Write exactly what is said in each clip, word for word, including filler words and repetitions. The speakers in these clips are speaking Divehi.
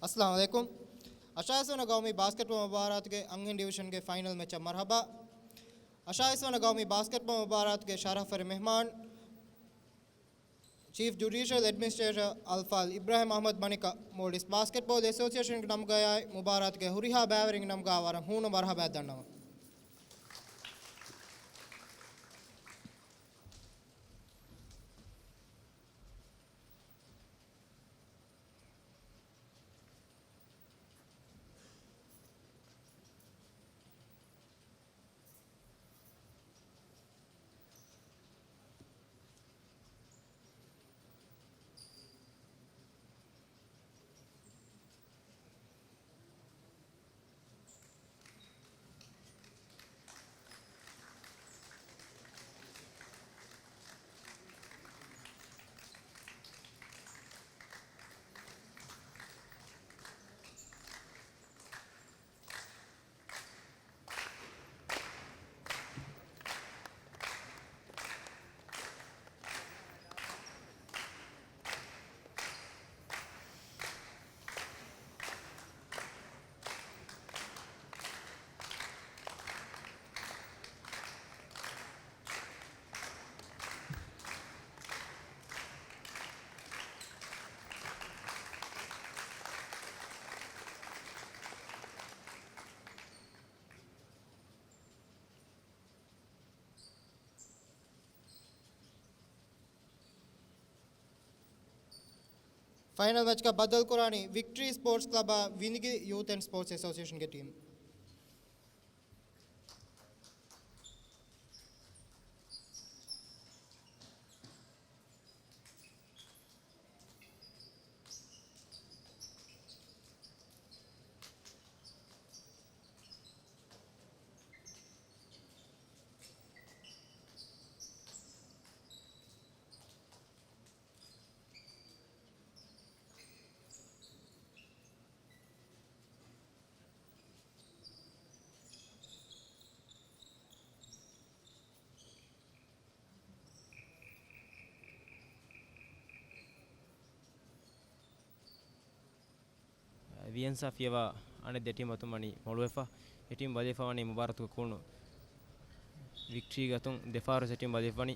އައްސަލާމު ޢަލައިކުމް. އަށާވީސް ވަނަ ގައުމީ ބާސްކެޓްބޯ މުބާރާތުގެ އަންހެން ޑިވިޝަންގެ ފައިނަލް މެޗަށް މަރުޙަބާ. އަށާވީސް ވަނަ ގައުމީ ބާސްކެޓްބޯ މުބާރާތުގެ ޝަރަފްވެރި މެހްމާން ޗީފް ޖުޑިޝަލް އެޑްމިނިސްޓްރޭޓަރ އަލްފާޟިލް އިބްރާހިމް އަޙްމަދު މަނިކަށް މޯލްޑިވްސް ބާސްކެޓްބޯލް އެސޯސިއޭޝަންގެ ނަމުގައި މުބާރާތުގެ ހުރިހާ ބައިވެރިންގެ ނަމުގައި ވަރަށް ހޫނު މަރުޙަބާ ދަންނަވަން. ފައިނަލް މެޗަކަށް ބައްދަލުކުރާނީ ވިކްޓްރީ ސްޕޯޓްސް ކްލަބާ ވިނިގި ޔޫތު އެންޑް ސްޕޯޓްސް އެސޯސިއޭޝަންގެ ޓީމް. ވިއެންސާ ފިޔަވާ އަނެއް ދެ ޓީމް އަތުން ވަނީ މޮޅުވެފަ. އެ ޓީމް ބަލިވެފަ ވަނީ މުބާރާތުގަ ކުޅުނު ވިކްޓްރީގެ އަތުން. ދެފަހަރު ސެޓިން ބަލިވެފަ ވަނީ.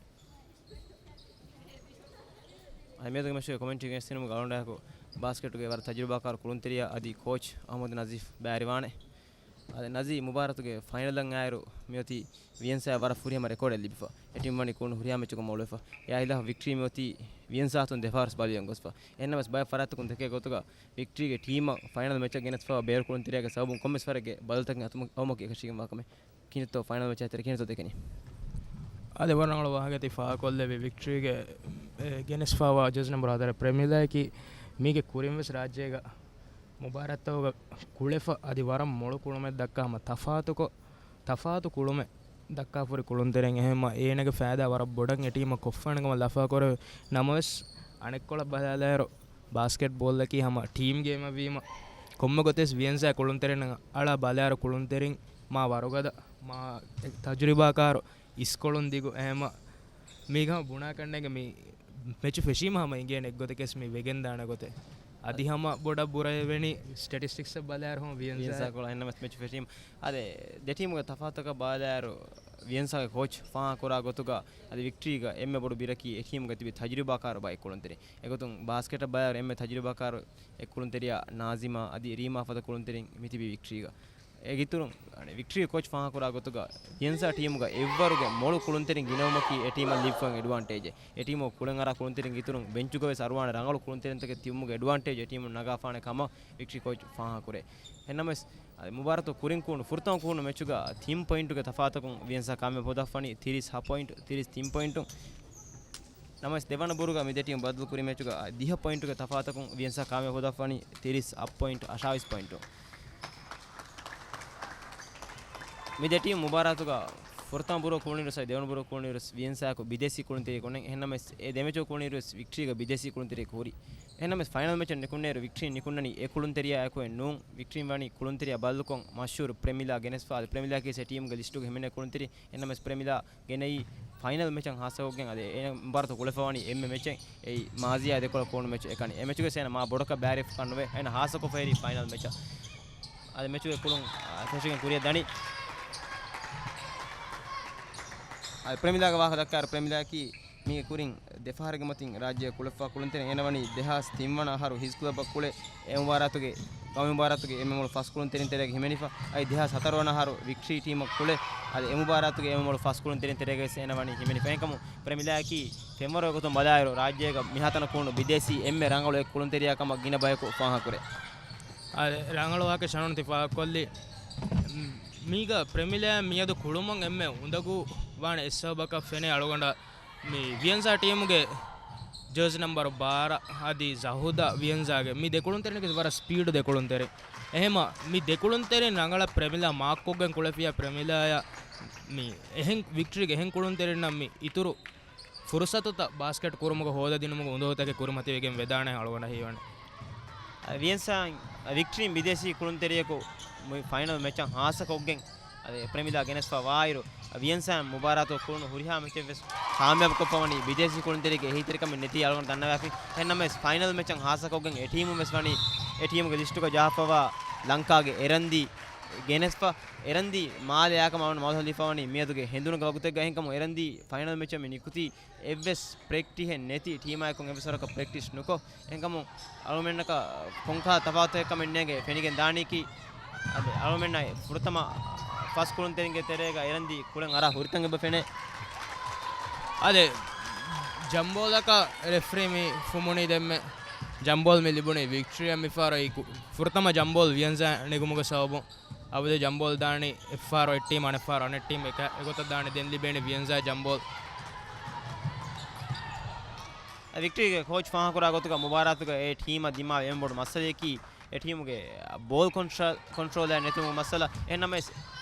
އަދި މިއަދުގެ މެޗުގެ ކޮމެންޓްރީ ގެނެސްދިނުމުގެ އަޅުގަނޑާއެކު ބާސްކެޓުގެ ވަރަށް ތަޖުރިބާކާރު ކުޅުންތެރިޔާ އަދި ކޯޗް އަޙްމަދު ނަޒީފް ބައިވެރިވާނެ. އަދި ނަޒީ، މުބާރާތުގެ ފައިނަލަށް އާއިރު މިއޮތީ ވިއެންސާ ވަރަށް ފުރިހަމަ ރެކޯޑެއް ލިބިފަ. އެ ޓީމް ވަނީ ކުޅުނު ހުރިހާ މެޗަކުން މޮޅުވެފަ. އެއާ ހިލާފަށް ވިކްޓްރީ މިއޮތީ ވިއެންސާ އަތުން ދެފަހަރު ބަލިވެގެން ގޮސްފަ. އެހެންނަމަވެސް ބައެއް ފަރާތްތަކުން ދެކޭ ގޮތުގަ ވިކްޓްރީގެ ޓީމަށް ފައިނަލް މެޗަށް ގެނެސްފައިވާ ބޭރު ކުޅުންތެރިޔާގެ ސަބަބުން ކޮންމެސް ވަރެއްގެ ބަދަލުތަކެއް އަތުމަށް އައުމަކީ އެކަށީގެންވާ ކަމެއް. ކިހިނެއްތޯ ފައިނަލް މެޗާ ތެރެ ކިހިނެއްތޯ ދެކެނީ؟ އާދެ، ވަރަށް ރަނގަޅު ވާހަކައެއް ތި ފާހަގަކޮށްލެއްވި. ވިކްޓްރީގެ، އެ، ގެނެސްފައިވާ ޖެރްސީ ނަންބަރު ހަތަރެއް ޕްރެމިއާ ލީގަކީ މީގެ ކުރިންވެސް ރާއްޖޭގަ މުބާރާތްތަކުގަ ކުޅެފަ އަދި ވަރަށް މޮޅު ކުޅުމެއް ދައްކާ ހަމަ ތަފާތުކޮށް، ތަފާތު ކުޅުމެއް ދައްކާފަ ހުރި ކުޅުންތެރިން. އެހެންމަ އޭނަގެ ފައިދާ ވަރަށް ބޮޑަށް އެ ޓީމަށް ކޮށްފާނެ ކަމަށް ލަފާކުރެވޭ. ނަމަވެސް އަނެއްކޮޅަށް ބަލާލާއިރު ބާސްކެޓް ބޯލަކީ ހަމަ ޓީމް ގޭމެއްވީމަ، ކޮންމެ ގޮތެއް ވިއެންސާ ކުޅުންތެރިންނަށް އަޅާ ބަލާއިރު ކުޅުންތެރިން މާ ވަރުގަދަ، މާ ތަޖުރިބާކާރު، އިސްކޮޅުން ދިގު. އެހެންމަ މީގަ ބުނާކަންނޭނގެ މި މެޗު ފެށީމަ ހަމަ އިނގޭނެ އެއްގޮތަކަސް މި ވެގެންދާނެ ގޮތެއް. އަދި ހަމަ ބޮޑަށް ބުރައެވެނީ ސްޓެޓިސްޓިކްސް ބަލާއިރު ހަމަ ވިއެންސާ ވިއެންސާ ކޮޅަށް އެންނަމަސް މެޗު ފެށީމަ. އަދެ ދެ ޓީމުގެ ތަފާތަކަށް ބަލާއިރު ވިއެންސާގެ ކޯޗް ފާހަގަކުރާ ގޮތުގަ އަދި ވިކްޓްރީގަ އެންމެ ބޮޑު ބިރަކީ އެ ޓީމުގަ ތިބި ތަޖުރިބާކާރު ބައެއް ކުޅުންތެރިން. އެގޮތުން ބާސްކެޓަށް ބަލާއިރު އެންމެ ތަޖުރިބާކާރު އެއް ކުޅުންތެރިޔާ ނާޒިމާ އަދި ރީމާ ފަދަ ކުޅުންތެރިން މިތިބީ ވިކްޓްރީގަ. އޭގެއިތުރުން، އަނެއް، ވިކްޓްރީ ކޯޗް ފާހަގަކުރާ ގޮތުގަ ވިއެންސާ ޓީމުގަ އެއްވަރުގެ މޮޅު ކުޅުންތެރިން ގިނަވުމަކީ އެ ޓީމަށް ލިބިފައި އެޑްވާންޓޭޖެއް. އެ ޓީމު ކުޅެން އަރާ ކުޅުންތެރިން އިތުރުން ބެންޗުގަވެސް އަރުވާނެ ރަނގަޅު ކުޅުންތެރިންތަކެއް ތިބުމުގެ އެޑްވާންޓޭޖް އެ ޓީމުން ނަގާފާނެ ކަމަށް ވިކްޓްރީ ކޯޗް ފާހަގަކުރޭ. އެހެންނަމަވެސް، އަދި މުބާރާތު ކުރިން ކުޅުނު ފުރަތަމަ ކުޅުނު މެޗުގަ ތިން ޕޮއިންޓުގެ ތަފާތަކުން ވިއެންސާ ކާމިޔާބު ހޯދާފަނީ ތިރީސް ހަ ޕޮއިންޓު، ތިރީސް ތިން ޕޮއިންޓު. ނަމަވެސް ދެވަނަ ބުރުގަ މި ދެ ޓީމް ބަދަލު ކުރި މެޗުގަ ދިހަ ޕޮއިންޓުގެ ތަފާތަކުން ވިއެންސާ ކާމިޔާބު ހޯދާފަނީ ތިރީސް އަށް ޕޮއިންޓު، އަށާވީސް ޕޮއިންޓު. މި ދެ ޓީމް މުބާރާތުގަ ފުރަތަމަ ބުރު ކުޅުނިރުސް ދެވަނަ ބުރު ކުޅުނިރުސް ވިޔަންސާއަކު ބިދޭސީ ކުޅުންތެރި ކުންނެ. އެހެންނަމަވެސް އެ ދެމެޗު ކުޅުނިރުސް ވިކްޓްރީގަ ބިދޭސީ ކުޅުންތެރި ހުރި. އެހެންނަމަވެސް ފައިނަލް މެޗަށް ނިކުންނޭރު ވިކްޓްރީ ނިކުންނަނީ އެ ކުޅުންތެރިޔާއެކު ނޫން. ވިކްޓްރީން ވަނީ ކުޅުންތެރިޔާ ބަދަލުކޮށް މަޝްހޫރު ޕްރެމިލާ ގެނެސްފަ. އަދި ޕްރެމިލާ ކީސް އެ ޓީމުގެ ލިސްޓުގަ ހިމެނޭ ކުޅުންތެރި. އެހެންނަމަވެސް ޕްރެމިލާ ގެނައީ ފައިނަލް މެޗަށް ހާއްސަކޮށްގެން. އަދި އޭނަ މުބާރާތު ކުޅެފަވަނީ އެންމެ މެޗެއް. އެއީ މާޒިޔާ ދެކޮޅަށް ކުޅުނު މެޗު އެކަނި. އެ މެޗުގެ ސޭނަ މާ ބޮޑަކަށް ބައިވެރިވެފަ ކަންނުވޭ. އޭނަ ހާއްސަކޮށްފަ ހުރީ ފައިނަލް މެޗަށް. އަދި މެޗުގެ ކުޅުން ފެށިގެން ކުރިއަށް ދަނީ. އަދި ޕްރެމިލާގެ ވާހަކަ ދައްކާއިރު، ޕްރެމިލާއަކީ މީގެ ކުރިން ދެފަހަރެއްގެ މަތިން ރާއްޖެ ކުޅެފަ ކުޅުންތެރިން. އޭނަ ވަނީ ދެހާސް ތިން ވަނަ އަހަރު ހިޖް ކްލަބަށް ކުޅެ، އެ މުބާރާތުގެ، ގައުމީ މުބާރާތުގެ އެންމެ މޮޅު ފަސް ކުޅުންތެރިން ތެރޭގަ ހިމެނިފަ. އަދި ދެހާސް ހަތަރު ވަނަ އަހަރު ވިކްޓްރީ ޓީމަށް ކުޅެ، އަދި އެ މުބާރާތުގެ އެންމެ މޮޅު ފަސް ކުޅުންތެރިން ތެރޭގަވެސް އޭނަ ވަނީ ހިމެނިފަ. އެހެންކަމުން ޕްރެމިލާއަކީ ފެންވަރުގެ ގޮތުން ބަލާއިރު، ރާއްޖޭގަ މިހާތަނަށް ކުޅުނު ބިދޭސީ އެންމެ ރަނގަޅު އެއް ކުޅުންތެރިޔާ ކަމަށް ގިނަ ބަޔަކު ފާހަގަކުރޭ. އާ، ރަނގަޅު ވާހަކަ ޝަނުން ތި ފާހަގަކޮށްލީ. މީގަ ޕްރެމިލާ މިއަދު ކުޅުމުން އެންމެ އުނދަގޫ ވާނެ އެއްސަބަބަކަށް ފެނޭ އަޅުގަނޑަށް މި ވިޔަންޒާ ޓީމުގެ ޖާޒީ ނަމްބަރު ބާރަ އަދި ޒަހުދާ ވިޔަންޒާގެ މި ދެކުޅުންތެރިން ވަރަށް ސްޕީޑު ދެކުޅުންތެރިން. އެހެމަ މި ދެކުޅުންތެރިން ރަނގަޅަށް ޕްރެމިލާ މާކްކޮށްގެން ކުޅެފިޔާ ޕްރެމިލާއަށް މި އެހެން ވިކްޓްރީގެ އެހެން ކުޅުންތެރިންނަށް މި އިތުރު ފުރުސަތުތައް ބާސްކެޓް ކުރުމުގަ ހޯދަދިނުމުގެ އުނދަގޫތަކެއް ކުރިމަތިވެގެން ވެދާނެ އަޅުގަނޑަށް ހީވަނީ. ވިޔަންސާ ވިކްޓްރީން ބިދޭސީ ކުޅުންތެރިޔަކު މުއި ފައިނަލް މެޗަށް ހާއްސަކޮށްގެން އަދި ޕްރެމިލާ ގެނެސްފަ ވާއިރު، ވިޔަންސާ މުބާރާތު ކުޅުނު ހުރިހާ މެޗެއް ވެސް ކާމިޔާބުކޮށްފަ ވަނީ ބިދޭސީ ކުޅުންތެރިގެ އެހީތެރިކަމެއް ނެތީ އަޅުގަނޑު ދަންނަވާފި. އެހެންނަމަވެސް ފައިނަލް މެޗަށް ހާއްސަކޮށްގެން އެ ޓީމުން ވެސް ވަނީ އެ ޓީމުގެ ލިސްޓުގަ ޖަހާފަވާ ލަންކާގެ އެރަންދީ ގެނެސްފަ. އެރަންދީ މާލެ އާކަމަށް އަޅުގަނޑު މަދު ހަދާފަ ވަނީ މިއަދުގެ ހެނދުނުގެ ވަގުތެއްގަ. އެހެންކަމުން އެރަންދީ ފައިނަލް މެޗަށް މި ނިކުތީ އެއްވެސް ޕްރެކްޓިހެއް ނެތި ޓީމާއެކު އެއްވެސް ވަރަކަށް ޕްރެކްޓިސް ނުކޮށް. އެހެންކަމުން އަޅުމެންނަކަށް ކޮންކަހަލަ ތަފާތުތަކެއް ކަމެއް ނޭނގެ ފެނިގެން ދާނީކީ، އަދި އަޅުމެންނަށް ފުރަތަމަ ފަސް ކުޅުންތެރިންގެ ތެރޭގަ އެރަންދީ ކުޅެން އަރާ ހުރިތަން އެބަ ފެނޭ. އަދި ޖަމްބޯލަކަށް ރެފްރީ މި ފުމުނީ ދެންމެ. ޖަމްބޯލް މި ލިބުނީ ވިކްޓްރީއަށް މިފަހަރު އެއީ ކު-، ފުރަތަމަ ޖަމްބޯލް ވިޔަންޒާ ނެގުމުގެ ސަބަބުން. އަބަދު ޖަމްބޯލް ދާނީ އެއްފަހަރު އެއް ޓީމް، އަނެއްފަހަރު އަނެއް ޓީމް، އެކަ-، އެގޮތަށް ދާނީ. ދެން ލިބޭނީ ވިޔަންޒާ ޖަމްބޯލް. ވިކްޓްރީގެ ކޯޗް ފާހަގަކުރާ ގޮތުގަ މުބާރާތުގަ އެ ޓީމަށް ދިމާވި އެންމެ ބޮޑު މައްސަލަޔަކީ އެ ޓީމުގެ ބޯލް ކޮންޓްރޯލް، ކޮންޓްރޯލެއް ނެތުމުގެ މައްސަލަ. އެހެންނަމަވެސް،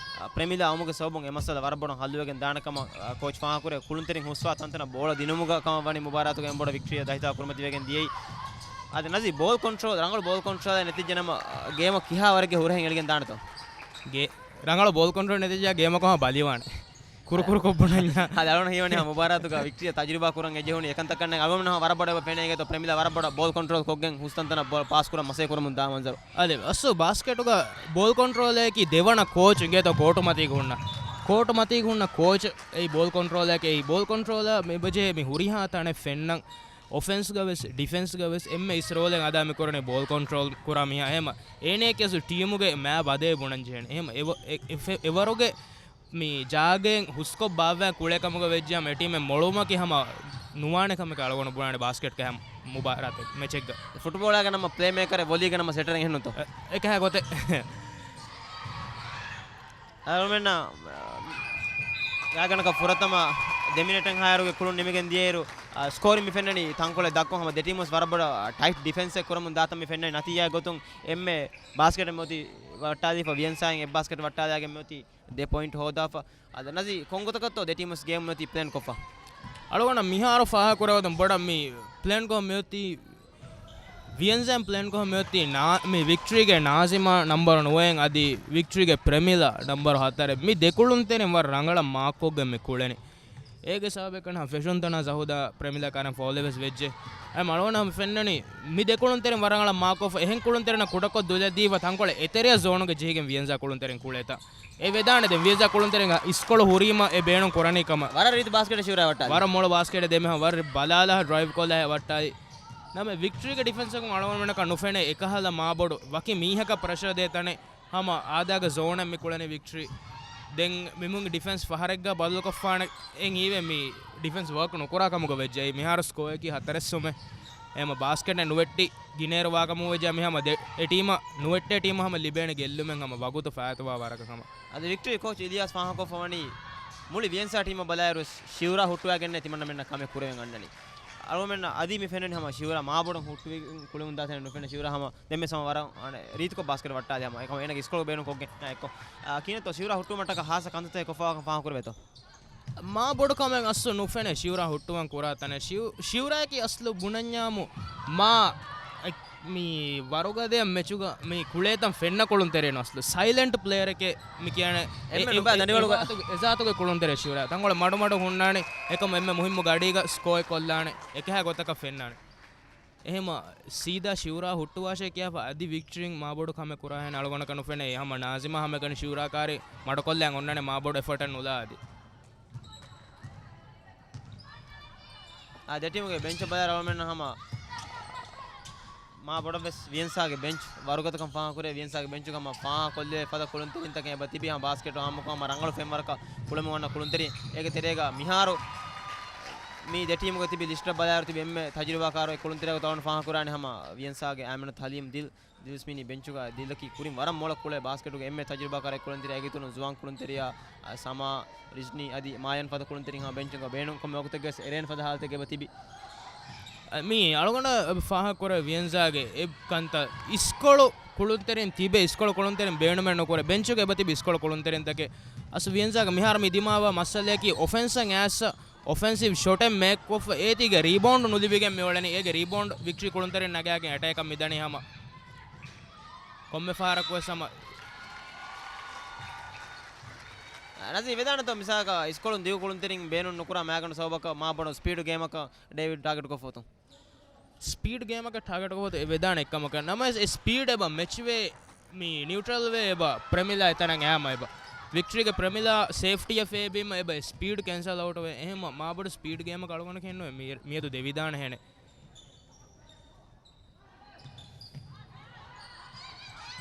ޕްރެމިލާ އައުމުގެ ސަބަބުން އެ މައްސަލަ ވަރަށް ބޮޑަށް ހައްލުވެގެން ދާނެ ކަމަށް، ކޯޗް ފާހަގަކުރޭ. ކުޅުންތެރިން ހުސްވާ ތަންތަނަށް ބޯޅަ ދިނުމުގަ ކަމަށް ވަނީ މުބާރާތުގެ އެންމެ ބޮޑު ވިކްޓްރީއެއް ދަތިތައް ކުރިމަތިވެގެން ދިޔައީ. އަދި ނަޒީ ބޯލް ކޮންޓްރޯލް، ރަނގަޅު ބޯލް ކޮންޓްރޯލެއް ނެތިއްޖެނަމަ، ގޭމަށް ކިހާ ވަރެއްގެ ހުރަހެއް އެޅިގެން ދާނެތޯ؟ ގޭ-، ރަނގަޅު ބޯލް ކޮންޓްރޯލް ނެތިއްޖާ ގޭމަކު ހަމަ ބަލިވާނެ. ކުރުކުރު ކޮށް ބުނަންޏާ. އަދި އަޅުގަނޑަށް ހީވަނީ ހަމަ މުބާރާތުގަ ވިކްޓްރީއަށް ތަޖުރިބާ ކުރަން އެ ޖެހުނީ އެކަންތައް ކަންނޭނގެ. އަޅުގަނޑު ހަމަ ވަރަށް ބޮޑަށް އެބަ ފެނޭ އިނގޭތޯ ޕްރެމިލާ ވަރަށް ބޮޑަށް ބޯލް ކޮންޓްރޯލް ކޮށްގެން ހުސްތަންތަނަށް ބޯ-، ޕާސް ކުރަން މަސައްކަތް ކުރަމުން ދާ މަންޒަރު. އަދި އަސްލު ބާސްކެޓުގަ ބޯލް ކޮންޓްރޯލަކީ ދެވަނަ ކޯޗު އިނގޭތޯ ކޯޓު މަތީގަ ހުންނަ. ކޯޓު މަތީގަ ހުންނަ ކޯޗު އެއީ ބޯލް ކޮންޓްރޯލަކީ. އެއީ ބޯލް ކޮންޓްރޯލަރ މި އެބަޖެހޭ މި ހުރިހާ ތަނެއް ފެންނަން. އޮފެންސްގަ ވެސް، ޑިފެންސްގަ ވެސް އެންމެ އިސް ރޯލެއް އަދާ މި ކުރަނީ ބޯލް ކޮންޓްރޯލް ކުރާ މީހާ. އެހެމަ އޭނައަކީ އަސްލު ޓީމުގެ މާ ބަދޭ ބުނަން ޖެހޭނެ. އެހެމަ އެވަ-، އެ-، އެ-، އެވަރުގެ މި ޖާގައިން ހުސްކޮށް ބާއްވާ ކުޅޭ ކަމުގަ ވެއްޖާމަ އެ ޓީމެއް މޮޅުވުމަކީ ހަމަ ނުވާނެ ކަމެކޭ އަޅުގަނޑު ބުނާނެ ބާސްކެޓްގެ ހަމަ މުބާރާތެއް މެޗެއްގަ. ފުޓްބޯޅައިގަ ނަމަ ޕްލޭ މޭކަރެއް، ވޮލީގަ ނަމަ ސެޓަރެއް އެހެންނުތޯ؟ އެ-، އެކަހަ ގޮތެއް. އަޅުމެންނަށް، ގާތްގަނޑަކަށް ފުރަތަމަ ދެ މިނެޓެއް ހާއިރުގެ ކުޅުން ނިމިގެން ދިޔައިރު، އާ، ސްކޯރިން މި ފެންނަނީ ތަންކޮޅެއް ދަށްކޮށް ހަމަ ދެ ޓީމުސް ވަރަށް ބޮޑަށް ޓައިޓް ޑިފެންސެއް ކުރަމުން ދާތަން މި ފެންނަނީ. ނަތީޖާގެ ގޮތުން އެންމެ ބާސްކެޓެއް މިއޮތީ ވައްޓާލީފަ ވިޔަންސާއިން އެއް ބާސްކެޓް ވައްޓާލާގެން މިއޮތީ ދެ ޕޮއިންޓް ހޯދާފަ. އަދި ނަޒީ ކޮންގޮތަކަށްތޯ ދެ ޓީމުސް ގޭމް މިއޮތީ ޕްލޭން ކޮށްފަ؟ އަޅުގަނޑަށް މިހާރު ފާހަގަކުރެވޭ ގޮތުން ބޮޑަށް މި ޕްލޭން ކޮށް މިއޮތީ ވިޔަންޒާއިން ޕްލޭން ކޮށް މިއޮތީ ނާ-، މި ވިކްޓްރީގެ ނާޒިމާ ނަމްބަރު ނުވައެއް އަދި ވިކްޓްރީގެ ޕްރެމިލާ ނަމްބަރު ހަތަރެއް. މި ދެ ކުޅުންތެރިން ވަރަށް ރަނގަޅަށް މާކްކޮށްގެން މި ކުޅެނީ. އޭގެ ސަބަބެއް ކަން ފެށުންތަނާ ޒަހުދާ ޕްރެމިލާ ކާރިން ފޯލެއް ވެސް ވެއްޖެ. އެ އަޅުގަނޑަށް ފެންނަނީ މި ދެ ކުޅުންތެރިން ވަރަށް ރަނގަޅަށް މާކްކޮށްފަ އެހެން ކުޅުންތެރިންނަށް ކުޑަކޮށް ދުލެއް ދީފަ ތަންކޮޅެއް އެތެރެއަށް ޒޯނުގަ ޖެހިގެން ވިޔަންޒާ ކުޅުންތެރިން ކުޅޭތަ. އެ ވެދާނެ ދެން ވިޔަންޒާ ކުޅުންތެރިން އިސްކޮޅު ހުރީމަ އެ ބޭނުން ކުރަނީ ކަމަށް. ވަރަށް ރީތި ބާސްކެޓެއް ޝިއުރާ ވައްޓާލި. ވަރަށް މޮޅު ބާސްކެޓެއް ދެމެހަ ވަރަށް ބަލާލާ ޑްރައިވް ކޮށްލާ ވައްޓާލި. ނަމަ ވިކްޓްރީގެ ޑިފެންސަކުން އަޅުގަނޑުމެންނަކަށް ނުފެނޭ އެކަހަލަ މާބޮޑު ވަކި މީހަކަށް ޕްރެޝަރ ދޭ ތަނެއް ހަމަ އާދާގެ ޒޯނަށް މި ކުޅެނީ ވިކްޓްރީ. ދެން މިމުން ޑިފެންސް ފަހަރެއްގަ ބަދަލުކޮށްފާނެ އެން ހީވޭ މި ޑިފެންސް ވާކް ނުކުރާ ކަމުގަ ވެއްޖެ. މިހާރު ސްކޯއަކީ ހަތަރެއް ސުމެއް. އެހެމަ ބާސްކެޓެއް ނުވެއްޓި ގިނޭރު ވާކަމު ވެއްޖެ މި ހަމަ ދެ-، އެ ޓީމަށް ނުވެއްޓޭ ޓީމަށް ހަމަ ލިބޭނެ ގެއްލުމެއް ހަމަ ވަގުތު ފާއިތުވާ ވަރަކަށް ހަމަ. އަދި ވިކްޓްރީ ކޯޗް އިލިޔާސް ފާހަގަކޮށްފަ ވަނީ މުޅި ވިޔަންސާ ޓީމަށް ބަލާއިރު ޝިއުރާ ހުއްޓުވާގެންނޭ ތިމަންނަމެންނަށް ކަމެއް ކުރެވެން އަންނަނީ. އަޅުމެންނަށް އަދި މި ފެންނަނީ ހަމަ ޝިއުރާ މާބޮޑަށް ހުއްޓުވި ކުޅެމުންދާތަނެއް ނުފެންނަ. ޝިއުރާ ހަމަ ދެންމެ ހަމަ ވަރަށް ރީތިކޮށް ބާސްކެޓް ވައްޓާލި ހަމަ އެކަމަ އޭނަގެ އިސްކޮޅު ބޭނުންކޮށްގެން އެއްކޮށް. އާ، ކިނެތޯ ޝިއުރާ ހުއްޓުވުމަށްޓަކަ ހާއްސަ ކަންތައްތަކެއް ކޮށްފަވާކަން ފާހަގަކުރެވޭތޯ؟ މާ ބޮޑު ކަމެއް އަސްލު ނުފެނޭ ޝިއުރާ ހުއްޓުވަން ކުރާ ތަނެއް. ޝިއު-، ޝިއުރާއަކީ އަސްލު ބުނަންޏާމު މާ އެ-، މި ވަރުގަދަޔަށް މެޗުގަ މި ކުޅޭތަން ފެންނަ ކުޅުންތެރިން އަސްލު ސައިލެންޓް ޕްލޭޔަރެކޭ މި ކިޔާނެ. އެ-، އެންމެ އެ-، ނުބައި އެ-، ދަނޑިވަޅުގަ. އެޒާތު-، އެޒާތުގެ ކުޅުންތެރި ޝިއުރާ. ތަންކޮޅެއް މަޑުމަޑު ހުންނާނެ. އެކަމު އެންމެ މުހިއްމު ގަޑީގަ ސްކޯއެއް ކޮށްލާނެ. އެކަހަ ގޮތަކަށް ފެންނާނެ. އެހެމަ ސީދާ ޝިއުރާ ހުއްޓުވާށޭ ކިޔާފަ އަދި ވިކްޓްރީން މާބޮޑު ކަމެއް ކުރާހެން އަޅުގަނޑަކަށް ނުފެނޭ. ހަމަ ނާޒިމާ ހަމައެކަނި ޝިއުރާ ކާރި މަޑުކޮށްލައި އޮންނާނެ މާބޮޑު އެފަޓެއް ނުލާ އަދި. އާ، ދެ ޓީމުގެ ބެންޗަށް ބަލާ ރަވަމެން ހަމަ މާ ބޮޑަށް ވެސް ވިއެންސާގެ ބެންޗް ވަރުގަދަކަން ފާހަގަކުރޭ. ވިއެންސާގެ ބެންޗުގަ ހަމަ ފާހަގަކޮށްލެވޭ ފަދަ ކުޅުންތެރިންތަކެއް އެބަ ތިބި ހަމަ ބާސްކެޓު އާއްމުކޮށް ހަމަ ރަނގަޅު ފެންވަރަކަށް ކުޅެމުން ވަންނަ ކުޅުންތެރިން. އޭގެ ތެރޭގަ މިހާރު މި ދެ ޓީމުގެ ތިބި ލިސްޓަށް ބަލާއިރު ތިބި އެންމެ ތަޖުރިބާކާރު އެއް ކުޅުންތެރިއަކު ތަވަން ފާހަގަކުރާނެ ހަމަ ވިއެންސާގެ އާމިނަ ތަލީމް ދިލް ދިލްސްމީނީ ބެންޗުގަ ދިލަކީ ކުރިން ވަރަށް މޮޅަށް ކުޅޭ ބާސްކެޓުގެ އެންމެ ތަޖުރިބާކާރަ ކުޅުންތެރި. އޭގެ އިތުރުން ޒުވާން ކުޅުންތެރިޔާ، އަ، ސަމާ، ރިޒްނީ އަދި މާޔަން ފަދަ ކުޅުންތެރިން ހަމަ ބެންޗުގަ ބޭނުން ކޮންމެ ވަގުތެއްގަސް އެރޭން ފަދަ ހާލަތެއްގަ އެބަ ތިބި. އަ، މީ އަޅުގަނޑަށް އެބަ ފާހަގަކުރެ ވިއެންޒާގެ އެ ކަންތައް އިސްކޮޅު ކުޅުންތެރިން ތިބެ އިސްކޮޅު ކުޅުންތެރިން ބޭނުމެއް ނުކުރޭ. ބެންޗުގަ އެބަ ތިބި އިސްކޮޅު ކުޅުންތެރިންތަކެއް. އަސް ވިއެންޒާގަ މިހާރު މި ދިމާވާ މައްސަލަޔަކީ އޮފެންސަށް އައިސް އޮފެންސިވް ޝޮޓެއް މޭކްކޮށްފަ އޭތީގެ ރީބައުންޑް ނުލިބިގެން މިއުޅެނީ. އޭގެ ރީބައުންޑް ވިކްޓްރީ ކުޅުންތެރިން ނަގާގެން އެޓޭކަށް މިދަނީ ހަމަ. ކޮންމެ ފަހަރަކުވެސް ހަމަ. ނަޒީ ވެދާނެތޯ މިސާލަކަށް އިސްކޮޅުން ދިގު ކުޅުންތެރިން ބޭނުން ނުކުރާ މާގަނޑު ސަބަބަކަށް މާ ބޮޑު ސްޕީޑު ގޭމަކަށް ޑޭވިޑް ޓާގެޓް ކޮށްފަ އޮތުން. ސްޕީޑް ގޭމަކަށް ޓާގެޓް ކޮށްފަ އޮތުން ވެދާނެ އެއްކަމަކަށް. ނަމަވެސް އެ ސްޕީޑް އެބަ މެޗްވޭ މި ނިއުޓްރަލް ވޭ އެބަ ޕްރެމިލާ އެތަނަށް އައިމަ އެބަ ވިކްޓްރީގެ ޕްރެމިލާ ސޭފްޓީއަށް ފޭބީމަ އެބަ ސްޕީޑް ކެންސަލް އައުޓް ވޭ. އެހެން މާބޮޑު ސްޕީޑް ގޭމަކަށް އަޅުގަނޑަކަށް ހެންނުވޭ މި-، މިއަދު ދެވިދާނެ ހެނެއް.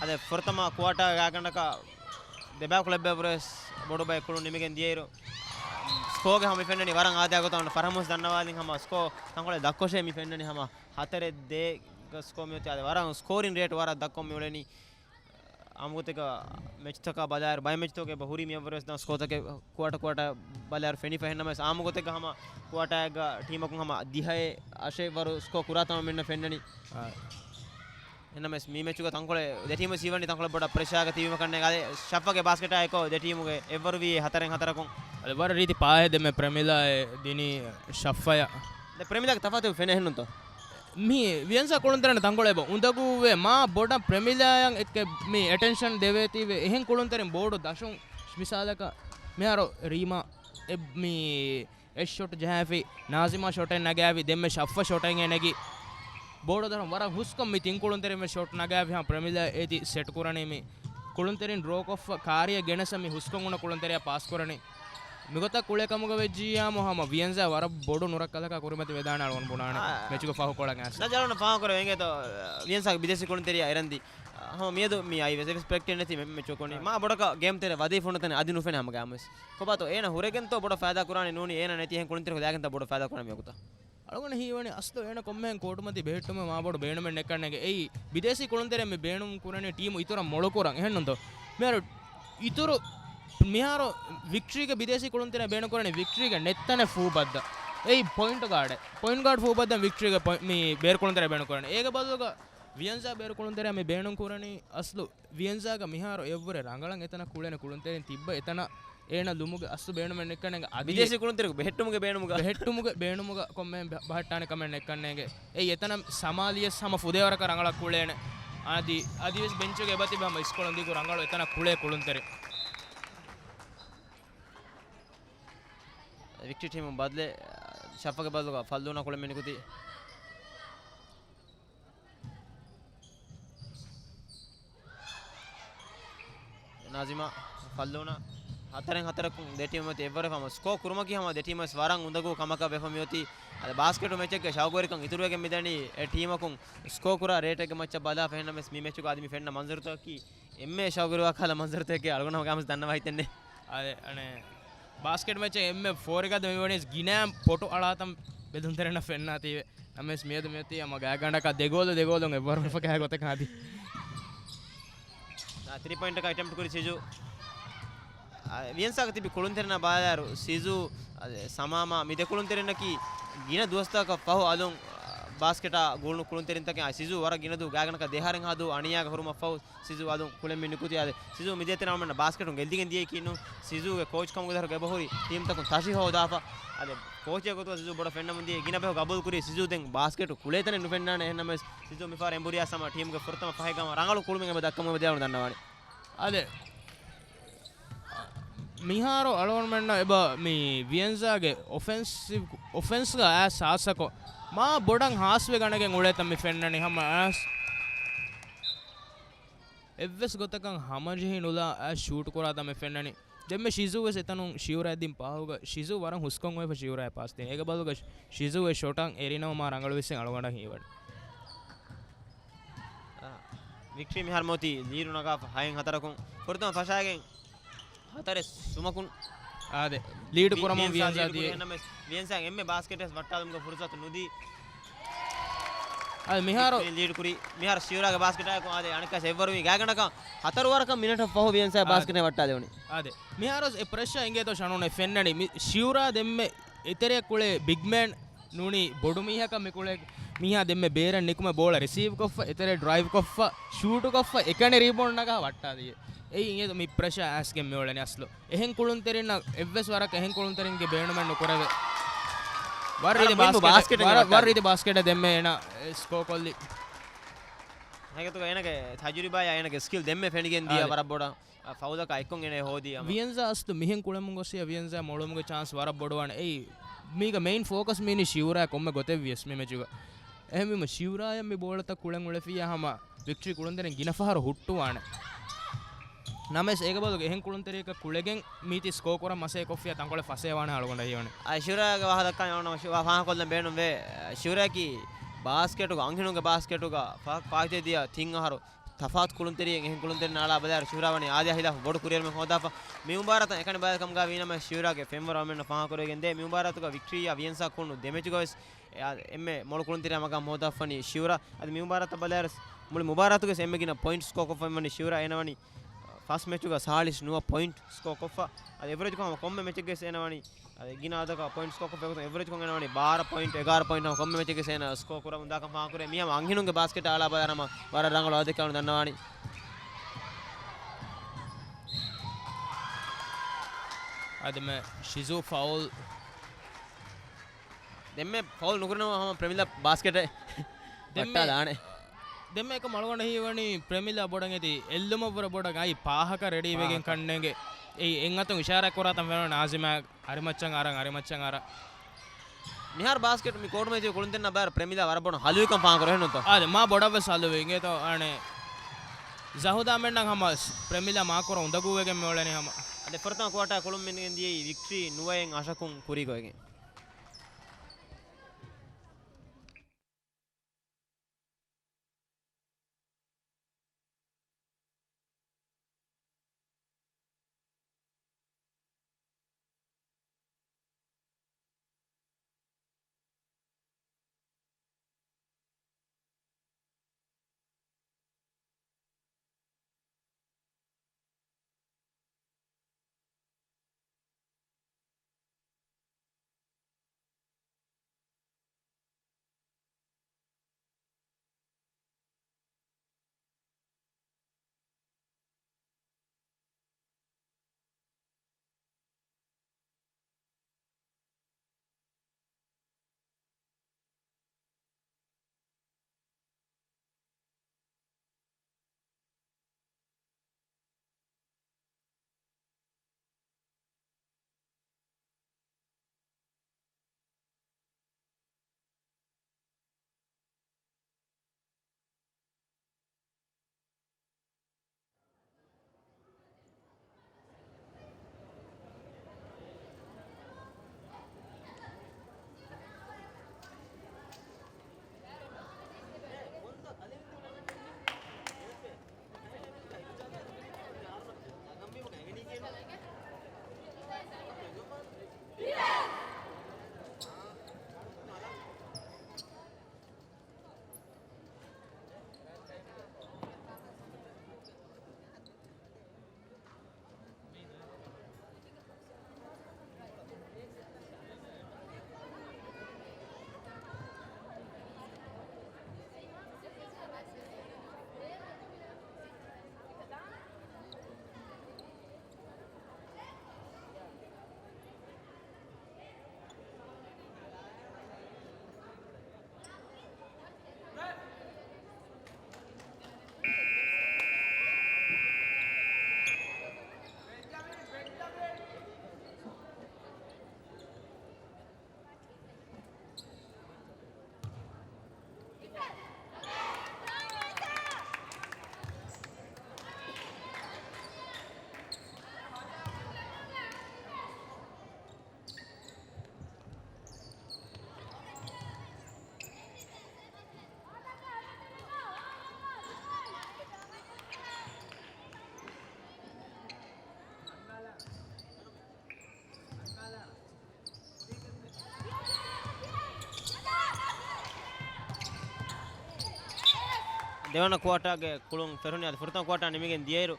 އަދި ފުރަތަމަ ކުއާޓާ ގާގަނޑަކަށް ދެބައި ކުޅެއްބައި ވުރެސް ބޮޑު ބައި ކުޅުން ނިމިގެން ދިޔައިރު، ސްކޯގެ ހަމަ މި ފެންނަނީ ވަރަށް އާދައިގެ ގޮތަށް ފަރަހަމުސް ދަންނަވާލިން ހަމަ ސްކޯ ތަންކޮޅެއް ދަށްކޮށޭ މި ފެންނަނީ ހަމަ ހަތަރެއް ދޭ ސްކޯ މިއޮތީ. އަދި ވަރަށް ސްކޯރިން ރޭޓް ވަރަށް ދަށްކޮށް މި އުޅެނީ. އާއްމުގޮތެއްގަ މެޗްތަކާ ބަލާއިރު، ބައެއް މެޗްތަކުގަ އެބަ ހުރީ މިއަށްވުރެސް ދާން ސްކޯތަކެއް ކުއާޓަ ކުއާޓަ ބަލާއިރު ފެނިފަ. އެހެންނަމަވެސް އާއްމުގޮތެއްގަ ހަމަ ކުއާޓާއެއްގަ ޓީމަކުން ހަމަ ދިހައެއް އަށެއް ވަރު ސްކޯ ކުރާ ތަން މިންނަ ފެންނަނީ. އާ. އެހެންނަމަވެސް މި މެޗުގަ ތަންކޮޅެއް ދެ ޓީމު ސީވަނީ ތަންކޮޅެއް ބޮޑަށް ޕްރެޝާގަ ތިބީމަ ކަންނޭނގެ. އަދި ޝަފަގެ ބާސްކެޓާ އެކޯ ދެ ޓީމުގެ އެއްވަރުވީ ހަތަރެއް ހަތަރަކުން. އަދި ވަރަށް ރީތި ޕާހެއް ދެމެ ޕްރެމިލާއެ ދިނީ ޝަފަޔަށް. ދެ ޕްރެމިލާގެ ތަފާތު ފެނެ ހެންނުންތޯ؟ މި ވިއެންސާ ކުޅުންތެރިން ތަންކޮޅެއް އެބަ އުނދަގޫވޭ މާ ބޮޑަށް ޕްރެމިލާއަށް އެއްކެ މި އެޓެންޝަން ދެވޭތީވެ. އެހެން ކުޅުންތެރިން ބޯޑު ދަށުން މިސާލަކަށް މިހާރު ރީމާ އެ މި އެއް ޝޮޓް ޖަހާފި، ނާޒިމާ ޝޮޓެއް ނަގާފި، ދެންމެ ޝަފްފަ ޝޮޓެއް އެނެގި. ބޯޑު ދަށުން ވަރަށް ހުސްކޮށް މި ތިން ކުޅުންތެރިން ވެސް ޝޮޓް ނަގާފި ހަމަ ޕްރެމިލާ އޭތި ސެޓް ކުރަނީ މި ކުޅުންތެރިން ޑްރޯ ކޮށްފަ ކާރިއަށް ގެނެސް މި ހުސްކޮށް އުނަ ކުޅުންތެރިއަށް ޕާސް ކުރަނީ. މިގޮތަށް ކުޅޭ ކަމުގަ ވެއްޖިއްޔާމު ހަމަ ވިއެންޒާ ވަރަށް ބޮޑު ނުރައްކަލަކާ ކުރިމަތި ވެދާނެ އަޅުގަނޑު ބުނާނެ. އާ. މެޗުގެ ފަހު ކޮޅަށް އައިސް. ނަޒީ އަޅުގަނޑު ފާހަގަކުރެވޭ އިނގޭތޯ، ވިއެންޒާގެ ބިދޭސީ ކުޅުންތެރިޔާ އެރަންދި. ހަމަ މިއަދު މި އައިވެސް އެއްވެސް ޕްރެކްޓިސް ނެތި މެ-، މެޗު ކުނި. އާ. މާ ބޮޑަކަށް ގޭމް ތެރެ ވަދެ ފުންނަ ތަނެއް އަދި ނުފެނެ ހަމަ ގާމުވެސް. ކޮބާތޯ އޭނަ ހުރެގެންތޯ ބޮޑަށް ފައިދާ ކުރާނެ ނޫނީ އޭނަ ނެތި އެހެން ކުޅުންތެރި ހުލާގެންތޯ ބޮޑަށް ފައިދާ ކުރާނެ މިވަގުތަށް. އަޅުގަނޑަށް ހީވަނީ އަސްލު އޭނަ ކޮންމެހެން ކޯޓުމަތީ ބެހެއްޓުމެއް މާބޮޑު ބޭނުމެއް ނެއްކަންނޭނގެ. އެއީ ބިދޭސީ ކުޅުންތެރިން މި ބޭނުން ކުރަނީ ޓީމު އިތުރަށް މޮޅުކުރަން. އެހެންނުންތޯ؟ މިހާރު އިތުރު، މިހާރު ވިކްޓްރީގެ ބިދޭސީ ކުޅުންތެރިން ބޭނުން ކުރަނީ ވިކްޓްރީގެ ނެތް ތަނެއް ފޫބައްދަ. އެއީ ޕޮއިންޓް ގާޑެއް. ޕޮއިންޓް ގާޑް ފޫބައްދަން ވިކްޓްރީގެ ޕޮއި-، މި ބޭރު ކުޅުންތެރިން ބޭނުން ކުރަނީ. އޭގެ ބަދަލުގަ ވިއެންޒާ ބޭރު ކުޅުންތެރިން މި ބޭނުން ކުރަނީ އަސްލު ވިއެންޒާގަ މިހާރު އެއްވުރެ ރަނގަޅަށް އެތަނަށް ކުޅޭނެ ކުޅުންތެރިން ތިއްބަ އެތަނަށް އޭނަ ލުމުގެ އަސްލު ބޭނުމެއް ނެއްކަންނޭނގެ އަދި ބިދޭސީ ކުޅުންތެރި ބެހެއްޓުމުގެ ބޭނުމުގަ. ބެހެއްޓުމުގެ ބޭނުމުގަ ކޮންމެހެން ބަ-، ބަހައްޓާނެ ކަމެއް ނެއްކަންނޭނގެ. އެއީ އެތަނަށް ސަމާލިޔަސް ހަމަ ފުދޭވަރަކަށް ރަނގަޅަށް ކުޅޭނެ. އަދި، އަދިވެސް ބެންޗުގެ އެބަތިބި ހަމަ އިސްކޮޅުން ދިގު ރަނގަޅު އެތަނަށް ކުޅޭ ކުޅުންތެރި. ވިކްޓްރީ ޓީމުން ބަދަލެއް، ޝަފަގެ ބަދަލުގަ ފައްލޫނާ ކުޅެމެ ނިކުތީ. ނާޒިމާ ފައްލޫނާ ހަތަރެއް ހަތަރަކުން ދެ ޓީމު އެއްވަރު ހަމަ ސްކޯ ކުރުމަކީ ހަމަ ދެ ޓީމު ވެސް ވަރަށް އުނދަގޫ ކަމަކަށް ވެފަ މިއޮތީ. އަދި ބާސްކެޓު މެޗެއްގެ ޝައުގުވެރިކަން އިތުރުވެގެން މިދަނީ އެ ޓީމަކުން ސްކޯ ކުރާ ރޭޓެއްގެ މައްޗަށް ބަލާފަ. އެހެންނަމަވެސް މި މެޗުގަ އަދި މި ފެންނަ މަންޒަރުތަކަކީ އެންމެ ޝައުގުވެރިވާ ކަހަލަ މަންޒަރުތަކެއް އަޅުގަނޑު ހަމަ ގާމުސް ދަންނަވައިތެންނެ. އަދެ، އަނެ، ބާސްކެޓް މެޗެއް އެންމެ ފޯރިގަދަ މިވަނީސް ގިނަ ޕޮޓު އަޅާތަން ބެލުންތެރެންނަށް ފެންނާތީވެ. ނަމަވެސް މިއަދު މިއޮތީ ހަމަ ގާގަނޑަކަށް ދެގޯލު ދެގޯލުން އެއްވަރު ވެފަ ކަހަލަ ގޮތަކަށް އަދި. ތިރީ ޕޮއިންޓަކަށް އެޓެމްޕްޓް ކުރި ސިޒު. އާ، ވިއެންސާގަ ތިބި ކުޅުންތެރިންނާ ބާލާއިރު ސިޒު، އާ، ސަމާމާ މި ދެ ކުޅުންތެރިންނަކީ ގިނަ ދުވަސްތަކަށް ފަހު އަލުން ބާސްކެޓާ ގުޅުނު ކުޅުންތެރިންތަކެއް ސިޒޫ ވަރަށް ގިނަ ދުވަސް ގާތްގަނޑަކަށް ދެހާރެއްހާ ދުވަސް އަނިޔާގަ ހުރުމަށްފަހު ސިޒޫ އަލުން ކުޅެން މި ނިކުތީ. އާދެ، ސިޒޫ މިދޭތެރެ އަޅުމެންނަށް ބާސްކެޓުން ގެއްލިގެން ދިޔައީކީ ނޫން. ސިޒޫގެ ކޯޗް ކަމުގެ ދަށުގަ އެބަހުރި ޓީމްތަކުން ތަށި ހޯދާފަ. އާދެ، ކޯޗެއް ގޮތުގަ ސިޒޫ ބޮޑަށް ފެންނަމުން ދިޔައީ ގިނަ ބަޔަކު ގަބޫލު ކުރީ ސިޒޫ ދެން ބާސްކެޓު ކުޅޭ ތަނެއް ނުފެންނާނެ. އެހެންނަމަވެސް ސިޒޫ މިފަހަރު އެނބުރިޔާ ސަމާ ޓީމްގެ ފުރަތަމަ ފަހެއްގަ ރަނގަޅު ކުޅުމެއް އެބަ ދައްކަމުން އެބަ ދިޔައީ ދަންނަވާނެ. އާދެ، މިހާރު އަޅުގަނޑުމެންނަށް އެބަ މި ވިއެންޒާގެ އޮފެންސިވް، އޮފެންސްގަ އައިސް ހާއްސަކޮށް މާ ބޮޑަށް ހާސްވެ ގަނެގެން އުޅޭތަން މި ފެންނަނީ. ހަމަ އައިސް އެއްވެސް ގޮތަކަށް ހަމަޖެހި ނުލާ އައިސް ޝޫޓް ކުރާތަން މި ފެންނަނީ. ދެންމެ ޝިޒޫ ވެސް އެތަނުން ޝިއުރާ ދިން ޕާހުގަ ޝިޒޫ ވަރަށް ހުސްކޮށް އޮތްފަ ޝިއުރާ ޕާސް ދިން. އޭގެ ބަދަލުގަ ޝިޒޫ އެ ޝޮޓަށް އެރިނަމަ މާ ރަނގަޅު ވެސް އަޅުގަނޑަށް ހީވަނީ. އާ، ވިކްޓްރީ މިހާރު މިއޮތީ ލީޑު ނަގާފަ ހައެއް ހަތަރަކުން. ފުރަތަމަ ފަށާގެން ހަތަރެއް ސުމަކުން. އާދެ، ލީޑު ކުރަމުން ވިޔަންސާ ވިޔަންސާ ލީޑު ދިޔަ. ކުރި އެހެންނަމަވެސް ވިޔަންސާ އެންމެ ބާސްކެޓެއް ވައްޓާލުމުގެ ފުރުސަތު ނުދީ. އާދެ، މިހާރު ވިކްޓްރީ ލީޑު ކުރި. މިހާރު ޝިއުރާގެ ބާސްކެޓާއެކު އާދެ، އަނެއްކާސް އެއްވަރު ވީ ގާތްގަނޑަކަށް ހަތަރު ވަރަކަށް މިނެޓަށް ފަހު ވިޔަންސާ އާދެ. ބާސްކެޓެއް ވައްޓާލެވުނީ. އާދެ، މިހާރު އެ ޕްރެޝަރ އިނގޭތޯ ޝަނޯން އެ ފެންނަނީ. މި ޝިއުރާ ދެންމެ އެތެރެއަށް ކުޅޭ ބިގްމޭން ނޫނީ ބޮޑު މީހަކަށް މި ކުޅޭ މީހާ ދެންމެ ބޭރަށް ނިކުމެ ބޯޅަ ރިސީވް ކޮށްފަ، އެތެރެ ޑްރައިވް ކޮށްފަ، ޝޫޓު ކޮށްފަ، އެކަނި ރީބޯންޑް ނަގާ ވައްޓާލި. އެއީ އިނގޭތޯ މި ޕްރެޝަރ އައިސްގެން މި އުޅެނީ އަސްލު. އެހެން ކުޅުންތެރިންނަށް އެއްވެސް ވަރަކަށް އެހެން ކުޅުންތެރިންގެ ބޭނުމެއް ނުކުރެވޭ. ވަރަށް ރީތި އަޅު މިން ބާސްކެޓެއް، ބާސްކެޓެއް ވަރަށް، ވަރަށް ވައްޓާލި. ރީތި ބާސްކެޓެއް ދެންމެ އޭނަ ސްކޯ ކޮށްލީ. ހަގީގަތުގަ އޭނަގެ ތަޖުރިބާއާ އޭނަގެ ސްކިލް ދެންމެ ފެނިގެން ދިޔަ އާދެ. ވަރަށް ބޮޑަށް. އަ، ފައުލަކާ އެއްކޮށް އޭނަ ހޯދި އަމަ. ވިޔަންޒާ އަސްލު މިހެން ކުޅެމުން ގޮސް ވިޔަންޒާ މޮޅުވުމުގެ ޗާންސް ވަރަށް ބޮޑުވާނެ. އެއީ މީގަ މެއިން ފޯކަސް މީނީ ޝިއުރާ ކޮންމެ ގޮތެއް ވިޔަސް މި މެޗުގަ. އެހެންވީމަ ޝިއުރާޔަށް މި ބޯޅަތައް ކުޅެން އުޅެފިއްޔާ ހަމަ ވިކްޓްރީ ކުޅުންތެރިން ގިނަ ފަހަރު ހުއްޓުވާނެ. ނަމަވެސް އޭގެ ބަދަލުގަ އެހެން ކުޅުންތެރިޔަކަށް ކުޅެގެން މީތި ސްކޯ ކުރަން މަސައްކަތް ކޮށްފިއްޔާ ތަންކޮޅެއް ފަސޭ ވާނެ އަޅުގަނޑަށް ހީވަނީ. އަ، ޝިއުރާގެ ވާހަކަ ދައްކާ އަޅުގަނޑު ޝިއުރާ ފާހަގަކޮށްލަން ބޭނުންވޭ. ޝިއުރާއަކީ ބާސްކެޓުގަ، އަންހެނުންގެ ބާސްކެޓުގަ ފާ-، ފާއިތުވެދިޔަ ތިން އަހަރު ތަފާތު ކުޅުންތެރިއެއް. އެހެން ކުޅުންތެރިން އަޅާ ބަލާއިރު ޝިއުރާ ވަނީ އާދަޔާ ހިލާފަށް ބޮޑު ކުރިއެރުމެއް ހޯދާފަ. މި މުބާރާތަށް އެކަނި ބަލާލި ކަމުގަ ވީނަމަ ޝިއުރާގެ ފެންވަރު އަޅުމެންނަށް ފާހަގަކުރެވިގެންދޭ. މި މުބާރާތުގަ ވިކްޓްރީއާ ވިޔަންސާ ކުޅުނު ދެމެޗުގަވެސް އެ-، އާ، އެންމެ މޮޅު ކުޅުންތެރިޔާ މަގާ ހޯދާފަނީ ޝިއުރާ. އަދި މި މުބާރާތަށް ބަލާއިރު މުޅި މުބާރާތަށް ބަލާއިރު އެންމެ ގިނަ ޕޮއިންޓް ސްކޯ ކޮށްފަ ވަނީ ޝިއުރާ. އޭނަ ވަނީ ފަސް މެޗުގަ ސާޅީސް ނުވަ ޕޮއިންޓް ސްކޯ ކޮށްފަ. އަދި އެވްރެޖްކޮށް ހަމަ ކޮންމެ މެޗެއްގަވެސް އޭނަ ވަނީ އަދި ގިނަ އަދަދަކަށް ޕޮއިންޓް ސްކޯ ކޮށްފަ އެގޮތުން އެވްރެޖްކޮށް އޭނަ ވަނީ ބާރަ ޕޮއިންޓް، އެގާރަ ޕޮއިންޓް ހަމަ ކޮންމެ މެޗެއްގަވެސް އޭނަ ސްކޯ ކުރަމުން ދާކަން ފާހަގަކުރޭ. މީ ހަމަ އަންހެނުންގެ ބާސްކެޓާ އަޅާ ބަލާއިރު ހަމަ ވަރަށް ރަނގަޅު އަދަދެއްކަން ދަންނަވާނީ. އަދި މެ ޝިޒޫ ފައުލް. ދެންމެ ފައުލް ނުކުރެން ހަމަ ޕްރެމިލާ ބާސްކެޓެއް ދެންމެ ވައްޓާލާނެ. ދެންމެ އެކަމް އަޅުގަނޑަށް ހީވަނީ ޕްރެމިލާ ބޮޑަށް އެދި އެއްލުމަށްވުރެ ބޮޑަށް އައި ޕާހަކަށް ރެޑީވެގެން ޕާހަކަށް. ކަންނޭނގެ. އެއީ އެއްއަތުން އިޝާރާތް ކުރާތަން ފެނުނީ ނާޒިމާ އަރިމައްޗަށް އަރަން، އަރިމައްޗަށް އަރަން. މިހާރު ބާސްކެޓް މި ކޯޓު މެޗުގަ ކުޅުންތެރިންނަށް ބާރަ ޕްރެމިލާ ވަރަށް ބޮޑަށް ހަލުވިކަން ފާހަގަކުރެވެނުތޯ؟ އާދެ، މާ ބޮޑަށްވެސް ހަލުވި. އިނގޭތޯ އަނެއް ޒަހުދާމެންނަށް ހަމަ ޕްރެމިލާ މާކުރަން އުނދަގޫވެގެން މިއުޅެނީ ހަމަ. އަދި ފުރަތަމަ ކުއާޓާ ކުޅުން މިނިގެން ދިޔައީ ވިކްޓްރީ ނުވައެއް އަށަކުން ކުރިގޮތްގެން. ދެވަނަ ކުއާޓާގެ ކުޅުން ފެށުނީ. އަދި ފުރަތަމަ ކުއާޓާ ނިމިގެން ދިޔައިރު،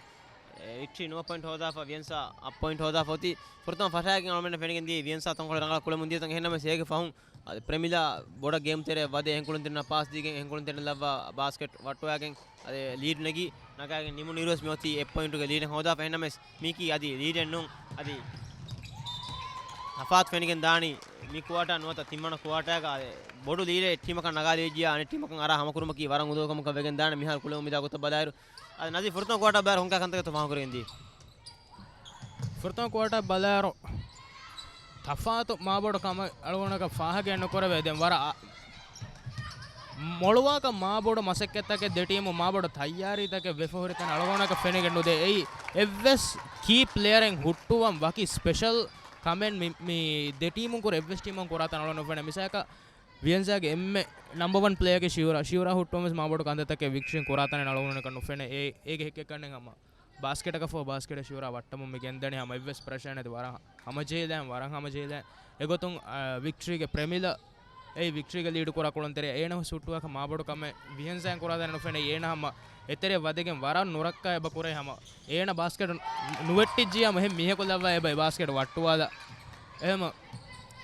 އެ، ވިކްޓްރީ ނުވަ ޕޮއިންޓް ހޯދާފަ، ވިއެންސާ އަށް ޕޮއިންޓް ހޯދާފަ އޮތީ. ފުރަތަމަ ފަށާގެން އަޅުމެންނަށް ފެނިގެން ދިޔައީ ވިއެންސާ ތަންކޮޅެއް ރަނގަޅަށް ކުޅެމުން ދިޔަތަން. އެހެންނަމަވެސް އޭގެ ފަހުން އަދި ޕްރެމިލާ ބޮޑަށް ގޭމް ތެރެއަށް ވަދެ އެހެން ކުޅުންތެރިންނަށް ޕާސް ދީގެން އެހެން ކުޅުންތެރިން ލައްވާ ބާސްކެޓް ވައްޓުވާގެން އަދި ލީޑް ނެގި ނަގާގެން ނިމުނުއިރުވެސް މިއޮތީ އެއް ޕޮއިންޓުގެ ލީޑެއް ހޯދާފަ. އެހެންނަމަވެސް މީކީ އަދި ލީޑެއް ނޫން. އަދި ތަފާތު ފެނިގެން ދާނީ މި ކުއާޓާ ނުވަތަ ތިންވަނަ ކުއާޓާގަ އަދި ބޮޑު ލީޑެއް އެއް ޓީމަކަށް ނަގާލެވިއްޖިއްޔާ އަނެއް ޓީމަކަށް އަރާ ހަމަކުރުމަކީ ވަރަށް އުނދަގޫކަމަކަށް ވެގެން ދާނެ މިހާރު ކުޅެމުން މިދާ ގޮތަށް ބަލާއިރު. އަދި ނަޒީ ފުރަތަމަ ކުއާޓާ ބަލާއިރު ކޮންކަހަލަ ކަންތަކެއްތޯ ފާހަގަކުރެގެން ދީ؟ ފުރަތަމަ ކުއާޓާ ބަލާއިރު ތަފާތު މާބޮޑު ކަމެއް އަޅުގަނޑަކަށް ފާހަގައެއް ނުކުރެވޭ. ދެން ވަރަށް އަ-، މޮޅުވާކަށް މާބޮޑު މަސައްކަތްތަކެއް ދެ ޓީމު މާބޮޑު ތައްޔާރީތަކެއް ވެފަ ހުރި ތަން އަޅުގަނޑަކަށް ފެނިގެން ނުދޭ. އެއީ އެއްވެސް ކީ ޕްލޭޔަރެއް ހުއްޓުވަން ވަކި ސްޕެޝަލް ކަމެއް މި، މި ދެ ޓީމުން ކުރެ އެއްވެސް ޓީމަކުން ކުރާތަން އަޅުގަނޑަށް ނުފެނޭ. މިސާލަކަށް ވިއެންޒާގެ އެންމެ ނަމްބަ ވަން ޕްލޭޔަރގެ ޝިއުރާ، ޝިއުރާ ހުއްޓުވަން ވެސް މާބޮޑު ކަންތައްތަކެއް ވިކްޓްރީން ކުރާތަނެއް އަޅުގަނޑަކަށް ނުފެނޭ. އޭ، އޭގެ ހެކިކަންނެއް ހަމަ ބާސްކެޓަކަށްފަހު ބާސްކެޓަށް ޝިއުރާ ވައްޓަމުން މި ގެންދަނީ ހަމަ އެއްވެސް ޕްރެޝަރެއް ނެތި ވަރަށް ހަމަޖެހިލައި ވަރަށް ހަމަޖެހިލައި. އެގޮތުން، އާ، ވިކްޓްރީގެ ޕްރެމިލާ އެއީ ވިކްޓްރީގެ ލީޑު ކުރާ ކުޅުންތެރިޔާ އޭނަ ހުއްޓުވާކަށް މާބޮޑު ކަމެއް ވިއެންޒާއިން ކުރާތަނެއް ނުފެނޭ. އޭނަ ހަމަ އެތެރެ ވަދެގެން ވަރަށް ނުރައްކާ އެބަ ކުރޭ ހަމަ. އޭނަ ބާސްކެޓް ނުވެއްޓިއްޖިއްޔާ އެހެން މީހަކު ލައްވާ އެބަ އެ ބާސްކެޓް ވައްޓުވާލާ. އެހެމަ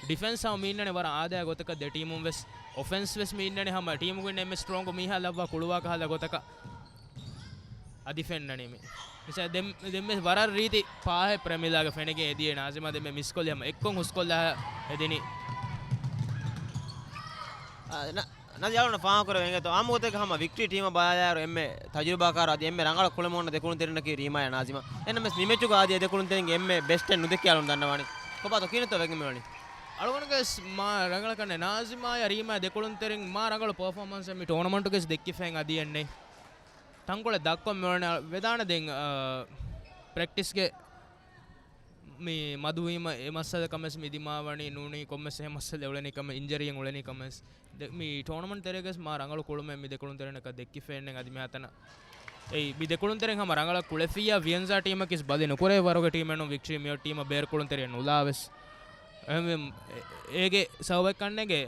ޑިފެންސް ހަމަ މީންނަނީ ވަރަށް އާދަޔާ ގޮތަކަށް ދެ ޓީމުން ވެސް. އޮފެންސް ވެސް މީންނަނީ ހަމަ ޓީމުގެ އެންމެ ސްޓްރޯންގު މީހާ ލައްވާ ކުޅުވާ ކަހަލަ ގޮތަކަށް. އަދި ފެންނަނީ މި. މިސާ ދެން، ދެންމެ ވަރަށް ރީތި ޕާހެއް ޕްރެމިލާގެ ފެނިގެން އެދިޔޭ ނާޒިމާ ދެންމެ މިސްކޮށްލި ހަމަ އެއްކޮށް ހުސްކޮށްލާ އެދިނީ. އާ، ނަ-، ނަޒީ އަޅުގަނޑަށް ފާހަގަކުރެވޭ އިނގޭތޯ. އާއްމުގޮތެއްގަ ހަމަ ވިކްޓްރީ ޓީމަށް ބަލާލާއިރު އެންމެ ތަޖުރިބާކާރު އަދި އެންމެ ރަނގަޅަށް ކުޅެމުން އޮންނަ ދެކުޅުންތެރިންނަކީ ރީމާޔާ ނާޒިމާ. އެހެންނަމަވެސް މި މެޗުގަ އަދި އެ ދެކުޅުންތެރިންގެ އެންމެ ބެސްޓެއް ނުދެކި އަޅުން ދަންނަވާނީ. ކޮބާތޯ ކިހިނެއްތޯ ވެގެން މިވަނީ؟ އަޅުގަނޑުގެ ވެސް މާ ރަނގަޅަކަށް ނާޒިމާޔާ ރީމާޔާ ދެކުޅުންތެރިން މާ ރަނގަޅު ޕަރފޯމަންސެއް މި ޓޫނަމަންޓުގައި ވެސް ދެއްކިފައި އަދި އެންނެ. ތަންކޮޅެއް ދައްކޮށް މިވަނީ ވެދާނެ ދެން، އާ، ޕްރެކްޓިސްގެ މި މަދުވީމަ އެ މައްސަލަ ކަމެސް މި ދިމާވަނީ ނޫނީ ކޮންމެސް އެހެން މައްސަލަ އުޅެނީ ކަމެއް، އިންޖަރީއެއް އުޅެނީ ކަމެސް. ދެ-، މި ޓޫނަމަންޓް ތެރޭގަސް މާ ރަނގަޅު ކުޅުމެއް މި ދެކުޅުންތެރިންނަކަށް ދެއްކިފައެއްނެއް އަދި މިހާތަނަށް. އެއީ މި ދެކުޅުންތެރިން ހަމަ ރަނގަޅަށް ކުޅެފިއްޔާ ވިއެންޒާ ޓީމަކީސް ބަލި ނުކުރޭ ވަރުގެ ޓީމެއް ނޫން ވިކްޓްރީ މިއޮތް ޓީމަށް ބޭރު ކުޅުންތެރިއެއް ނުލާވެސް. އެހެންވެ، އެ-، އޭގެ ސަބަބެއް ކަންނޭނގެ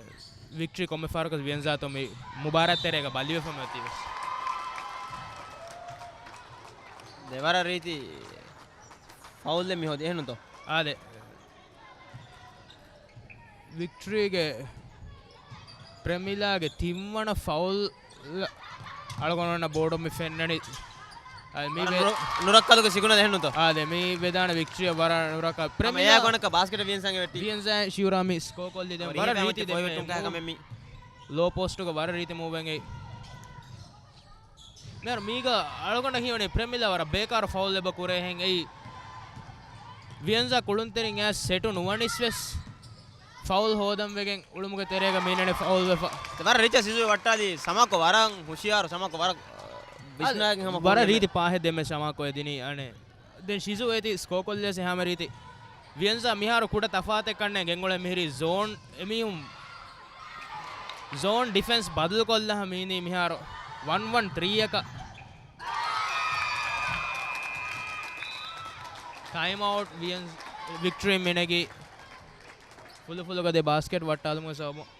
ވިކްޓްރީ ކޮންމެ ފަހަރަކަސް ވިއެންޒާތޯ މި މުބާރާތް ތެރޭގަ ބަލިވެފަ މިއޮތީވެސް. ދެ ވަރަށް ރީތި ފައުލްއެއް މި ހޯދި އެހެންނުތޯ؟ އާދެ. ވިކްޓްރީގެ ޕްރެމިލާގެ ތިންވަނަ ފައުލް އަޅުގަނޑު ބޯޑު މި ފެންނަނީ. އާ، މީ ވަރަށް ވެ-، ނުރަ-، ނުރައްކަލުގެ ސިގުނަލް އެހެންނުތޯ؟ އާދެ، މީ ވެދާނެ ވިކްޓްރީއަށް ވަރަށް ނުރައްކާ. ޕްރެމިލާ އެއާ ކޮނަކަށް ބާސްކެޓަށް ވިއެންސާ ވެއްޓި. ވިއެންސާ ޝިއުރާ މި ސްކޯ ކޮށްލި ދެން ވަރަށް ރީތި ދެން މޫ-، ލޯ ޕޯސްޓުގަ ވަރަށް ރީތި މޫވެއް އެއީ. މޭރު މީގަ އަޅުގަނޑަށް ހީވަނީ ޕްރެމިލާ ވަރަށް ބޭކާރު ފައުލް އެބަ ކުރޭހެން އެއީ. ވިއެންޒާ ކުޅުންތެރިން އެއާ ސެޓު ނުވަނިސް ވެސް ފައުލް ހޯދަން ވެގެން އުޅުމުގެ ތެރޭގަ މީނަނެ ފައުލް ވެފަ. ވަރަށް ރީތި ސިޒު ވައްޓާލީ ސަމާކޯ ވަރަށް ހުޝިޔާރު ސަމާކޯ ވަރަށް ވިސްނާގެން ހަމަ ވަރަށް ކުޅުން ރީތި ދެމެ. ޕާހެއް ދެމެ ސަމާކޯ އެދިނީ އަނެއް. ދެން ޝިޒު އޭތި ސްކޯ ކޮށްލިޔަސް އެހާމެ ރީތި. ވިއެންޒާ މިހާރު ކުޑަ ތަފާތެއް ކަންނޭ ގެންގުޅޭ މިހިރީ ޒޯން އެމީހުން ޒޯން ޑިފެންސް ބަދަލުކޮށްލާ މީނީ މިހާރު ވަން ވަން ތްރީ އަކަށް. ޓައިމް އައުޓް ވިއެން ވިކްޓްރީ މިނެގި ފުލުފުލުގަ ދެ ބާސްކެޓް ވައްޓާލުމުގެ ސަބަބުން.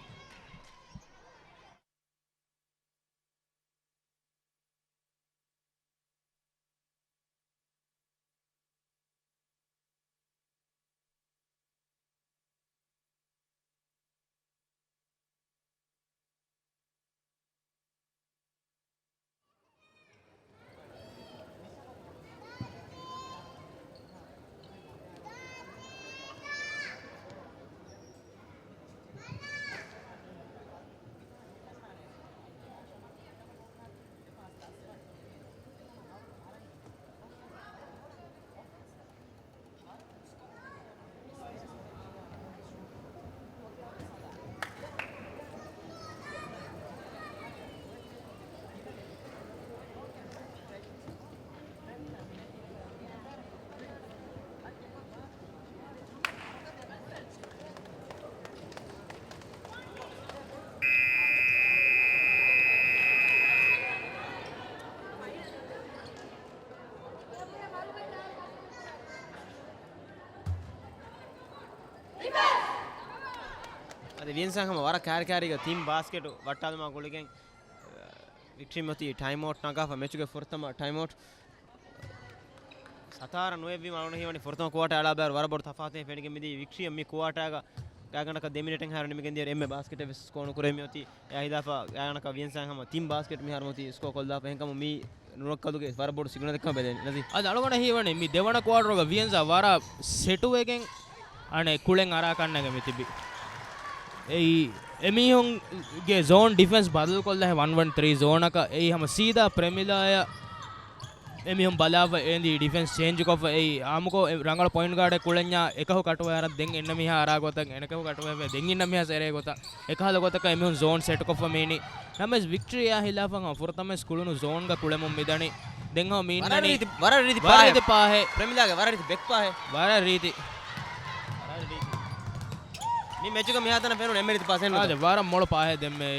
އަދި ވިއެންސާ ހަމަ ވަރަށް ކާރިކާރީގަ ތިން ބާސްކެޓު ވައްޓާލުމާ ގުޅިގެން، ވިކްޓްރީ މިއޮތީ ޓައިމް އައުޓް ނަގާފަ މެޗުގެ ފުރަތަމަ ޓައިމް އައުޓް. ސަތާރަ ނުވެއްވީމަ އަޅުގަނޑަށް ހީވަނީ ފުރަތަމަ ކުއާޓާ އަޅާ ބައިވަރު ވަރަށް ބޮޑު ތަފާތެއް ފެނިގެން މިދީ. ވިކްޓްރީ މި ކުއާޓާގަ ގާތްގަނޑަކަށް ދެ މިނެޓެއްހާއިރު ނިމިގެން ދިޔައިރު އެންމެ ބާސްކެޓެއް ވެސް ސްކޯ ނުކުރެވި މިއޮތީ. އެއާ ހިލާފަށް ގާތްގަނޑަކަށް ވިޔަންސާ ހަމަ ތިން ބާސްކެޓް މިހާރު މިއޮތީ ސްކޯ ކޮށްލާފަ. އެހެންކަމުން މީ ނުރައްކަލުގެ ވަރަށް ބޮޑު ސިގްނަލެއްކަމަށް ބެލެނީ ނަޒީ. އަދި އަޅުގަނޑަށް ހީވަނީ މި ދެވަނަ ކުއާޓަރުގަ ވިޔަންސާ ވަރަށް ސެޓުވެގެން އަނެއް ކުޅެން އަރާ ކަންނޭނގެ މި ތިބި. އެއީ، އެމީހުންގެ ޒޯން ޑިފެންސް ބަދަލުކޮށްލާ ވަން ވަން ތްރީ ޒޯނަކަށް އެއީ ހަމަ ސީދާ ޕްރެމިލާޔަށް އެމީހުން ބަލާފަ އޭނދީ ޑިފެންސް ޗޭންޖް ކޮށްފަ އެއީ އާމުކޮށް އެ ރަނގަޅު ޕޮއިންޓް ގާޑެއް ކުޅެންޏާ އެކަހު ކަޓުވައި އަރަން ދެން އެންނަ މީހާ އަރާ ގޮތަށް އެނެކަހު ކަޓުވައި ދެން އިންނަ މީހާ ސެރޭ ގޮތަށް އެކަހަލަ ގޮތަކަށް އެމީހުން ޒޯން ސެޓް ކޮށްފަ މީނީ. ނަމަވެސް ވިކްޓްރީއާ ހިލާފަށް ހަމަ ފުރަތަމަވެސް ކުޅުނު ޒޯންގަ ކުޅެމުން މިދަނީ. ދެން ހަމަ މީ ވަރަށް އިންނަނީ ރީތި، ވަރަށް ރީތި ވަރަށް ޕާހެއް. ރީތި ޕާހެއް. ޕްރެމިލާގެ ވަރަށް ރީތި ބެކް ޕާހެއް. ވަރަށް ރީތި. ވަރަށް ރީތި. މި މެޗުގަ މިހާތަނަށް ފެނުނު އެންމެ ރީތި ޕާސް އެއްނުތަ؟ އާދެ، ވަރަށް މޮޅު ޕާހެއް ދެންމެ.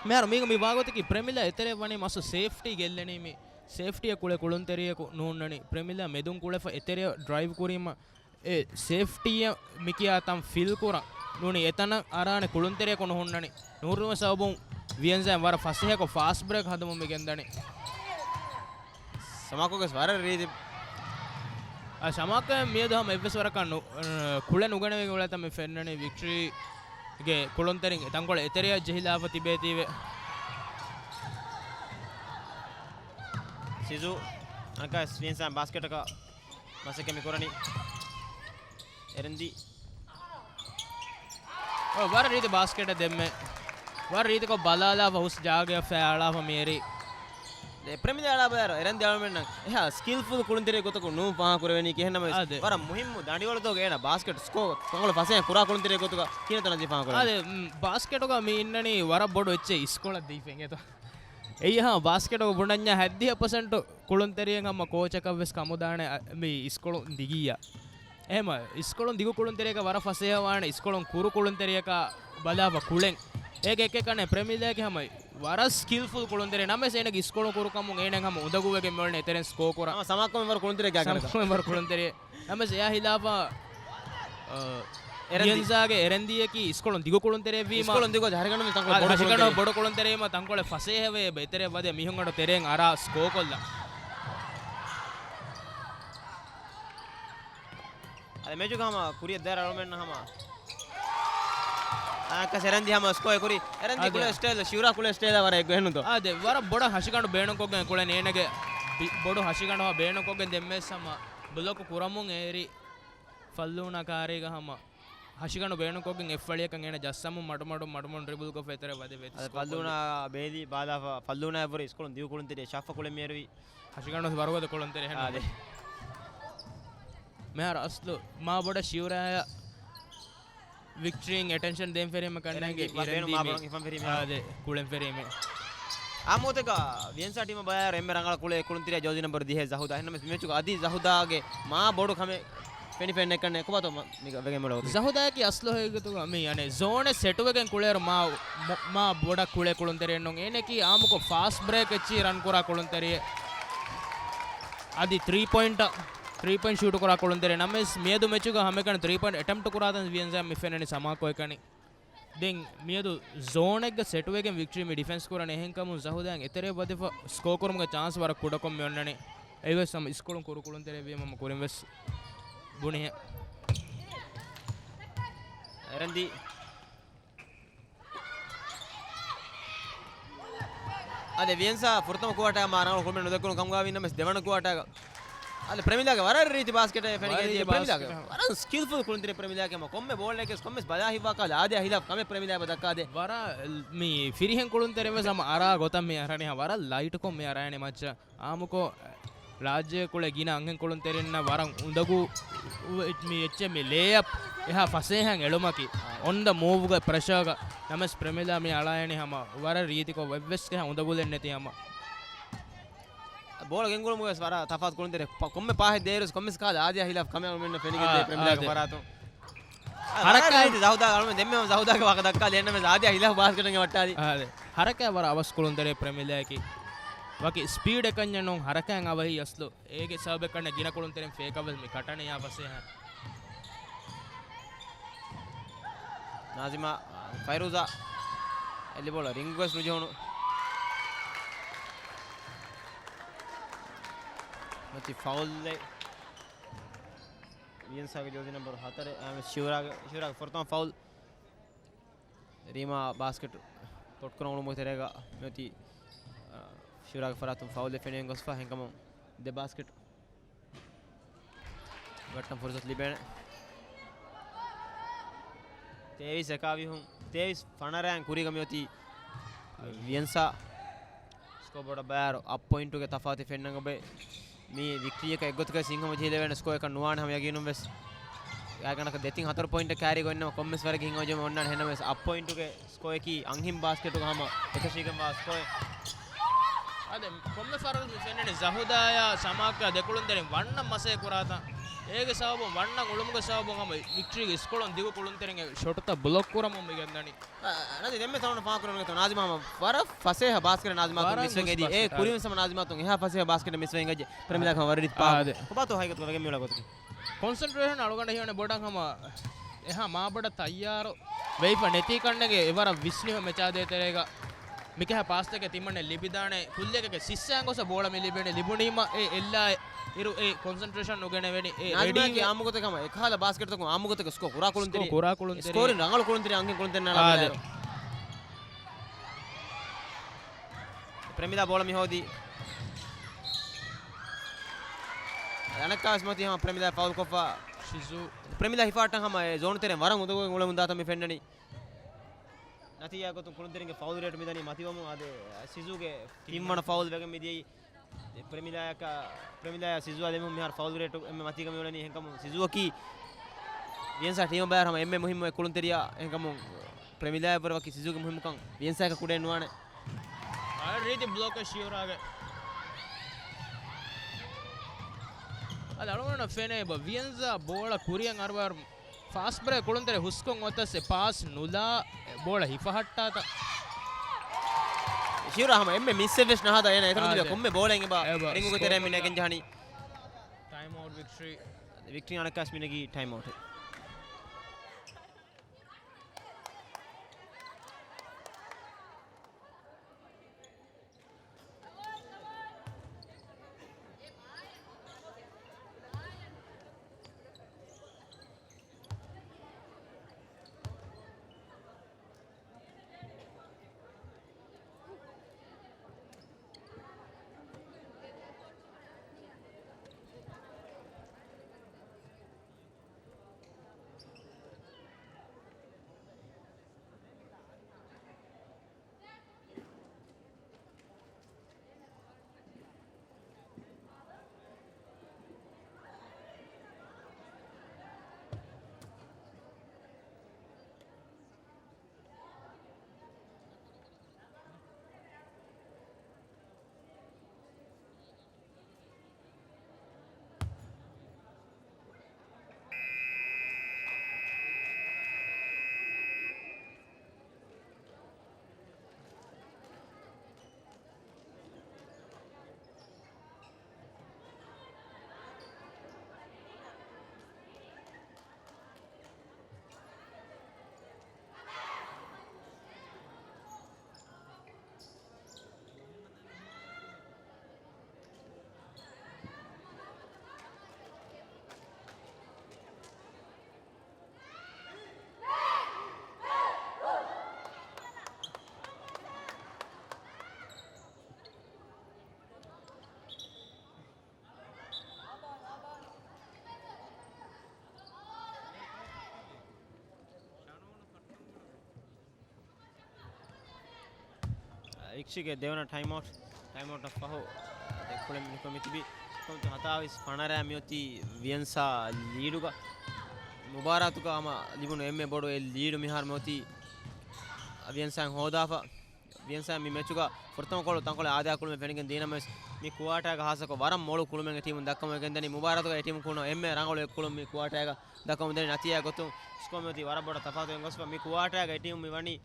މިހާރު މީގަ މި ވާގޮތަކީ ޕްރެމިލާ އެތެރެ ވަނީ މަސް ސޭފްޓީ ގެއްލެނީ މި. ސޭފްޓީއަށް ކުޅެ ކުޅުންތެރިޔަކު ނޫންނަނީ. ޕްރެމިލާ މެދުން ކުޅެފަ އެތެރެއަށް ޑްރައިވް ކުރީމަ އެ ސޭފްޓީއަށް މިކިޔާ ތަން ފިލް ކުރަން ނޫނީ އެތަނަށް އަރާނެ ކުޅުންތެރިޔަކު ނުހުންނަނީ. ނުހުރުމުގެ ސަބަބުން ވިޔަންޒާ ވަރަށް ފަސޭހަކޮށް ފާސްޓް ބްރޭކް ހަދަމުން މި ގެންދަނީ. ސަމާކޯގެ ވަރަށް ރީތި. އަ، ސަމާކޯ މިއަދު ހަމަ އެއްވެސް ވަރަކަށް ނު-، އަ، ކުޅެ ނުގަނެވިގެން އުޅޭތަން މި ފެންނަނީ ވިކްޓްރީގެ ކުޅުންތެރިން ތަންކޮޅެއް އެތެރެއަށް ޖެހިލާފަ ތިބޭތީވެ. ސިޒު އަނެއްކާވެސް ވިޔަންސާ ބާސްކެޓަކަށް މަސައްކަތް މި ކުރަނީ. އެރެންދީ. އޮ، ވަރަށް ރީތި ބާސްކެޓެއް ދެންމެ. ވަރަށް ރީތިކޮށް ބަލާލާފަ ހުސް ޖާގަޔަށް ފައި އަޅާފަ މިއެރީ. ދެ ޕްރެމިލާ އަޅާ ބަޔާރު އެރެންދީ އަޅުމެންނަށް އެހާ ސްކިލްފުލް ކުޅުންތެރި ގޮތަކުން ނޫން ފާހަގަކުރެވެނީ ކިހިނެއް ނަމަވެސް، އާދެ. ވަރަށް މުހިއްމު ދަނޑިވަޅުތަކުގެ އޭނަ ބާސްކެޓް ސްކޯ ތަންކޮޅެއް ފަސޭހަ ކުރާ ކުޅުންތެރި ގޮތުގަ ކިހިނެއްތޯ ނަޒީ ފާހަގަކުރެވެނީ؟ އާދެ، މް، ބާސްކެޓުގަ މި އިންނަނީ ވަރަށް ބޮޑު އެއްޗެއް އިސްކޮޅަށް ދީފަ އިނގޭތޯ. އެއީ ހަމަ ބާސްކެޓުގަ ބުނަންޏާ ހަތްދިހަ ޕަސެންޓު ކުޅުންތެރިއެއް ހަމަ ކޯޗަކަށް ވެސް ކަމުދާނެ، އަ، މި އިސްކޮޅު ދިގިއްޔާ. އެހެމަ އިސްކޮޅުން ދިގު ކުޅުންތެރިޔަކަށް ވަރަށް ފަސޭހަވާނެ އިސްކޮޅުން ކުރު ކުޅުންތެރިޔަކާ ބަލާފަ ކުޅެން. އޭގެ އެކެއް ކަނެ ޕްރެމިލާގެ ހަމަ ވަރަށް ސްކިލްފުލް ކުޅުންތެރި ނަމަވެސް އޭނަގެ އިސްކޮޅު ކުރުކަމުން އޭނަ ހަމަ އުނދަގޫވެގެން މިއުޅެނީ އެތެރެން ސްކޯ ކުރާ. ހަމަ ސަމާކޮމެ ވަރު ކުޅުންތެރި ގާގަނޑަކަށް. ސަމާކޮމެ ވަރު ކުޅުންތެރި. ނަމަވެސް އެއާ ހިލާފަށް، އަ، އެރަންދީ. ވިޔަންޒާގެ އެރަންދީއަކީ އިސްކޮޅުން ދިގު ކުޅުންތެރިއެއް ވީމަ. އިސްކޮޅުން ދިގު ހަށިގަނޑު މި ތަންކޮޅެއް އާ، ބޮޑު ހަށިގަނޑު ކުޅުންތެރި. ބޮޑު ކުޅުންތެރި ވީމަ ތަންކޮޅެއް ފަސޭހަވޭ އެތެރެއަށް ވަދެ މީހުންގަނޑު ތެރޭން އަރާ ސްކޯ ކޮށްލަން. އަދި މެޗުގަ ހަމަ ކުރިއަށް ދާއިރު އަޅުމެންނަށް ހަމަ އާކަސް އެރަންދީ ހަމަ ސްކޯ ކުރި. އެރަންދީ އާދެ. ކުޅެ ސްޓައިލް، ޝިއުރާ ކުޅެ ސްޓައިލް ވަރަށް އެއްގޮތް ނުތޯ. އާދެ، ވަރަށް ބޮޑަށް ހަށިގަނޑު ބޭނުންކޮށްގެން ކުޅެން އޭނަގެ ބި-، ބޮޑު ހަށިގަނޑު ހަމަ ބޭނުންކޮށްގެން ދެންމެސް ހަމަ ބްލޮކު ކުރަމުން އޭރި ފައްލޫނާ ކާރީގަ ހަމަ ހަށިގަނޑު ބޭނުންކޮށްގެން އެއްފަޅިއަކަށް އޭނަ ޖައްސަމުން މަޑުމަޑުން މަޑުމަޑުން ޑްރިބުލްކޮށްފަ އެތެރެ ވަދެ ވެތި އަދި ސްކޯ ފައްލޫނާ ކޮށްލި. ބޭލި ބާލާފަ ފައްލޫނާ އެއްވުރެ އިސްކޮޅުން ދިގު ކުޅުންތެރި ޝައްފަ ކުޅެ މިއެރުވި. ހަށިގަނޑު ވަރުގަދަ ކުޅުންތެރި އެހެން އާދެ. ނަމަ. މިހާރު އަސްލު މާ ބޮޑަށް ޝިއުރާއަށް ވިކްޓްރީން އެޓެންޝަން ދޭން ފެރީމަ ކަންނޭނގެ އެރަންގީ ބޭނު މާ އިރަންދީ ބޮޑަށް ހިފަން ފެރީމެ. އާދެ، ކުޅެން ފެރީމެ. އާ މޫތަކަށް ވިޔަންސާ ޓީމަށް ބަޔާރު އެންމެ ރަނގަޅަށް ކުޅޭ ކުޅުންތެރިޔާ ޖާޒީ ނަމްބަރު ދިހައެއް ޒަހުދާ. އެހެންނަމަވެސް މެޗުގަ އަދި ޒަހުދާގެ މާ ބޮޑު ކަމެއް ފެނިފައެއް ނެތްކަންނޭ. ކޮބާތޯ މަ-، މީގަ ވެގެން މިއުޅޭ ގޮތަކީ؟ ޒަހުދާއަކީ އަސްލު ހެގޮތުގަ މި އަނެއް ޒޯނެއް ސެޓުވެގެން ކުޅޭއިރު މާ، މ-، މާ ބޮޑަށް ކުޅޭ ކުޅުންތެރިއެއް ނޫން. އޭނައަކީ އާއްމުކޮށް ފާސްޓް ބްރޭކް އެއްޗިހި ރަން ކުރާ ކުޅުންތެރިއެއް. އަދި ތްރީ ޕޮއިންޓަށް، ތްރީ ޕޮއިންޓް ޝޫޓު ކުރާ ކުޅުންތެރި. ނަމަވެސް މިއަދު މެޗުގަ ހަމައެކަނި ތްރީ ޕޮއިންޓް އެޓެމްޕްޓު ކުރާތަން ވިޔަންޒާ މި ފެންނަނީ ސަމާކޯ އެކަނި. ދެން މިއަދު ޒޯނެއްގަ ސެޓުވެގެން ވިކްޓްރީ މި ޑިފެންސް ކުރަނީ. އެހެންކަމުން ޒަހުދާއަށް އެތެރެ ވަދެފަ ސްކޯ ކުރުމުގެ ޗާންސް ވަރަށް ކުޑަކޮށް މި އޮންނަނީ. އެއީވެސް ހަމަ އިސްކޮޅުން ކުރު ކުޅުންތެރި ވީމަ ހަމަ ކުރިން ވެސް ބުނިހެ. އެރަންދީ. އަދި ވިޔަންސާ ފުރަތަމަ ކުއާޓާ މާ ރަނގަޅު ކުޅުމެއް ނުދެއްކުނު ކަމުގަ ވީ ނަމަވެސް ދެވަނަ ކުއާޓާގަ އަދި ޕްރެމިލާގެ ވަރަށް ރީތި ބާސްކެޓެއް ފެނިގެން ދިޔަ. ޕްރެމިލާގެ ވަރަށް ސްކިލްފުލް ކުޅުންތެރި ޕްރެމިލާގެ ކޮންމެ ބޯޅައެއްގެ ކޮންމެސް ބަލާ ހިއްވާ ކަހަލަ އާދެ އަހިލާފް ކަމެއް ޕްރެމިލާ ދައްކާދޭ. ވަރަށް މި ފިރިހެން ކުޅުންތެރި ވެސް ހަމަ އަރާ ގޮތަށް މި އަރަނީ ވަރަށް ލައިޓުކޮށް މި އަރާނެ މައްޗަށް. އާއްމުކޮށް، ރާއްޖޭގެ ކުޅޭ ގިނަ އަންހެން ކުޅުންތެރިންނަށް ވަރަށް އުނދަގޫ މި އެއްޗެއް މި ލޭއަޕް އެހާ ފަސޭހައިން އެޅުމަކީ. އޮން ދަ މޫވްގެ ޕްރެޝާގަ ނަމަވެސް ޕްރެމިލާ މި އަޅާއިނީ ހަމަ ވަރަށް ރީތިކޮށް އެއްވެސް އެހާ އުނދަގުލެއް ނެތި ހަމަ. ބޯޅަ ގެންގުޅުމުގަވެސް ވަރަށް ތަފާތު ކުޅުންތެރި ކޮންމެ ޕާހެއް ދޭއިރުވެސް ކޮންމެސް ކަހަލަ އާދެ އަހިލާފް ކަމެއް އަޅުމެންނަށް ފެނިގެންދޭ ޕްރެމިލާގެ ފަރާތުން. ހަރަކާތް ޒަހުދާ އަޅުމެން ދެންމެ ޒަހުދާގެ ވާހަކަ ދައްކާލި އެންނަމެސް އާދެ އަހިލާފް ބާސްކެޓެއް ވައްޓާލި. ހަރަކާތް ވަރަށް އަވަސް ކުޅުންތެރި ޕްރެމިލާއަކީ. ވަކި ސްޕީޑެއް ކަންޏެއް ނޫން ހަރަކާތް އަވަހީ އަސްލު. އޭގެ ސަބަބެއް ކަންނޭ ގިނަ ކުޅުންތެރިން ފޭކަށްވެސް މި ކަޓަނީ އާ ފަސޭހަ. ނާޒިމާ، ފައިރޫޒާ. އެލިބޯޅަ ރިންގުވެސް ނުޖެހުނު. މަތި ފައުލްއެއް. ވިޔަންސާގެ ޖޯޒި ނަމްބަރު ހަތަރެއް، އާ، ޝިއުރާގެ، ޝިއުރާގެ ފުރަތަމަ ފައުލް. ރީމާ ބާސްކެޓް ޕޮޓްކުރަން އުޅުމުގެ ތެރޭގަ މިއޮތީ، އާ، ޝިއުރާގެ ފަރާތުން ފައުލްއެއް ފެނިގެން ގޮސްފަ، އެހެންކަމުން ދެ ބާސްކެޓް ވައްޓަން ފުރުސަތު ލިބޭނެ. ތޭވީސް އެކާވީހުން، ތޭވީސް ފަނަރައިން ކުރީގަ މިއޮތީ ވިޔަންސާ. ސްކޯބޯޑަށް ބައިވަރު އަށް ޕޮއިންޓުގެ ތަފާތު ފެންނަން އޮބެ. މީ ވިކްޓްރީއަކަށް އެއްގޮތަކަށް ސިންހަމަ ޖެހިލެވޭނެ ސްކޯއަކަށް ނުވާނެ ހަމަ ޔަގީނުން ވެސް. ގާތްގަނޑަކަށް ދެތިން ހަތަރު ޕޮއިންޓަށް ކައިރީގަ އޮންނަމަ ކޮންމެސް ވަރެއްގެ ހިނގަމަޖެހުމެއް އޮންނާނެ. އެހެންނަމަވެސް އަށް ޕޮއިންޓުގެ ސްކޯއަކީ އަންހެން ބާސްކެޓުގަ ހަމަ އެކަށީގެންވާ ސްކޯއެއް. އާދެ، ކޮންމެ ފަހަރަކު މި ފެންނަނީ ޒަހުދާޔާ ޝަމާއްކާ ދެ ކުޅުންތެރިން ވަންނަން މަސައްކަތް ކުރާތާ. އޭގެ ސަބަބުން، ވަންނަން އުޅުމުގެ ސަބަބުން ހަމަ ވިކްޓްރީގެ ސްކޯއަށް ދިގު ކުޅުންތެރިންގެ ޝޮޓުތައް ބްލޮކް ކުރަމުން މި ގެންދަނީ. އަ، ނަދީ، ދެންމެ ތަޅުން ފާކުރަން ނާޒިމާ ހަމަ ވަރަށް ފަސޭހަ ބާސްކެޓް ނާޒިމާ ތު ވަރަށް މިސްވެން ހުސް އެދީ. އޭ ބާސްކެޓް. ކުރިން ސަމަ ނާޒިމާ ތު އެހާ ފަސޭހަ ބާސްކެޓް މިސްވެން ގައްޖެ. ޕްރެމިލާ ކަމަށް ވަރަށް ރީތި ޕާ. އާދެ. ކޮބާތޯ ހަގީގަތުގަ ވެގެން މިއުޅާ ގޮތަކީ؟ ކޮންސެންޓްރޭޝަން އަޅުގަނޑަށް ހީވަނީ ބޮޑަށް ހަމަ އެހާ މާބޮޑަށް ތައްޔާރު ވެފަ ނެތީ ކަންނޭނގެ އެވަރަށް ވިސްނިފަ މެޗާ ދޭތެރޭގަ މިކަހަ ޕާސްތަކެއް ތިމަންނެ ލިބިދާނެ ކުއްލިއަކަށް ސިއްސައިން ގޮސް ބޯޅަ މި ލިބޭނެ ލިބުނީމަ އެ އެއްލާ އިރު އެ ކޮންސެންޓްރޭޝަން ނުގެނެވެނީ އެ ނާޒިމާގެ ރެޑީގެ އާއްމުގޮތަކަށް ހަމަ އެކަހަލަ ބާސްކެޓްތަކުން އާއްމުގޮތަކަށް ސްކޯ ކުރާ ކުޅުންތެރި. ސްކޯ ކުރާ ކުޅުންތެރި. ސްކޯރިން ރަނގަޅު ކުޅުންތެރި އަންހެން ކުޅުންތެރިންނާ އާދެ. ބަލާއިރު. ޕްރެމިލާ ބޯޅަ މި ހޯދީ. އަނެއްކާވެސް މަތީ ހަމަ ޕްރެމިލާ ފައުލް ކޮށްފަ. ޝިޒޫ. ޕްރެމިލާ ހިފާއްޓަން ހަމަ އެ ޒޯނު ތެރެއިން ވަރަށް އުނދަގޫވެގެން އުޅެމުން ދާތަން މި ފެންނަނީ. ނަތީޖާ ގޮތުން ކުޅުންތެރިންގެ ފައުލް ރޭޓު މިދަނީ މަތިވަމުން އާދެ، ސިޒޫގެ ތިންވަނަ ފައުލް ވެގެން މިދިޔައީ. ޕްރެމިލާއަކަށް، ޕްރެމިލާއާ ސިޒޫއާ ދެމީހުން މިހާރު ފައުލް ރޭޓު އެންމެ މަތީގަ މިއުޅެނީ. އެހެންކަމުން ސިޒޫއަކީ ވިޔަންސާ ޓީމަށް ބައިވަރު ހަމަ އެންމެ މުހިއްމު އެއް ކުޅުންތެރިޔާ. އެހެންކަމުން ޕްރެމިލާއަށްވުރެ ވަކި ސިޒޫގެ މުހިއްމުކަން ވިޔަންސާއަކަށް ކުޑައެއް ނުވާނެ. އަ، ރީތި ބްލޮކެއް ޝިއުރާގެ. އަދި އަޅުގަނޑަށް ފެނޭ ބަ ވިޔަންސާ ބޯޅަ ކުރިއަށް އަރުވާ ފާސްޓް ބްރޭކް ކުޅުންތެރެ ހުސްކޮށް އޮތަސް އެ ޕާސް ނުލާ ބޯޅަ ހިފަހައްޓާތަ. ޝިއުރާ ހަމަ އެންމެ މިސްއެއް ވެސް ނަހާދާ އޭނަ އެތަނުން އާ، ލިބޭ ދެ. ކޮންމެ ބޯޅައެއް އެބަ އެ ބަ ރިންގުގެ ސްކޯ ތެރެއިން މި ނެގެން ޖަހަނީ. ޓައިމް އައުޓް ވިކްޓްރީ. ވިކްޓްރީ އަނެއްކާސް މި ނެގީ ޓައިމް އައުޓް. އިކްޝިގެ ދެވަނަ ޓައިމް އައުޓް. ޓައިމް އައުޓް ފަހު ދެކުޅެން މިކޮށް މިތިބީ. ހަތާވީސް ފަނަރަ މިއޮތީ ވިޔަންސާ ލީޑުގަ. މުބާރާތުގަ ހަމަ ލިބުނު އެންމެ ބޮޑު އެއް ލީޑު މިހާރު މިއޮތީ ވިޔަންސާ ހޯދާފަ. ވިޔަންސާ މި މެޗުގަ ފުރަތަމަ ކޮޅު ތަންކޮޅެއް އާދަޔާ ކުޅުމެއް ފެނިގެން ދިޔަ ނަމަވެސް، މި ކުއާޓާގަ ހާއްސަކޮށް ވަރަށް މޮޅު ކުޅުމެއް ޓީމުން ދައްކަމުން ގެންދަނީ. މުބާރާތުގަ އެ ޓީމުން ކުޅުނު އެންމެ ރަނގަޅު އެއް ކުޅުން މި ކުއާޓާގަ ދައްކަމުން ދަނީ. ނަތީޖާ ގޮތުން ސްކޯ މިއޮތީ ވަރަށް ބޮޑަށް ތަފާތުވެގެން ގޮސްފަ. މި ކުއާޓާގަ އެ ޓީމު މި ވަނީ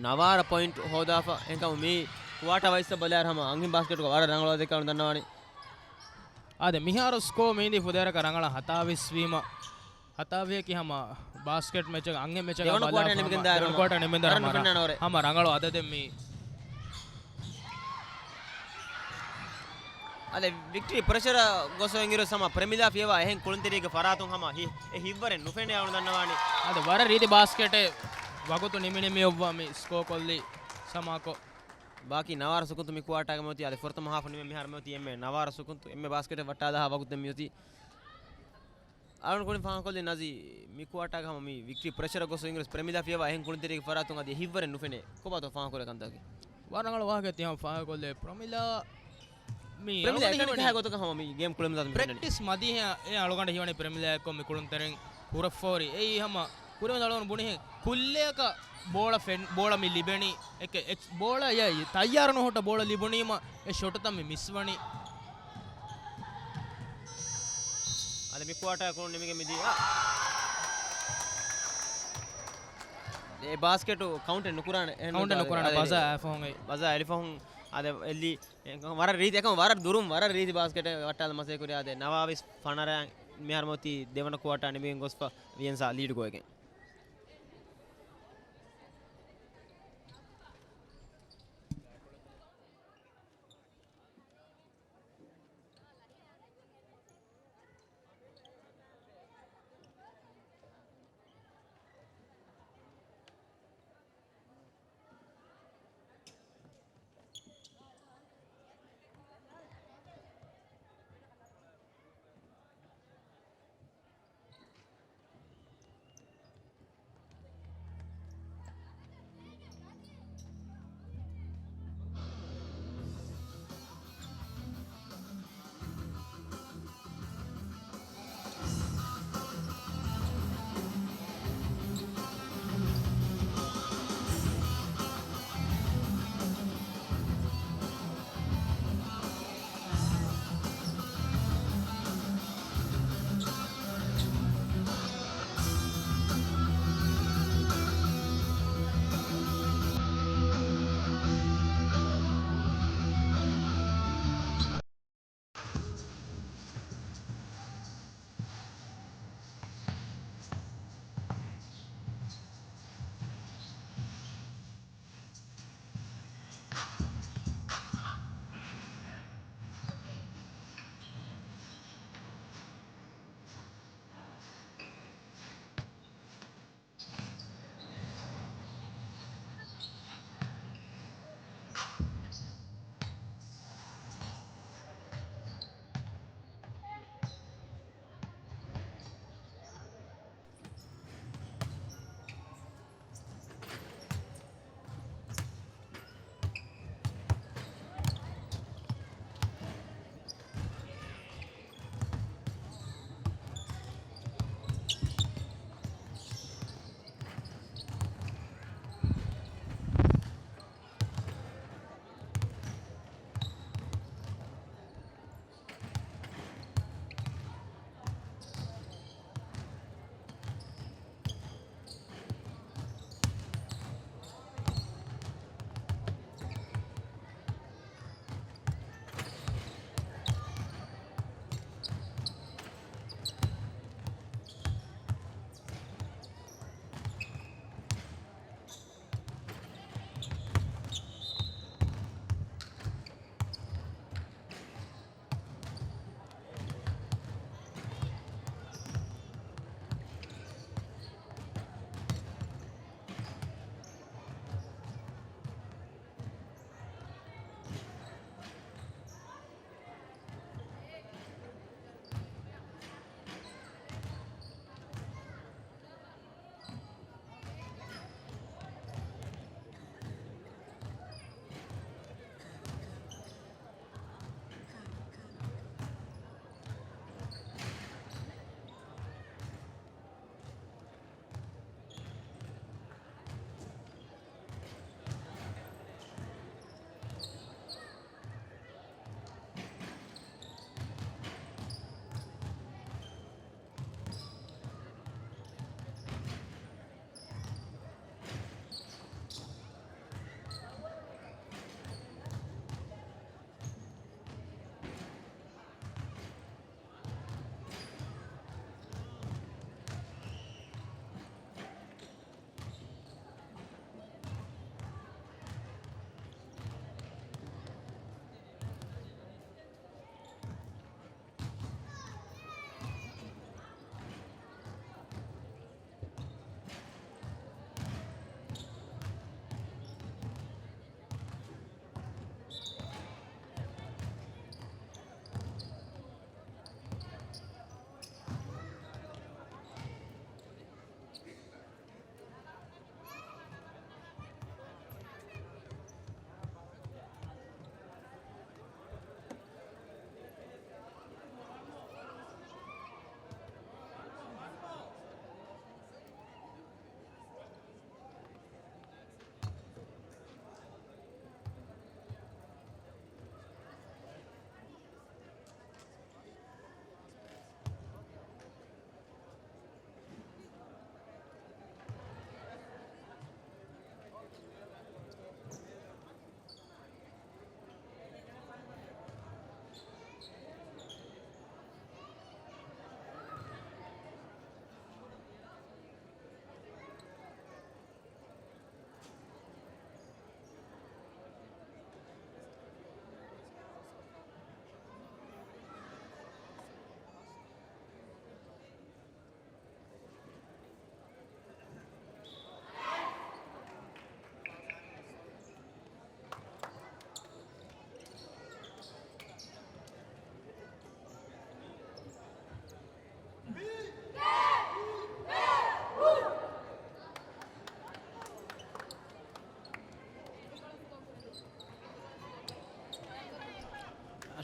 ނަވާރަ ޕޮއިންޓް ހޯދާފަ. އެހެންކަމުން މި ކުއާޓާ ވައިސް ބަލާއިރު ހަމަ އަންހެން ބާސްކެޓުގަ ވަރަށް ރަނގަޅު ދެކަން ދަންނަވާނީ. އާދެ، މިހާރު ސްކޯ މީނދީ ފުދޭވަރަކަށް ރަނގަޅަށް ހަތާވީސް ވީމަ، ހަތާވީހަކީ ހަމަ ބާސްކެޓް މެޗަކަށް އަންހެން މެޗަކަށް ދެވަނަ ކުއާޓަރ ނިމިގެން ދާއިރު ދެވަނަ ކުއާޓަރ ނިމެންދާ ރަން ނުފެންނާނެ އޮރެ. ހަމަ ރަނގަޅު އަދަދެއް މީ. އަދެ ވިކްޓަރީ ޕްރެޝަރ ގޮސް އިނގިރު ސަމާ ޕްރެމިލާ ފިޔަވާ އެހެން ކުޅުންތެރިއެއްގެ ފަރާތުން ހަމަ ހި-، އެ ހިތްވަރެއް ނުފެނޭ އަޅު ދަންނަވާނީ. އަދެ ވަރަށް ރީތި ބާސްކެޓެއް ވަގުތު ނިމި ނިމި އޮއްވާ މި ސްކޯ ކޮށްލީ ސަމާކޮށް. ބާކީ ނަވާރަ ސުކުންތު މި ކުއާޓާގަ މިއޮތީ. އަދެ ފުރަތަމަ ހާފު ނިމެ މިހާރު މިއޮތީ އެންމެ ނަވާރަ ސުކުންތު އެންމެ ބާސްކެޓެއް ވައްޓާލާ ހާ ވަގުތެއް މިއޮތީ. އަޅުން ކުރިން ފާހަގަކޮށްލި ނަޒީ، މި ކުއާޓާގަ ހަމަ މި ވިކްޓްރީ ޕްރެޝަރ ގޮސް އިނގިރުސް ޕްރެމިލާ ފިޔަވާ އެހެން ކުޅުންތެރިގެ ފަރާތުން އަދި އެ ހިތްވަރެއް ނުފެނޭ. ކޮބާތޯ ފާހަގަކުރޭ ކަންތަކެއް؟ ވަރަށް ރަނގަޅު ވާހަކަ ތި ހަމަ ފާހަގަކޮށްލޭ. ޕްރެމިލާ މި ޕްރެމިލާ އެކަނި އެކަނި ކަހަ ގޮތަކަށް ހަމަ މި ގޭމް ކުޅެމުން ދާ މި ފެންނަނީ. ޕްރެކްޓިސް މަދީހެއް އެ އަޅުގަނޑަށް ހީވަނީ ޕްރެމިލާ އެއްކޮށް މި ކުޅުންތެރިން ހުރެފޯރި. އެއީ ހަމަ ކުރިމަތި އަޅުގަނޑު ބުނިހެން ކުއްލިއަކަށް ބޯޅަ ފެން-، ބޯޅަ މި ލިބެނީ. އެކެ-، އެ-، ބޯޅަ އެ-، ތައްޔާރު ނުހުއްޓާ ބޯޅަ ލިބުނީމަ އެ ޝޮޓުތައް މި މިސްވަނީ. އަދި މި ކުއާޓާ ކުޅުން ނިމިގެން މިދިޔަ. އެ ބާސްކެޓު ކައުންޓެއް ނުކުރާނެ. އެހެން ކައުންޓެއް ނުކުރާނެ. އަދި ބަޒާ އެ-، އެ ފަހުން އެ-، ބަޒާ އެޅި ފަހުން އަދި އެއްލި. އެ-، ވަރަށް ރީތި، އެކަމް ވަރަށް ދުރުން، ވަރަށް ރީތި ބާސްކެޓެއް ވައްޓާލަން މަސައްކަތް ކުރި. އަދި ނަވާވީސް ފަނަރަ މިހާރު މިއޮތީ ދެވަނަ ކުއާޓާ ނިމިގެން ގޮސްފަ ވިޔަންސާ ލީޑް ގޮވައިގެން.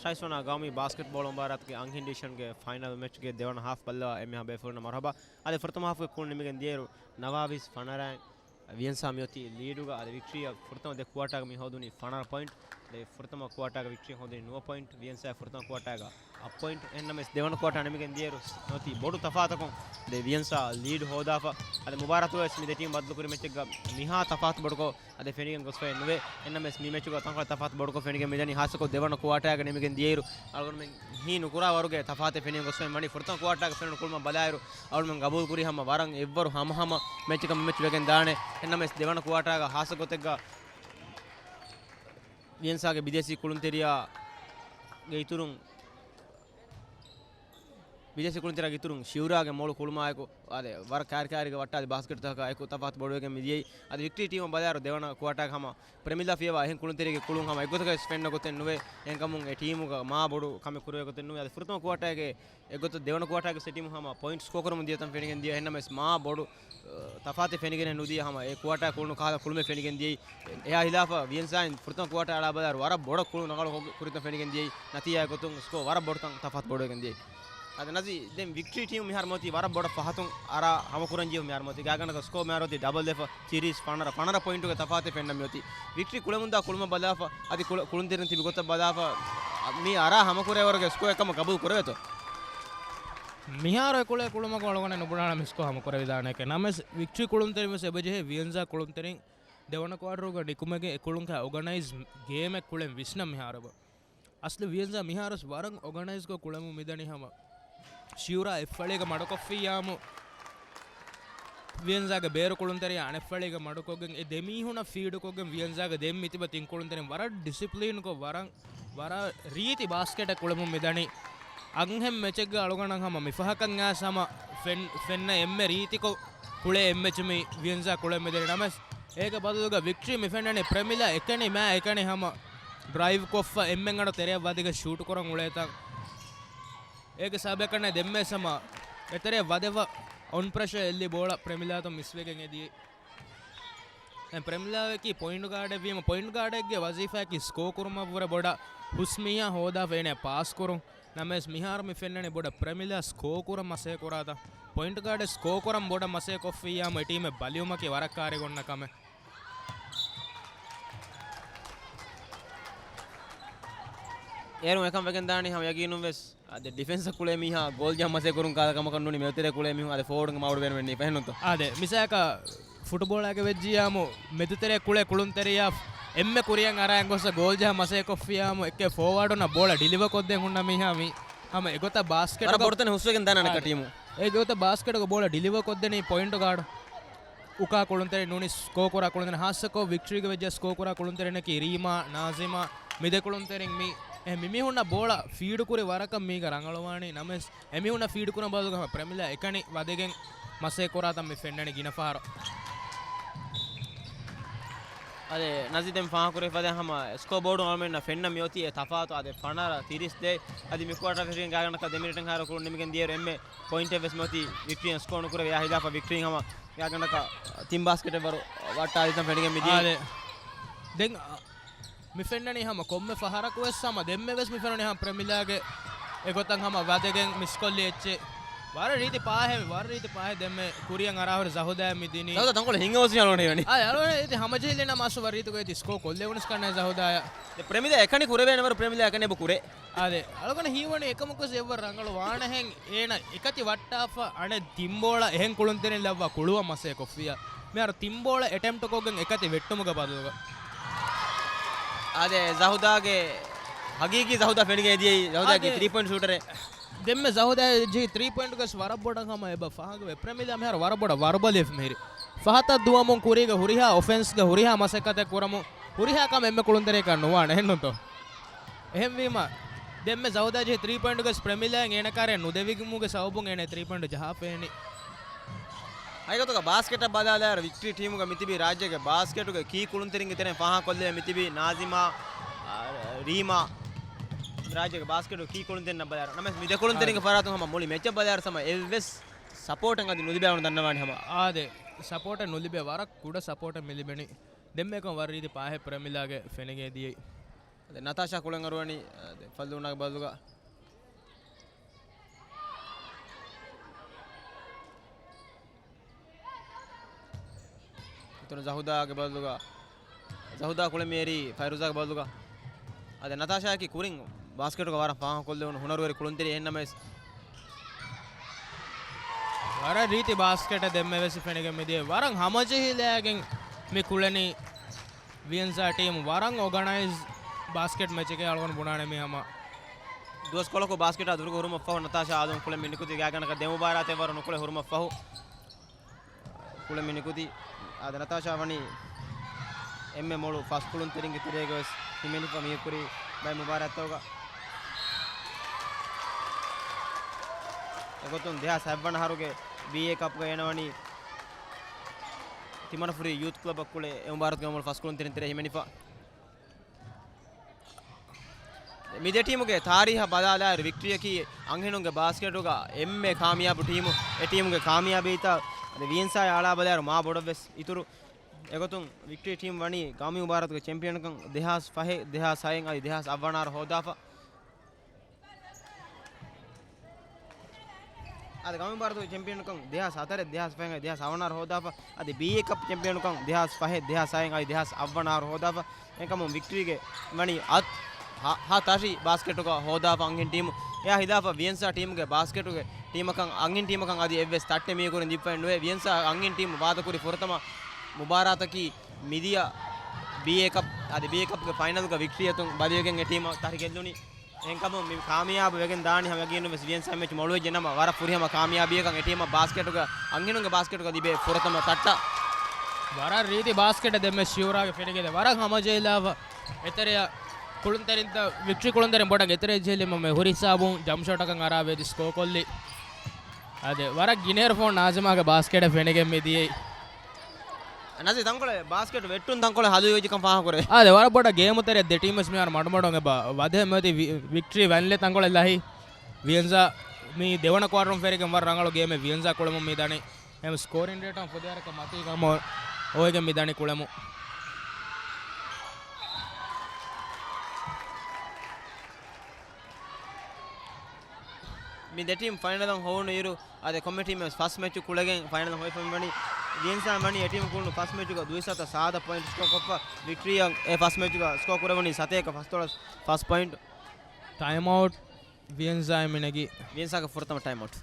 ޓައިސް ވަނާ ގައުމީ ބާސްކެޓްބޯޅަ މުބާރާތުގެ އަންހެން ޑިވިޝަންގެ ފައިނަލް މެޗްގެ ދެވަނަ ހާފް ބައްލަވާ އެންމެހާ ބޭފުޅުންނަށް މަރުހަބާ. އަދި ފުރަތަމަ ހާފްގެ ކުޅުން ނިމިގެން ދިޔައިރު ނަވާވީސް ފަނަރައިން ވިޔަންސާ މިއޮތީ ލީޑުގަ. އަދި ވިކްޓްރީއަށް ފުރަތަމަ ދެ ކުއާޓާގަ މި ހޯދުނީ ފަނަރަ ޕޮއިންޓް. އަދި ފުރަތަމަ ކުއާޓާގަ ވިކްޓްރީ ހޯދުނީ ނުވަ ޕޮއިންޓް. ވިޔަންސާ ފުރަތަމަ ކުއާޓާގަ އަށް ޕޮއިންޓް. އެހެންނަމަވެސް ދެވަނަ ކުއާޓާ ނިމިގެން ދިޔައިރު އޮތީ ބޮޑު ތަފާތަކުން އަދި ވިޔަންސާ ލީޑް ހޯދާފަ. އަދި މުބާރާތުވެސް މި ދެ ޓީމް ބަދަލުކުރި މެޗެއްގަ މިހާ ތަފާތު ބޮޑުކޮށް އަދި ފެނިގެން ގޮސްފައެއް ނުވޭ. އެންނަމެސް މި މެޗުގަ ތަންކޮޅެއް ތަފާތު ބޮޑުކޮށް ފެނިގެން މިދަނީ ހާއްސަކޮށް ދެވަނަ ކުއާޓާގަ ނިމިގެން ދިޔައިރު އަޅުގަނޑުމެން ހީ ނުކުރާ ވަރުގެ ތަފާތެއް ފެނިގެން ގޮސްފައެއް ވަނީ. ފުރަތަމަ ކުއާޓާގަ ފެނުނު ކުޅުމަށް ބަލާއިރު އަޅުގަނޑުމެން ގަބޫލު ކުރީ ހަމަ ވަރަށް އެއްވަރު ހަމަހަމަ މެޗަކަށް މި މެޗް ވެގެން ދާނެ. އެންނަމެސް ދެވަނަ ކުއާޓާގަ ހާއްސަ ގޮތެއްގަ ވިޔަންސާގެ ބިދޭސީ ކުޅުންތެރިޔާގެ އިތުރުން ބިދޭސީ ކުޅުންތެރިޔާގެ އިތުރުން ޝިއުރާގެ މޮޅު ކުޅުމާއެކު އާދެ، ވަރަށް ކައިރިކައިރީގެ ވައްޓާލި ބާސްކެޓްތަކަކާ އެކު ތަފާތު ބޮޑުވެގެން މިދިޔައީ. އަދި ވިކްޓްރީ ޓީމަށް ބަލާއިރު ދެވަނަ ކުއާޓާގެ ހަމަ ޕްރެމިލާ ފިޔަވާ އެހެން ކުޅުންތެރިޔެއްގެ ކުޅުން ހަމަ އެއްގޮތަކަށް ވެސް ފެންނަ ގޮތެއް ނުވޭ. އެހެންކަމުން އެ ޓީމުގަ މާ ބޮޑު ކަމެއް ކުރެވޭ ގޮތެއް ނުވޭ. އަދި ފުރަތަމަ ކުއާޓާގެ އެއްގޮތަށް ދެވަނަ ކުއާޓާގެ ސެޓީމު ހަމަ ޕޮއިންޓް ސްކޯ ކުރަމުން ދިޔަތަން ފެނިގެން ދިޔަ. އެހެންނަމަވެސް މާ ބޮޑު ތަފާތެއް ފެނިގެނެއް ނުދިޔަ ހަމަ އެ ކުއާޓާ ކުޅުނު ކަހަލަ ކުޅުމެއް ފެނިގެން ދިޔައީ. އެ-، އެހާ ހިލާފަށް ވިޔަންސާއިން ފުރަތަމަ ކުއާޓާ އަޅާ ބަލާއިރު ވަރަށް ބޮޑަށް ކުޅުނު ރަނގަޅު ކޮ-، ކުރިތަން ފެނިގެން ދިޔައީ. ނަތީޖާ ގޮތުން ސްކޯ ވަރަށް ބޮޑުތަން ތަފާތު ބޮޑުވެގެން ދިޔައީ. އަދި ނަޒީ، ދެން ވިކްޓްރީ ޓީމު މިހާރު މިއޮތީ ވަރަށް ބޮޑަށް ފަހަތުން އަރާ ހަމަކުރަން ޖެހި މިހާރު މިއޮތީ. ގާތްގަނޑަކަށް ސްކޯ މިހާރު އޮތީ ޑަބަލް ވެފަ ތިރީސް ފަނަރަ، ފަނަރަ ޕޮއިންޓުގެ ތަފާތެއް ފެންނަ މިއޮތީ. ވިކްޓްރީ ކުޅެމުންދާ ކުޅުމަށް ބަލާފަ، އަދި ކުޅަ-، ކުޅުންތެރިން ތިބި ގޮތަށް ބަލާފަ، މި އަރާ ހަމަކުރޭ ވަރުގެ ސްކޯ އެއްކަމަށް ގަބޫލު ކުރެވޭތޯ؟ މިހާރު އެ ކުޅޭ ކުޅުމަކުން އަޅުގަނޑަށް ނުބުނާނަމޭ ސްކޯ ހަމަކުރެވިދާނެކޭ. ނަމަވެސް ވިކްޓްރީ ކުޅުންތެރިން ވެސް އެބަޖެހޭ ވިޔަންޒާ ކުޅުންތެރިން ދެވަނަ ކުއާޓަރުގަ ނިކުމެގެން އެ ކުޅުން ކާ އޯގަނައިޒް ގޭމެއް ކުޅެން ވިސްނަން މިހާރު. އަސްލު ވިޔަންޒާ މިހާރު ވަރަށް އޯގަނައިޒްކޮށް ކުޅެމުން މިދަނީ ހަމަ ޝިއުރާ އެއްފަޅީގަ މަޑުކޮށްފިއްޔާމު، ވިޔަންޒާގެ ބޭރު ކުޅުންތެރިޔާ އަނެއްފަޅީގަ މަޑުކޮށްގެން އެ ދެމީހުނަށް ފީޑުކޮށްގެން ވިޔަންޒާގެ ދެން މިތިބަ ތިން ކުޅުންތެރިން ވަރަށް ޑިސިޕްލިންކޮށް ވަރަށް، ވަރަށް ރީތި ބާސްކެޓެއް ކުޅެމުން މިދަނީ. އަންހެން މެޗެއްގަ އަޅުގަނޑަށް ހަމަ މިފަހަކަށް އައިސް ހަމަ ފެން-، ފެންނަ އެންމެ ރީތިކޮށް ކުޅޭ އެއްމެޗު މި ވިޔަންޒާ ކުޅެ މިދަނީ. ނަމަވެސް އޭގެ ބަދަލުގަ ވިކްޓްރީ މި ފެންނަނީ ޕްރެމިލާ އެކަނި މާ އެކަނި ހަމަ ޑްރައިވް ކޮށްފަ އެންމެން އަޑު ތެރެއަށް ވަދެގެން ޝޫޓް ކުރަން އުޅޭތަން. އޭގެ ސަބަބަކަށް ދެންމެ ހަމަ އެތެރެއަށް ވަދެފަ އޮން ޕްރެޝަ އެއްލި ބޯޅަ ޕްރެމިލާތަން މިސްވެގެން އެދިޔަ. ދެން ޕްރެމިލާއަކީ ޕޮއިންޓް ގާޑެއް ވީމަ، ޕޮއިންޓް ގާޑެއްގެ ވަޒީފާއަކީ ސްކޯ ކުރުމަށްވުރެ ބޮޑަށް ހުސް މީހާ ހޯދާފަ އޭނަ ޕާސް ކުރުން. ނަމަވެސް މިހާރު މި ފެންނަނީ ބޮޑަށް ޕްރެމިލާ ސްކޯ ކުރަން މަސޭ ކުރާތަން. ޕޮއިންޓް ގާޑެއް ސްކޯ ކުރަން ބޮޑަށް މަސޭ ކޮށްފިއްޔާމު އެ ޓީމެއް ބަލިއުމަކީ ވަރަށް ކާރިގޮންނަ ކަމެއް. އޭރުން އެކަން ވެގެން ދާނީ ހަމަ ޔަގީނުން ވެސް. އާދެ، ޑިފެންސަށް ކުޅޭ މީހާ ގޯލް ޖަހަން މަސޭ ކުރުން ކާލަ ކަމަކަށް ނޫނީ މެދުތެރޭ ކުޅޭ މީހުން އާދެ ފޯވާޑުން މައުޑު ބޭނުމެއް ނީ ފެހެނުންތޯ؟ އާދެ، މިސާލަކަށް ފުޓުބޯޅައިގެ ވެއްޖިއްޔާމު މެދުތެރޭ ކުޅޭ ކުޅުންތެރިޔާ އެންމެ ކުރިއަށް އަރާ ގޮސް ގޯލް ޖަހަން މަސޭ ކޮށްފިއްޔާމު އެކެ ފޯވާޑުންނަށް ބޯޅަ ޑިލިވަ ކޮށްދޭން ހުންނަ މީހާ މީ ހަމަ އެގޮތަށް ބާސްކެޓް ވަރަށް ބޮޑު ތަނެއް ހުސްވެގެން ދާނެ އަނެއްކާ އާދެ. ޓީމު. އެގޮތަށް ބާސްކެޓްގެ ބޯޅަ ޑިލިވަ ކޮށްދެނީ ޕޮއިންޓް ގާޑް. އުކާ ކުޅުންތެރިން ނޫނީ ސްކޯ ކުރާ ކުޅުންތެރިން ހާއްސަކޮށް ވިކްޓްރީގެ ވެއްޖެ ސްކޯ ކުރާ ކުޅުންތެރިންނަކީ ރީމާ، ނާޒިމާ، މި ދެ ކުޅުންތެރިން މި އެ މިމީހުންނަށް ބޯޅަ ފީޑު ކުރި ވަރަކަށް މީގަ ރަނގަޅުވާނީ. ނަމަވެސް އެމީހުންނަށް ފީޑު ކުރަން ބަދަލުގަ ހަމަ ޕްރެމިލާ އެކަނި ވަދެގެން މަސޭ ކުރާތަން މި ފެންނަނީ ގިނަ ފަހަރު. އަދެ ނަޒީ ދެން ފާހަގަކުރެވިފަދަ ހަމަ ސްކޯ ބޯޑު އަޅުމެންނަށް ފެންނަ މިއޮތީ އެ ތަފާތު އާދެ ފަނަރަ ތިރީސް ދޭ. އަދި މި ކުއާޓަރ ފެށިގެން ގާތްގަނޑަކަށް ދެ މިނިޓެއް ހާރު ކުޅުން ނިމިގެން ދިޔައިރު އެންމެ ޕޮއިންޓެއް ވެސް މިއޮތީ ވިކްޓްރީއަށް ސްކޯ ނުކުރެވޭ. އެހާ ހިލާފަށް ވިކްޓްރީ ހަމަ ގާތްގަނޑަކަށް ތިން ބާސްކެޓެއް ވަރު ވައްޓާލިތަން ފެނިގެން މިދިޔައީ. އާދެ. ދެން މި ފެންނަނީ ހަމަ ކޮންމެ ފަހަރަކު ވެސް ހަމަ ދެންމެ ވެސް މި ފެނުނީ ހަމަ ޕްރެމިލާގެ އެގޮތަށް ހަމަ ވަދެގެން މިސްކޮށްލި އެއްޗެއް. ވަރަށް ރީތި ޕާހެއް، ވަރަށް ރީތި ޕާހެއް ދެންމެ ކުރިއަށް އަރާހުރި ޒަހުދާ މި ދިނީ. ޒަހުދާ ތަންކޮޅެއް ހިނގަވަސް ހިޔާލު ވަނީ. އާ، އަޅުގަނޑު އެތި ހަމަޖެހިލިނަމަ އަސް ވަރަށް ރީތި ގޮތް ސްކޯ ކޮށްލެވުނުސް ކަންނޭ ޒަހުދާޔަށް. ދެ ޕްރެމިލާ އެކަނި ކުރެވޭނެ ވަރު ޕްރެމިލާ އެކަނި އެބަ ކުރޭ. އާދެ، އަޅުގަނޑަށް ހީވަނީ އެކަމަކުވެސް އެއްވަރު ރަނގަޅު ވާނެހެން އޭނަ އެކަތި ވައްޓާފަ އަނެއް ތިން ބޯޅަ އެހެން ކުޅުންތެރިން ލައްވާ ކުޅުވަން މަސޭ ކޮށްފިއްޔާ. މިހާރު ތިން ބޯޅަ އެޓެމްޕްޓް ކޮށްގެން އެކަތި ވެއްޓުމުގެ ބަދަލުގަ. އާދެ، ޒަހުދާގެ ހަގީގީ ޒަހުދާ ފެނިގެން އެދިޔައީ. ޒަހުދާގެ އާދެ. ތްރީ ޕޮއިންޓް ޝޫޓަރެއް. ދެންމެ ޒަހުދާ ޖެހި ތްރީ ޕޮއިންޓް ގަސް ވަރަށް ބޮޑަށް ހަމަ އެބަ ފާހަގަވެ. ޕްރެމިލާ މިހާރު ވަރަށް ބޮޑަށް ވަރުބަލިވެފަ މިހިރި. ފަހަތަށް ދުވަމުން ކުރީގަ ހުރިހާ އޮފެންސްގަ ހުރިހާ މަސައްކަތެއް ކުރަމުން ހުރިހާ ކަމެއް އެންމެ ކުޅުންތެރިޔަކަށް ނުވާނެ. އެހެންނުތޯ؟ އެހެންވީމަ، ދެންމެ ޒަހުދާ ޖެހި ތްރީ ޕޮއިންޓް ގަސް ޕްރެމިލާއިން އޭނަ ކާރިއަށް ނުދެވުމުގެ ސަބަބުން އޭނަ ތްރީ ޕޮއިންޓް ޖަހާފައިނީ. ހަގީގަތުގަ ބާސްކެޓަށް ބަލާލާއިރު ވިކްޓްރީ ޓީމުގަ މިތިބީ ރާއްޖޭގެ ބާސްކެޓުގެ ކީ ކުޅުންތެރިންގެ ތެރެއިން ފާހަގަކޮށްލެވޭ މިތިބީ ނާޒިމާ، އާ، ރީމާ. ރާއްޖޭގެ ބާސްކެޓުގެ ކީ ކުޅުންތެރިންނަށް ބަލާއިރު. ނަމަވެސް މި ދެ ކުޅުންތެރިންގެ އާ. ފަރާތުން ހަމަ މުޅި މެޗަށް ބަލާއިރު ހަމަ އެއްވެސް ސަޕޯޓެއް އަދި ނުލިބޭ އަޅުގަނޑު ދަންނަވާނެ ހަމަ. އާދެ، ސަޕޯޓެއް ނުލިބޭ، ވަރަށް ކުޑަ ސަޕޯޓެއް މި ލިބެނީ. ދެންމެ އެކަން ވަރަށް ރީތި ޕާހެއް ޕްރެމިލާގެ ފެނިގެން ދިޔައީ. ނަތާޝާ ކުޅެން އަރުވަނީ، އާ، ދެ، ފަލްލޫނާގެ ބަލުގަ. އިތުރު ޒަހުދާގެ ބަލުގަ. ޒަހުދާ ކުޅެން މިއެރީ ފައިރުޒާގެ ބަލުގަ. އާދެ، ނަތާޝާއަކީ ކުރިން ބާސްކެޓުގަ ވަރަށް ފާހަގަކޮށްލެވުނު ހުނަރުވެރި ކުޅުންތެރި އެހެންނަމަވެސް، ވަރަށް ރީތި ބާސްކެޓެއް ދެންމެ ވެސް ފެނިގެން މިދިޔަ. ވަރަށް ހަމަޖެހިލައިގެން މި ކުޅެނީ ވިއެންޒާ ޓީމު. ވަރަށް އޯގަނައިޒް ބާސްކެޓް މެޗެކޭ އަޅުގަނޑު ބުނާނެ މި ހަމަ. ދުވަސްކޮޅަކު ބާސްކެޓާ ދުރުގަ ހުރުމަށްފަހު ނަތާޝާ އާދުން ކުޅެން މި ނިކުތީ ގާތްގަނޑަކަށް ދެ މުބާރާތެއް ވަރު ނުކުޅެ ހުރުމަށްފަހު. ކުޅެން މި ނިކުތީ. އާދެ، ނަތާޝާ ވަނީ އެންމެ މޮޅު ފަސް ކުޅުންތެރިންގެ ތެރޭގަ ވެސް ހިމެނިފަ މި ކުރި ބައެއް މުބާރާތްތަކުގަ. އެގޮތުން ދެހާސް ހަތްވަނަ އަހަރުގެ ބީއޭ ކަޕްގަ އޭނަ ވަނީ ތިމަނަފުރި ޔޫތު ކްލަބަށް ކުޅެ އެ މުބާރާތުގެ މޮޅު ފަސް ކުޅުންތެރިން ތެރޭ ހިމެނިފަ. މި ދެ ޓީމުގެ ތާރީހަށް ބަލާލާއިރު، ވިކްޓްރީއަކީ އަންހެނުންގެ ބާސްކެޓުގަ އެންމެ ކާމިޔާބު ޓީމު. އެ ޓީމުގެ ކާމިޔާބީތައް އަދި ވިއެންސާއާ އަޅާ ބަލާއިރު މާ ބޮޑަށް ވެސް އިތުރު. އެގޮތުން ވިކްޓްރީ ޓީމް ވަނީ ގައުމީ މުބާރާތުގެ ޗެމްޕިއަންކަން ދެހާސް ފަހެއް، ދެހާސް ހައެއް އަދި ދެހާސް އަށް ވަނަ އަހަރު ހޯދާފަ. އަދި ގައުމީ މުބާރާތުގެ ޗެމްޕިއަންކަން ދެހާސް ހަތަރެއް، ދެހާސް ފަހެއް، ދެހާސް އަށް ވަނަ އަހަރު ހޯދާފަ. އަދި ބީއޭ ކަޕް ޗެމްޕިއަންކަން ދެހާސް ފަހެއް، ދެހާސް ހައެއް އަދި ދެހާސް އަށް ވަނަ އަހަރު ހޯދާފަ. އެކަމުން ވިކްޓްރީގެ ވަނީ އަށް ހަ، ހަ ތަށި ބާސްކެޓުގަ ހޯދާފަ އަންހެން ޓީމު. އެއާ ހިލާފަށް ވިއެންސާ ޓީމުގެ ބާސްކެޓުގެ ޓީމަކަށް، އަންހެން ޓީމަކަށް އަދި އެއްވެސް ތައްޓެއް މީހަކު ކުރިން ދީފައެއް ނުވޭ. ވިއެންސާ އަންހެން ޓީމު ވާދަކުރި ފުރަތަމަ މުބާރާތަކީ މިދިޔަ ބީއޭ ކަޕް. އަދި ބީއޭ ކަޕްގެ ފައިނަލްގަ ވިކްޓްރީ އަތުން ބަދިވެގެން އެ ޓީމަށް ތަށި ގެއްލުނީ. އެހެންކަމުން މި ކާމިޔާބު ވެގެން ދާނީ ހަމަ ޔަގީނުން ވެސް ވިއެންސާ މެޗް މޮޅުވެއްޖެ ނަމަ، ވަރަށް ފުރިހަމަ ކާމިޔާބީއަކަށް އެ ޓީމަށް ބާސްކެޓުގަ އަންހެނުންގެ ބާސްކެޓުގަ ލިބޭ ފުރަތަމަ ތައްޓަށް. ވަރަށް ރީތި ބާސްކެޓެއް ދެންމެ ޝިއުރާގެ ފެނިގެން ވަރަށް ހަމަޖެހިލާފަ. އެތެރެއަށް ކުޅުންތެރިންތައް، ވިކްޓްރީ ކުޅުންތެރިން ބޮޑަށް އެތެރެއަށް ޖެހިލީމަ މެ ހުރި ހިސާބުން ޖަމްޕް ޝޮޓަކަށް އަރާ ވޭތި ސްކޯ ކޮށްލި. އާދެ، ވަރަށް ގިނައިރު ފޯން ނާޒިމާގެ ބާސްކެޓެއް ފެނިގެން މި ދިޔައީ. ނަޒީ ތަންކޮޅެއް ބާސްކެޓް ވެއްޓުން ތަންކޮޅެއް ހަލުވި ވެއްޖެކަން ފާހަގަކުރޭ. އާދެ، ވަރަށް ބޮޑަށް ގޭމު ތެރެއަށް ދެ ޓީމް ވެސް މިހާރު މަޑުމަޑުން އެބަ ވަދެ މިއޮތީ ވި-، ވިކްޓްރީ ވަންލެ ތަންކޮޅެއް ލަހި. ވިއެންޒާ މި ދެވަނަ ކުއާޓަރުން ފެރިގެން ވަރަށް ރަނގަޅު ގޭމެއް ވިއެންޒާ ކުޅެމުން މި ދަނީ. އެހެން ސްކޯރިން ރޭޓަށް ފުދޭވަރަކަށް މަތީގަ ހަމަ އޮވެގެން މި ދަނީ ކުޅެމުން. މި ދެ ޓީމް ފައިނަލަށް ހޮވުނު އިރު، އާދެ، ކޮންމެ ޓީމެއް ފަސް މެޗު ކުޅެގެން ފައިނަލަށް ހޮވިފައި ވަނީ. ވިއެންޒާ ވަނީ އެ ޓީމް ކުޅުނު ފަސް މެޗުގަ ދުވިސައްތަ ސާދަ ޕޮއިންޓް ސްކޯ ކޮށްފަ، ވިކްޓްރީއަށް އެ ފަސް މެޗުގަ ސްކޯ ކުރެވުނީ ސަތޭކަ ފަސްދޮޅަސް ފަސް ޕޮއިންޓް. ޓައިމް އައުޓް ވިއެންޒާ މިނެގި. ވިއެންޒާގެ ފުރަތަމަ ޓައިމް އައުޓް.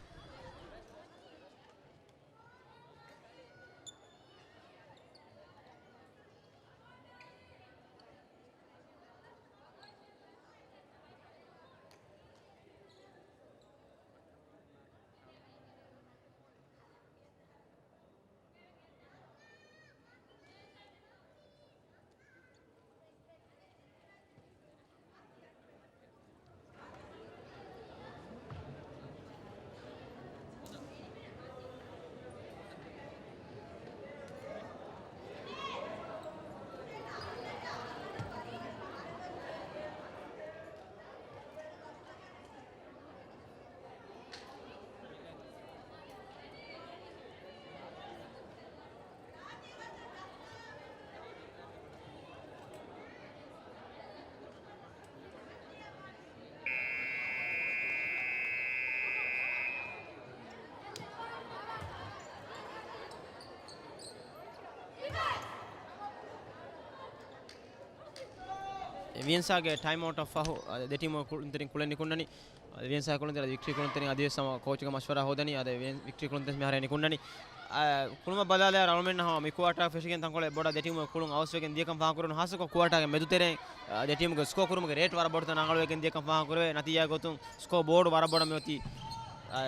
ވިއެންސާގެ ޓައިމް އައުޓަށް ފަހު، އަ، ދެ ޓީމު ކުޅުންތެރިން ކުޅެން ނިކުންނަނީ. އަ، ވިއެންސާ ކުޅުންތެރިން ވިކްޓްރީ ކުޅުންތެރިން އަދިވެސް ހަމަ ކޯޗުގެ މަޝްވަރާ ހޯދަނީ. އަދި ވި-، ވިކްޓްރީ ކުޅުންތެރިން މިހާރު ނިކުންނަނީ. އަ، ކުޅުމަށް ބަލާލާއިރު އަޅުމެންނަށް ހަމަ މި ކުއާޓާ ފެށިގެން ތަންކޮޅެއް ބޮޑަށް ދެ ޓީމުގެ ކުޅުން އަވަސްވެގެން ދިޔަކަން ފާހަގަކުރެވުނު. ހާއްސަކޮށް ކުއާޓާގެ މެދުތެރެއިން، އަ، ދެ ޓީމުގެ ސްކޯ ކުރުމުގެ ރޭޓް ވަރަށް ބޮޑުތަން ރަނގަޅުވެގެން ދިޔަކަން ފާހަގަކުރެވޭ. ނަތީޖާ ގޮތުން ސްކޯ ބޯޑު ވަރަށް ބޮޑަށް މިއޮތީ، އާ،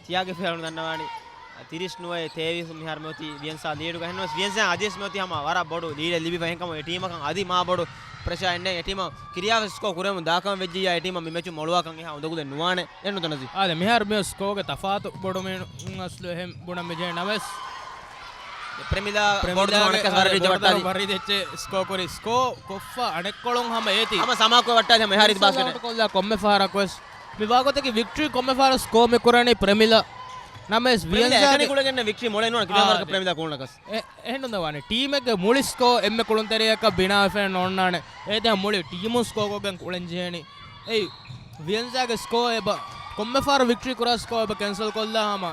ތިޔާގެ ފެހަރު ދަންނަވާނީ، އާ، ތިރީސް ނުވައެއް ތޭވީސް މިހާރު މިއޮތީ ވިއެންސާ ލީޑުގަ. އެހެންވެސް ވިއެންސާ އަދިވެސް މިއޮތީ ހަމަ ވަރަށް ބޮޑު ލީޑެއް ލިބިފަ. އެހެންކަމުން އެ ޓީމަކަށް އަދި މާ ބޮޑު ޕްރެޝާ އެއް ނެތް. އެ ޓީމަށް ކިރިޔާވެސް ސްކޯ ކުރެވުން ދާކަމަށް ވެއްޖިއްޔާ އެ ޓީމަށް މި މެޗު މޮޅުވާކަން އެހާ އުނދަގުލެއް ނުވާނެ. އެއްނުތަ ނަޒީ؟ އާދެ، މިހާރު މި ސްކޯގެ ތަފާތު ބޮޑު މީނު އަސްލު އެހެން ބުނަން މިޖެހޭ ނަމަވެސް. ޕްރެމިލާ، ޕްރެމިލާގެ ބޯޑު ވަނަކަށް ވަރަށް ރީތި ވައްޓާލީ. ވަރަށް ރީތި އެއްޗެއް ސްކޯ ކުރި. ސްކޯ ކޮށްފަ އަނެއްކޮޅުން ހަމަ އޭތި. ހަމަ ސަމާކޮށް ވައްޓާލި ހަމަ އެހާ ރީތި ބާސްކެޓެއް. ކޮށްލާ ކޮންމެ ފަހަރަކުވެސް. މި ވާގޮތަކީ ވިކްޓްރީ ކޮންމެ ފަހަރަށް ސްކޯ މި ކުރަނީ ޕްރެމިލާ. ނަމަވެސް ޕްރެމިލާ ވިއަންޒާގެ އެކަނި ކުޅެގެން ވިކްޓްރީ މޮޅެއް ނޫން ކިލާ އާ، ވަރަކަށް ޕްރެމިލާ ކުޅުނަކަސް. އެ، އެހެން ނުވާނެ. ޓީމެއްގެ މުޅި ސްކޯ އެންމެ ކުޅުންތެރިޔަކަށް ބިނާވެފައެއް ނޯންނާނެ. އޭ ދެ މުޅި ޓީމު ސްކޯ ކޮށްގެން ކުޅެން ޖެހޭނީ. އެއީ، ވިއަންޒާގެ ސްކޯ އެބަ، ކޮންމެ ފަހަރު ވިކްޓްރީ ކުރާ ސްކޯ އެބަ ކެންސަލް ކޮށްލާ ހަމަ،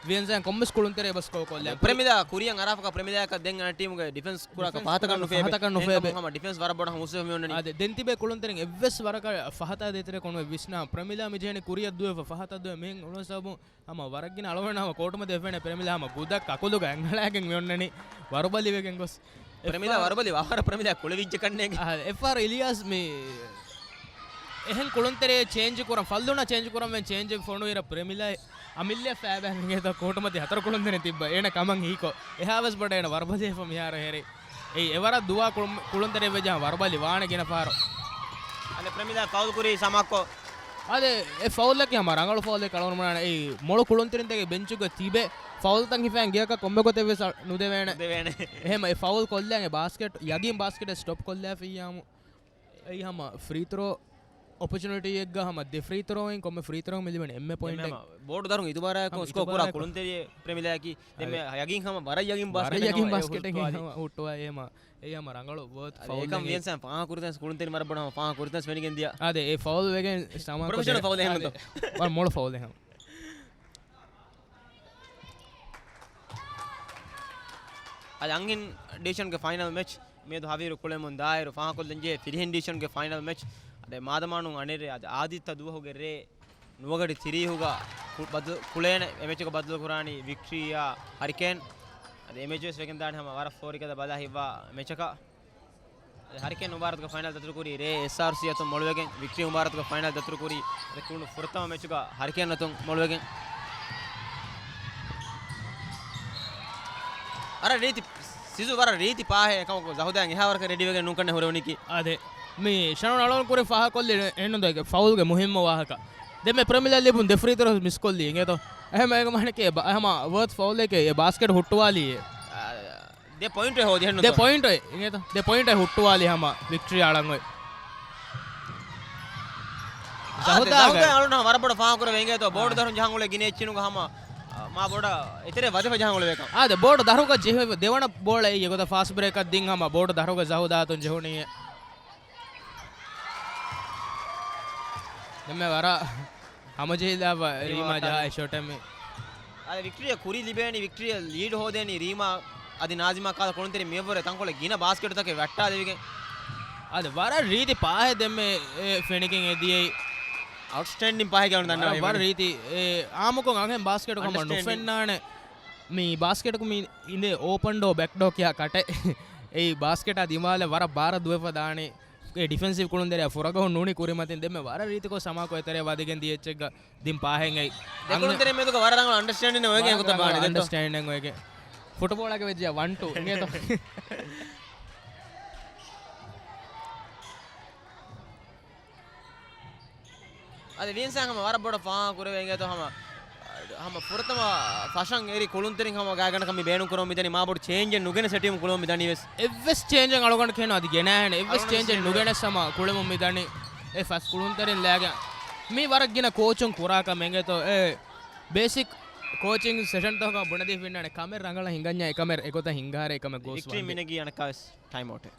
ވިއަންޒާ ކޮންމެސް ކުޅުންތެރި އެބަ ސްކޯ ކޮށްލާ. ޕްރެމިލާ ކުރިއަށް އަރާފަކަށް ޕްރެމިލާއަކަށް ދެން އަނެއް ޓީމުގެ ޑިފެންސް ކުރާކަށް ޑިފެންސް ފަހަތަކަށް ކުރާކަށް ނުފޭބެ. ފަހަތަކަށް ނުފޭބެ. ހަމަ ޑިފެންސް ވަރަށް ބޮޑަށް ހަމަ ހުސްވެފަ މި އޮންނަނީ. އާދެ، ދެން ތިބޭ ކުޅުންތެރިން އެއްވެސް ވަރަކަށް ފަހަތާ ދޭތެރޭ ކޮންމެ ވިސްނާ. ޕްރެމިލާ މި ޖެހެނީ ކުރިއަށް ދުވެފަ ފަހަތަށް ދުވެ މިހެން އުޅުނު ސަބަބުން ހަމަ ވަރަށް ގިނަ އަޅުގަނޑު ހަމަ ކޯޓުމަތި އެފެނެ ޕްރެމިލާ ހަމަ ގުދަ ކަކުލުގަ އަނގަޅާގެން މި އޮންނަނީ ވަރުބަލިވެގެން ގޮސް. ޕްރެމިލާ އެއްފަހަރު ވަރުބަލި ވާހަރަ ޕްރެމިލާ ކުޅެވިއްޖެ ކަންނޭނގެ. އާ، އެއްފަހަރު އިލިޔާސް މި އެހެން ކުޅުންތެރި ޗޭންޖް ކުރަން، ފައުލުންނާ ޗޭންޖް ކުރަން ވެން ޗޭންޖް ފޮނުވިއިރަ ޕްރެމިލާ އަމިއްލަ ފައިބަ މިގޭތޯ ކޯޓުމަތި ހަތަރު ކުޅުންތެރިން ތިއްބަ. އޭނަ ކަމަށް ހީކޮށް. އެހާވެސް ބޮޑަށް އޭނަ ވަރުބަލިވެފަ މިހާރު ހެރި. އެއީ އެވަރަށް ދުވާ ކުޅުން-، ކުޅުންތެރި ވެއްޖާ ވަރުބަލި ވާނެ ގިނަ ފަހަރު. އަދެ ޕްރެމިލާ ފައުލް ކުރީ ސަމާކޮ. އަދެ އެ ފައުލްއަކީ ހަމަ ރަނގަޅު ފައުލެއް ކަޅުވަން ބުނާނެ. އެއީ މޮޅު ކުޅުންތެރިންތަކެއް ބެންޗުގަ ތިބެ ފައުލްތައް ހިފައިން ގެއަކަށް ކޮންމެ ގޮތެއް ވެސް އަ-، ނުދެވޭނެ. ނުދެވޭނެ. އެހެމަ އެ ފައުލް ކޮށްލާން އެ ބާސްކެޓް، ޔަގީން ބާސްކެޓް ސްޓޮޕް ކޮށްލާފިއްޔާމު. އެއީ ހަމަ ފްރީ ތްރޯ އޮޕޮޗުނިޓީއެއްގަ ހަމަ ދެ ފްރީ ތްރޯއިން ކޮންމެ ފްރީ ތްރޯ މި ލިބެނީ އެންމެ ޕޮއިންޓެއް. ހަމަ ބޯޑު ދަރުން އިތުބާރާއެކު ހަމަ ސްކޯ ކުރާ އިތުބާރާއެކު. ކުޅުންތެރި ޕްރެމިލާއަކީ. ދެން އަދެ. މި ޔަގީން ހަމަ ވަރަށް ޔަގީން ބާސްކެޓެއް ހަމަ އެ ހުއްޓުވާ. ވަރަށް ޔަގީން ބާސްކެޓެއް ހަމަ ހުއްޓުވާ އެ ހަމަ. އެ ހަމަ ރަނގަޅު ވޯތް އަދެ ފައުލް އެކަން އެއް. ވިޔަންސަން ފާހަ ކުރިތަން ކުޅުންތެރި މަރަށް ބޮޑަށް ހަމަ ފާހަ ކުރިތަން ފެނިގެން ދިޔަ. އާދެ، އެ ފައުލް ވެގެން ސަމާ ޕްރޮފެޝަނަލް ކޮށްދޭ. ފައުލް އެހެން އާދެ. ނުތޯ. ވަރަށް މޮޅު ފައުލް އެހެން. އަދި އަންހެން ޑިވިޝަންގެ ފައިނަލް މެޗް މިއަދު ހަވީރު ކުޅެމުން ދާއިރު ފާހަކޮށްލަންޖެހޭ ފިރިހެން ޑިވިޝަންގެ ފައިނަލް މެޗް. އަދެ މާދަމާނު އަނެއްރޭ އަދި އާދިއްތަ ދުވަހުގެ ރޭ ނުވަގަޑި ތިރީހުގަ ކު-، ބަދު-، ކުޅޭނެ އެ މެޗުގަ ބަދަލުކުރާނީ ވިކްޓްރީއާ ހަރިކޭން. އަދި އެ މެޗުވެސް ވެގެންދާނެ ހަމަ ވަރަށް ފޯރިގަދަ ބަލާ ހިއްވާ މެޗަކަށް. އަދި ހަރިކޭން މުބާރަތުގެ ފައިނަލް ދަތުރުކުރީ ރޭ އެސްއާރްސީ އަތުން މޮޅުވެގެން، ވިކްޓްރީ މުބާރަތުގެ ފައިނަލް ދަތުރުކުރީ އަދި ކުޅުނު ފުރަތަމަ މެޗުގަ ހަރިކޭން އަތުން މޮޅުވެގެން. ވަރަށް ރީތި ސިޒު ވަރަށް ރީތި ޕާހެއް އެކަމަކު ޒަހުދާ އެހާވަރަކަށް ރެޑީވެގެން ނޫންކަންނޭ ހުރެވުނީކީ. އާދެ، މި ޝަނުން އަޅުގަނޑު ކުރި ފާހަކޮށްލި އެންނުދޯ ފައުލްގެ މުހިއްމު ވާހަކަ. ދެންމެ ޕްރެމިލާ ލިބުން ދެ ފްރީ ތްރޯ މިސްކޮށްލީ އިނގޭތޯ. އެހެމަ އޭގެ މާނަކީ އެ ބަ-، އެހެމަ ވޯތް ފައުލެކޭ އެ ބާސްކެޓް ހުއްޓުވާލީ. އާ، ދެ ޕޮއިންޓެއް ހޯދި އެހެންނުތޯ؟ ދެ ޕޮއިންޓެއް އިނގޭތޯ. ދެ ޕޮއިންޓެއް ހުއްޓުވާލީ ހަމަ ވިކްޓްރީ އަޅަން އޮތް. އާ، ދެ ޒަހުދާގެ. ޒަހުދާ އަޅުން ވަރަށް ބޮޑަށް ފާހަގަކުރެވޭ އިނގޭތޯ. ބޯޑު އާ. ދަރުން ޖަހަން އުޅޭ ގިނަ އެއްޗިނުގަ ހަމަ، އާ، މާ ބޮޑަށް އެތެރެ ވަދެފަ ޖަހަން އުޅެވޭކަން. އާ، ދެ ބޯޑު ދަރުގަ ޖެހި ދެވަނަ ބޯޅަ އެއީ އެގޮތަށް ފާސްޓް ބްރޭކަށް ދިން ހަމަ ބޯޑު ދަރުގަ ޒަހުދާ އަތުން ޖެހުނީ. ދެންމެ ވަރަށް ހަމަޖެހިލާފަ ރީމާ ރީމާ ޖަހާ ކާލި. އެ ޝޮޓެއް މި. އަދި ވިކްޓްރީއަށް ކުރި ލިބޭނީ، ވިކްޓްރީއަށް ލީޑް ހޯދޭނީ ރީމާ އަދި ނާޒިމާ ކާލަ ކުޅުންތެރި މިއަށްވުރެ ތަންކޮޅެއް ގިނަ ބާސްކެޓުތަކެއް ވައްޓާލެވިގެން. އަދި ވަރަށް ރީތި ޕާހެއް ދެންމެ، އެ، ފެނިގެން އެ ދިޔައީ. އައުޓްސްޓޭންޑިން ޕާހެއް ގަނޑު ދަންނަވަނީ ވަރަށް ވަރަށް ވަނީ. ރީތި، އެ، އާމުކޮށް އަންހެން ބާސްކެޓު ހަމަ އަންޑަސްޓޭންޑިން. ނުފެންނާނެ. މި ބާސްކެޓަކު މި އިނދެ އޯޕަން ޑޯ ބެކް ޑޯ ކިޔާ ކަޓެއް. އެއީ ބާސްކެޓާ ދިމާލަށް ވަރަށް ބާރަށް ދުވެފަ ދާނީ. އެ ޑިފެންސިވް ކުޅުންތެރިއާ ފުރަގަހުން ނޫނީ ކުރިމަތިން ދެންމެ ވަރަށް ރީތިކޮށް ސަމާކޮށް އެތެރެ ވަދެގެން ދިޔަ އެއްޗެއްގަ ދިން ޕާހެއް އައި. ދެކުޅުންތެރި މެދުގަ ވަރަށް ރަނގަޅު އަންޑަސްޓޭންޑިން އޮވެގެން އެގޮތަށް ބާނީ ދެއްތޯ؟ އަންޑަސްޓޭންޑިން އޮވެގެން. ފުޓުބޯޅަގެ ވެއްޖެ ވަން ޓޫ އިނގޭތޯ؟ އަދި ވިންސަން ހަމަ ވަރަށް ބޮޑަށް ފާހަގަ ކުރެވޭ އިނގޭތޯ ހަމަ، ހަމަ ފުރަތަމަ ފަށަން އެރި ކުޅުންތެރިން ހަމަ ގާތްގަނޑަކަށް މި ބޭނުން ކުރަމުން މިދަނީ މާބޮޑު ޗޭންޖެއް ނުގެނެސް އެ ޓީމު ކުޅަމުން މިދަނީ ވެސް. އެއްވެސް ޗޭންޖެއް އަޅުގަނޑު ކެން އަދި ގެނާހެނެއް. އެއްވެސް އަޅުގަނޑު ޗޭންޖެއް ނުގެނެސް ހަމަ ކުޅެމުން މިދަނީ. އެ ފަސް ކުޅުންތެރިން ލާގެ މީ ވަރަށް ގިނަ ކޯޗުން ކުރާ ކަމެއް އިނގޭތޯ. އެ ބޭސިކް ކޯޗިން ސެޝަންތަކަށް ބުނެދީފިންނާނެ ކަމެއް ރަނގަޅަށް ހިނގަންޏާ އެކަމެއް އެގޮތަށް ހިނގާރޭ އެކަމެއް ގޯސް ވިކްޓްރީ ވާންދެން. މިނެގީ އަނެއްކާވެސް ޓައިމް އައުޓެއް.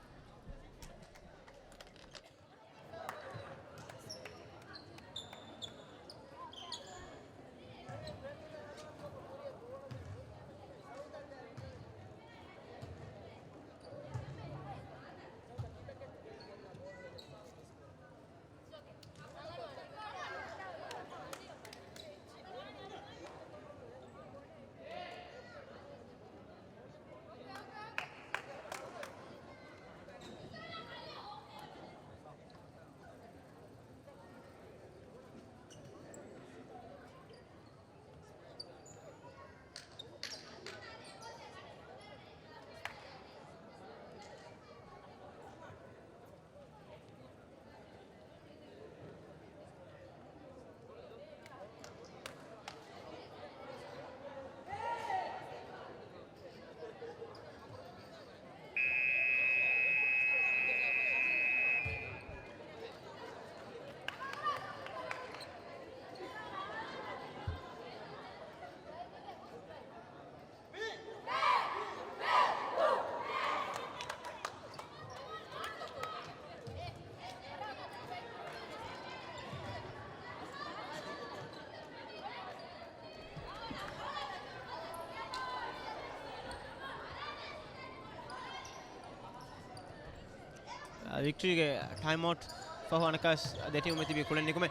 ވިކްޓްރީގެ ޓައިމްއައުޓް ފަހު އަނެއްކާވެސް ދެ ޓީމު މިތިބީ ކުޅެން ނިކުމެ.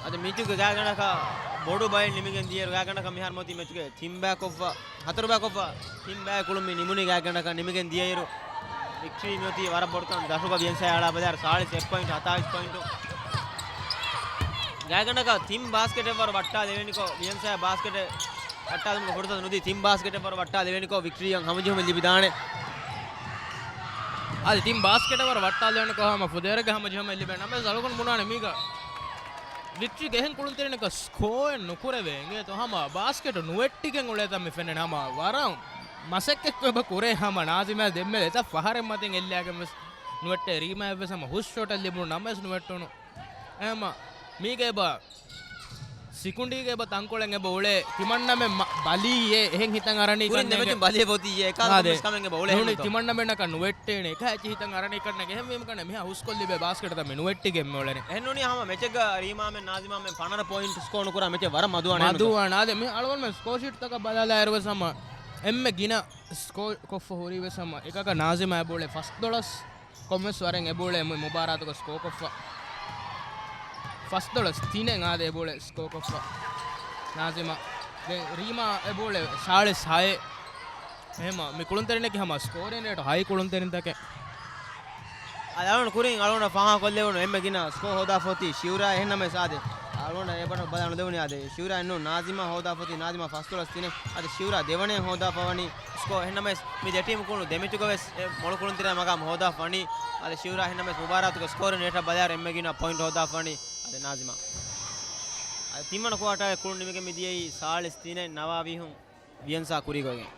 އަދި މިތުގެ ގާތްގަނޑަކަށް ބޮޑު ބައެއް ނިމިގެން ދިޔައިރު ގާތްގަނޑަކަށް މިހާރު މިއޮތީ މެޗުގެ ތިން ބައިކޮށްފަ، ހަތަރު ބައިކޮށްފަ ތިން ބައި ކުޅުން މި ނިމުނީ ގާތްގަނޑަކަށް ނިމިގެން ދިޔައިރު، ވިކްޓްރީ މިއޮތީ ވަރަށް ބޮޑުކަން ދަށުގަ ވިޔަންސާ އަޅާ ބަލާއިރު ސާޅީސް އެއް ޕޮއިންޓު، ހަތާވީސް ޕޮއިންޓު. ގާތްގަނޑަކަށް ތިން ބާސްކެޓެއްވަރު ވައްޓާލެވެނިކޮށް، ވިޔަންސާ ބާސްކެޓެއް ވައްޓާލުމުގެ ފުރުސަތު ނުދީ، ތިން ބާސްކެޓެއްވަރު ވައްޓާލެވެނިކޮށް، ވިކްޓްރީއަށް ހަމަޖެހުމެއް ލިބިދާނެ. އަދި ތިން ބާސްކެޓެއްވަރު ވައްޓާލެވެނިކޮށް ހަމަ ފުދޭވަރުގެ ހަމަޖެހުމެއް ލިބޭ ނަމަވެސް އަޅުގަނޑު ބުނާނެ މީގަ ވިކްޓްރީގެ އެހެން ކުޅުންތެރިންނަކަށް ސްކޯއެއް ނުކުރެވޭ އިނގޭތޯ ހަމަ ބާސްކެޓު ނުވެއްޓިގެން އުޅޭތަން މި ފެންނަނީ ހަމަ ވަރަށް މަސައްކަތްކޮށް އެބަ ކުރޭ ހަމަ ނާޒިމާ ދެންމެ އެތައް ފަހަރެއް މަތިން އެއްލާގެން ވެސް ނުވެއްޓޭ ރީމާއަށް ވެސް ހަމަ ހުސް ޝޮޓެއް ލިބުނު ނަމަވެސް ނުވެއްޓުނު. އެހެންމަ މީގެ އެބަ ސިކުނޑީގެ އެބަ ތަންކޮޅެއް އެބަ އުޅޭ ތިމަންނަމެން މަ-، ބަލީއޭ އެހެން ހިތަށް އަރަނީ ކަންނޭނގެ. ދެމެޗުން ބަލިއެއް ބޮތީ އެކާ އާދެ. ކޮންމެސް ކަމެއް އެބަ އުޅޭ ނޫނީ ހެންނުތޯ؟ ތިމަންނަމެންނަކަށް ނުވެއްޓޭނެ އެކާ އެއްޗެއް ހިތަށް އަރަނީ ކަންނޭނގެ. އެހެންވީމަ ކަންނޭނގެ މިހާ ހުސްކޮށްލިބޭ ބާސްކެޓްތައް މި ނުވެއްޓިގެން މި އުޅެނީ. އެހެންނޫނީ ހަމަ މެޗެއްގަ ރީމާމެން ނާޒިމާމެން ފަނަރަ ޕޮއިންޓް ސްކޯ ނުކުރާ މެޗެއް ވަރަށް މަދުވާނެ ހެންނުތޯ؟ މަދުވާނެ. އާދެ މި އަޅުގަނޑުމެން ސްކޯޝީޓްތަކަށް ބަލާލާއިރު ވެސް ހަމަ އެންމެ ގިނަ ސްކޯ ކޮށްފަ ހުރީ ވެސް ހަމަ އެކަކަށް ނާޒިމާ އެބައުޅޭ ފަސްދޮޅަސް. ކޮންމެސް ވަރެއް އެބައުޅޭ މި މުބާރާތުގަ ސްކޯ ކޮށްފަ. ފަސްދޮޅަސް ތިނެއް އާދެ އެބައުޅޭ ސްކޯ ކޮށްފަ. ނާޒިމާ. ދެން ރީމާ އެބައުޅޭ ސާޅީސް ހައެއް. އެހެމަ މި ކުޅުންތެރިންނަކީ ހަމަ ސްކޯރިން ރޭޓު ހައި ކުޅުންތެރިންތަކެއް. އަޅުގަނޑު ކުރިން އަޅުގަނޑަށް ފާހަގަކޮށްލެވުނު އެންމެ ގިނަ ސްކޯ ހޯދާފަ އޮތީ ޝިއުރާ އެހެންނަމަވެސް އާދެ. އަޅުގަނޑަށް އެބަ ބަލާ ނުދެވުނީ އާދެ. ޝިއުރާ އެއްނޫން ނާޒިމާ ހޯދާފަ އޮތީ ނާޒިމާ ފަސްދޮޅަސް ތިނެއް. އަދި ޝިއުރާ ދެވަނައަށް ހޯދާފަ ވަނީ ސްކޯ އެހެންނަމަވެސް މި ދެ ޓީމު ކުޅުނު ދެ މެޗުގަވެސް އެ މޮޅު ކުޅުންތެރިން މަގާމު ހޯދާފަ ވަނީ. އަދި ޝިއުރާ އެހެންނަމަވެސް މުބާރާތުގެ ސްކޯރިން ރޭޓަށް ބަލާއިރު އެންމެ ގިނަ ޕޮއިންޓް ހޯދާފަ ވަނީ އަދި ނާޒިމާ. އަދި ތިންވަނަ ކުއާޓާގެ ކުޅުން ނިމިގެން މިދިޔައީ ސާޅީސް ތިނެއް ނަވާވީހުން ވިޔަންސާ ކުރީގޮތްގެން.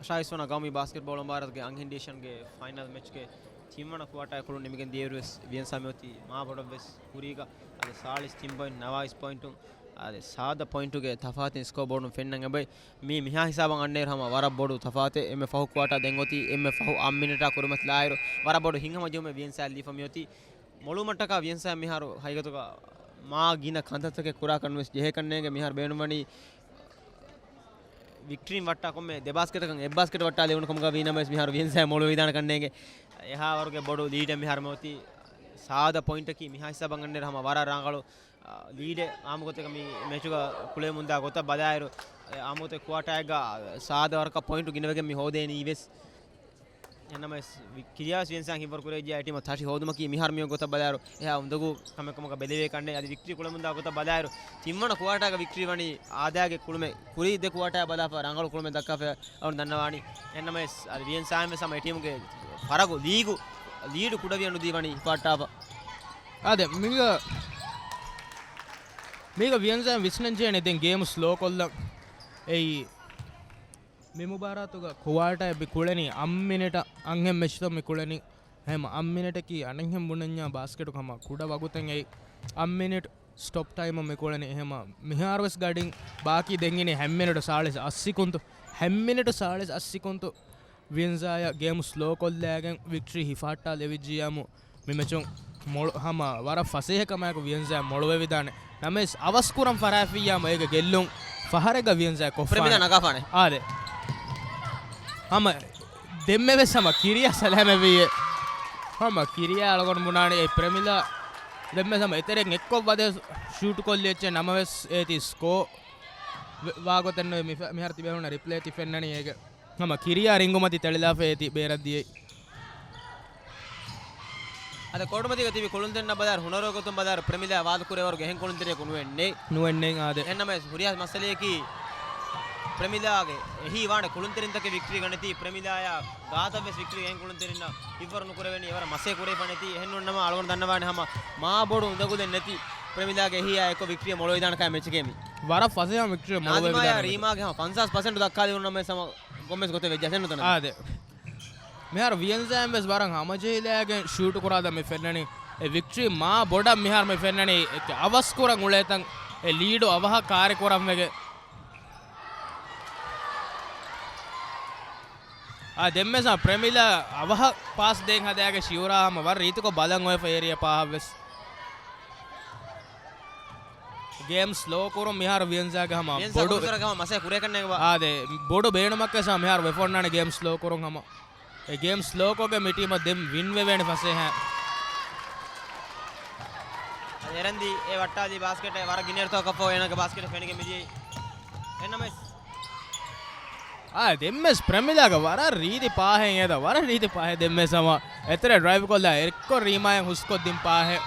އަށާވީސް ވަނަ ގައުމީ ބާސްކެޓްބޯޅަ މުބާރާތުގެ އަންހެން ޑިވިޝަންގެ ފައިނަލް މެޗްގެ ތިންވަނަ ކުއާޓާގެ ކުޅުން ނިމިގެން ދިޔައިރުވެސް ވިޔަންސާ މިއޮތީ މާބޮޑަށްވެސް ކުރީގަ. އަދި ސާޅީސް ތިން ޕޮއިންޓް ނަވާވީސް ޕޮއިންޓުން އަދި ސާދަ ޕޮއިންޓުގެ ތަފާތުން ސްކޯ ބޯޑުން ފެންނަން އެބައި. މީ މިހާ ހިސާބަށް އަންނައިރު ހަމަ ވަރަށް ބޮޑު ތަފާތެއް. އެންމެ ފަހު ކުއާޓާ ދެން އޮތީ އެންމެ ފަހު އަށް މިނެޓާ ކުރިމަތިލާއިރު ވަރަށް ބޮޑު ހިތްހަމަޖެހުމެއް ވިޔަންސާއަށް ލިބިފަ މިއޮތީ. މޮޅުމަށްޓަކާ ވިޔަންސާ މިހާރު ހަގީގަތުގަ މާ ގިނަ ކަންތައްތަކެއް ކުރާކަށް ނުވެސް ޖެހޭކަށް ނޭނގެ. މިހާރު ބޭނުންވަނީ ވިކްޓްރީން ވައްޓާ ކޮންމެ ދެ ބާސްކެޓަކަށް އެއް ބާސްކެޓް ވައްޓާލެވުނު ކަމުގަ ވީނަމަވެސް މިހާރު ވިޔަންސާ މޮޅުވެވިދާނެކަށް ނޭނގެ. އެހާވަރުގެ ބޮޑު ލީޑެއް މިހާރު މިއޮތީ. ސާދަ ޕޮއިންޓަކީ މިހާ ހިސާބަށް އަންނައިރު ހަމަ ވަރަށް ރަނގަޅު، އާ، ލީޑެއް. އާއްމުގޮތަކަށް މި މެޗުގަ ކުޅެމުންދާ ގޮތަށް ބަލާއިރު، އާއްމުގޮތަށް ކުއާޓާއެއްގަ ސާދަ ވަރަކަށް ޕޮއިންޓު ގިނަވެގެން މި ހޯދޭނީ ވެސް. އެހެންނަމަވެސް، ވި-، ކިރިޔާސް ވިޔަންސާ ހިތްވަރު ކުރެވިއްޖެ އެ ޓީމަށް ތަށި ހޯދުމަކީ މިހާރު މިއޮތް ގޮތަށް ބަލާއިރު، އެހާ އުނދަގޫ ކަމެއް ކަމަކަށް ބެލެވޭ ކަންނޭނގެ. އަދި ވިކްޓްރީ ކުޅެމުންދާ ގޮތަށް ބަލާއިރު، ތިންވަނަ ކުއާޓާގަ ވިކްޓްރީ ވަނީ އާދައިގެ ކުޅުމެއް. ކުރީ ދެ ކުއާޓާ ބަލާފަ ރަނގަޅު ކުޅުމެއް ދައްކާފަ އަޅުގަނޑު ދަންނަވާނީ. އެހެންނަމަވެސް، އަދި ވިޔަންސާއިން ވެސް ހަމަ އެ ޓީމުގެ ފަރަގު ލީގު ލީޑު ކުޑަވިޔަ ނުދީ ވަނީ ހިފާއްޓާފަ. އާދެ، މީގަ، މީގަ ވިޔަންސާއިން ވިސްނަން ޖެހޭނެ ދެން ގޭމު ސްލޯ ކޮށްލަން. އެއީ، މި މުބާރާތުގަ ކުއާޓާއެއް މި ކުޅެނީ އަށް މިނެޓަށް، އަންހެން މެޗުތައް މި ކުޅެނީ. ހަމަ އަށް މިނެޓަކީ އަނެއްހެން ބުނަންޏާ ބާސްކެޓު ހަމަ ކުޑަ ވަގުތެއް އެއީ. އަށް މިނެޓް ސްޓޮޕް ޓައިމަށް މި ކުޅެނީ. އެހެމަ މިހާރުވެސް ގަޑިން ބާކީ ދެން އިނީ ހަތް މިނެޓު ސާޅީސް އަށް ސިކުންތު. ހަތް މިނެޓު ސާޅީސް އަށް ސިކުންތު. ވިއެންޒާޔަށް ގޭމް ސްލޯ ކޮށްލައިގެން ވިކްޓްރީ ހިފަހައްޓާލެވިއްޖިއްޔާމު، މި މެޗުން މޮޅު ހަމަ ވަރަށް ފަސޭހަ ކަމާއެކު ވިއެންޒާ މޮޅުވެވިދާނެ. ނަމަވެސް އަވަސްކުރަން ފަރާތްފިއްޔާމު އޭގެ ގެއްލުން ފަހަރެއްގަ ވިއެންޒާ ކޮށްފާނެ. ޕްރެމިލާ ނަގާފާނެ. އާދެ. ހަމަ ދެންމެވެސް ހަމަ ކިރިޔާ ސަލާމަތްވީއޭ. ހަމަ ކިރިޔާ އަޅުގަނޑު ބުނާނެ އެ ޕްރެމިލާ ދެންމެ ހަމަ އެތެރެއިން އެއްކޮށް ވަދެ ޝޫޓް ކޮށްލި އެއްޗެއް ނަމަވެސް އޭތި ސްކޯ ވެ-، ވާގޮތެއް ނުވެ މި-، މިހާރު ތިބޭފުޅުންނަށް ރިޕްލޭ ތި ފެންނަނީ އޭގެ. ހަމަ ކިރިޔާ ރިންގުމަތި ތެޅިލާފަ އޭތި ބޭރަށް ދިޔައީ. އަދި ކޯޓުމަތީގަ ތިބި ކުޅުންތެރިންނަށް ބަލާއިރު ހުނަރުގެ ގޮތުން ބަލާއިރު ޕްރެމިލާ ވާދަކުރޭވަރުގެ އެހެން ކުޅުންތެރިޔަކު ނުވެންނެއް. ނުވެންނެއް އާދެ. އެހެންނަމަވެސް ހުރިހާ މައްސަލަޔަކީ ޕްރެމިލާގެ އެހީ ވާނެ ކުޅުންތެރިންތަކެއް ވިކްޓްރީ ގަނެތީ ޕްރެމިލާޔާ ގާތަށްވެސް ވިކްޓްރީ އެހެން ކުޅުންތެރިންނަށް ހިއްވަރު ނުކުރެވެނީ އެވަރަށް މަސޭ ކުރެވިފަނެތީ. އެހެންނޫންނަމަ އަޅުގަނޑު ދަންނަވާނެ ހަމަ މާ ބޮޑު އުނދަގުލެއް ނެތި ޕްރެމިލާގެ އެހީއާ އެއްކޮށް ވިކްޓްރީ މޮޅުވެދާނެ ކަމެއް މެޗެކޭ މީ. ވަރަށް ފަސޭހަ ވިކްޓްރީ ނާޒިމާޔާ މޮޅުވެދާނެ. ރީމާގެ ހަމަ ފަންސާސް ޕަސެންޓު ދައްކާލި ނަމަވެސް ހަމަ ގޮންމެސް ގޮތެއް ވެއްޖެ އެހެން ނުތަނަ. އާދެ. މިހާރު ވިއެންޒާއިން ވެސް ވަރަށް ހަމަޖެހިލައިގެން ޝޫޓު ކުރާ ދަން މި ފެންނަނީ. އެ ވިކްޓްރީ މާ ބޮޑަށް މިހާރު މި ފެންނަނީ. އެކެ އަވަސް ކުރަން އުޅޭތަން އެ ލީޑު އަވަހަށް ކާރި ކުރަން ވެގެ. އާ، ދެންމެސް ޕްރެމިލާ އަވަހަށް ޕާސް ދޭން ހަދާގެ ޝިއުރާ ހަމަ ވަރަށް ރީތިކޮށް ބަލަން އޮވެފަ އޭރިއަ ޕާހަށް ވެސް. ގޭމް ސްލޯ ކުރުން މިހާރު ވިއެންޒާގެ ހަމަ ވިއެންޒާ ބޮޑު ކުޅުންތެރިން ހަމަ މަސޭ ކުރޭކަށް ނޭނގެ ބާ. އާދެ، ބޮޑު ބޭނުމަކަށް ހަމަ މިހާރު ވެފަ އޮންނާނެ ގޭމް ސްލޯ ކުރުން ހަމަ. އެ ގޭމް ސްލޯކޮށްގެން މި ޓީމަށް ދެން ވިން ވެވޭނެ ފަސޭހަ. އަދި އެރަންދީ އެ ވައްޓާލި ބާސްކެޓެއް ވަރަށް ގިނައިރުތަކަށްފަހު އޭނާގެ ބާސްކެޓެއް ފެނިގެން މިދިޔައީ. އެންނަމެސް. އާ، ދެންމެސް ޕްރެމިލާގަ ވަރަށް ރީތި ޕާހެއް އޭދަ، ވަރަށް ރީތި ޕާހެއް ދެންމެސް ހަމަ އެތެރެ ޑްރައިވް ކޮށްލާ އެއްކޮށް ރީމާޔަށް ހުސްކޮށްދިން ޕާހެއް.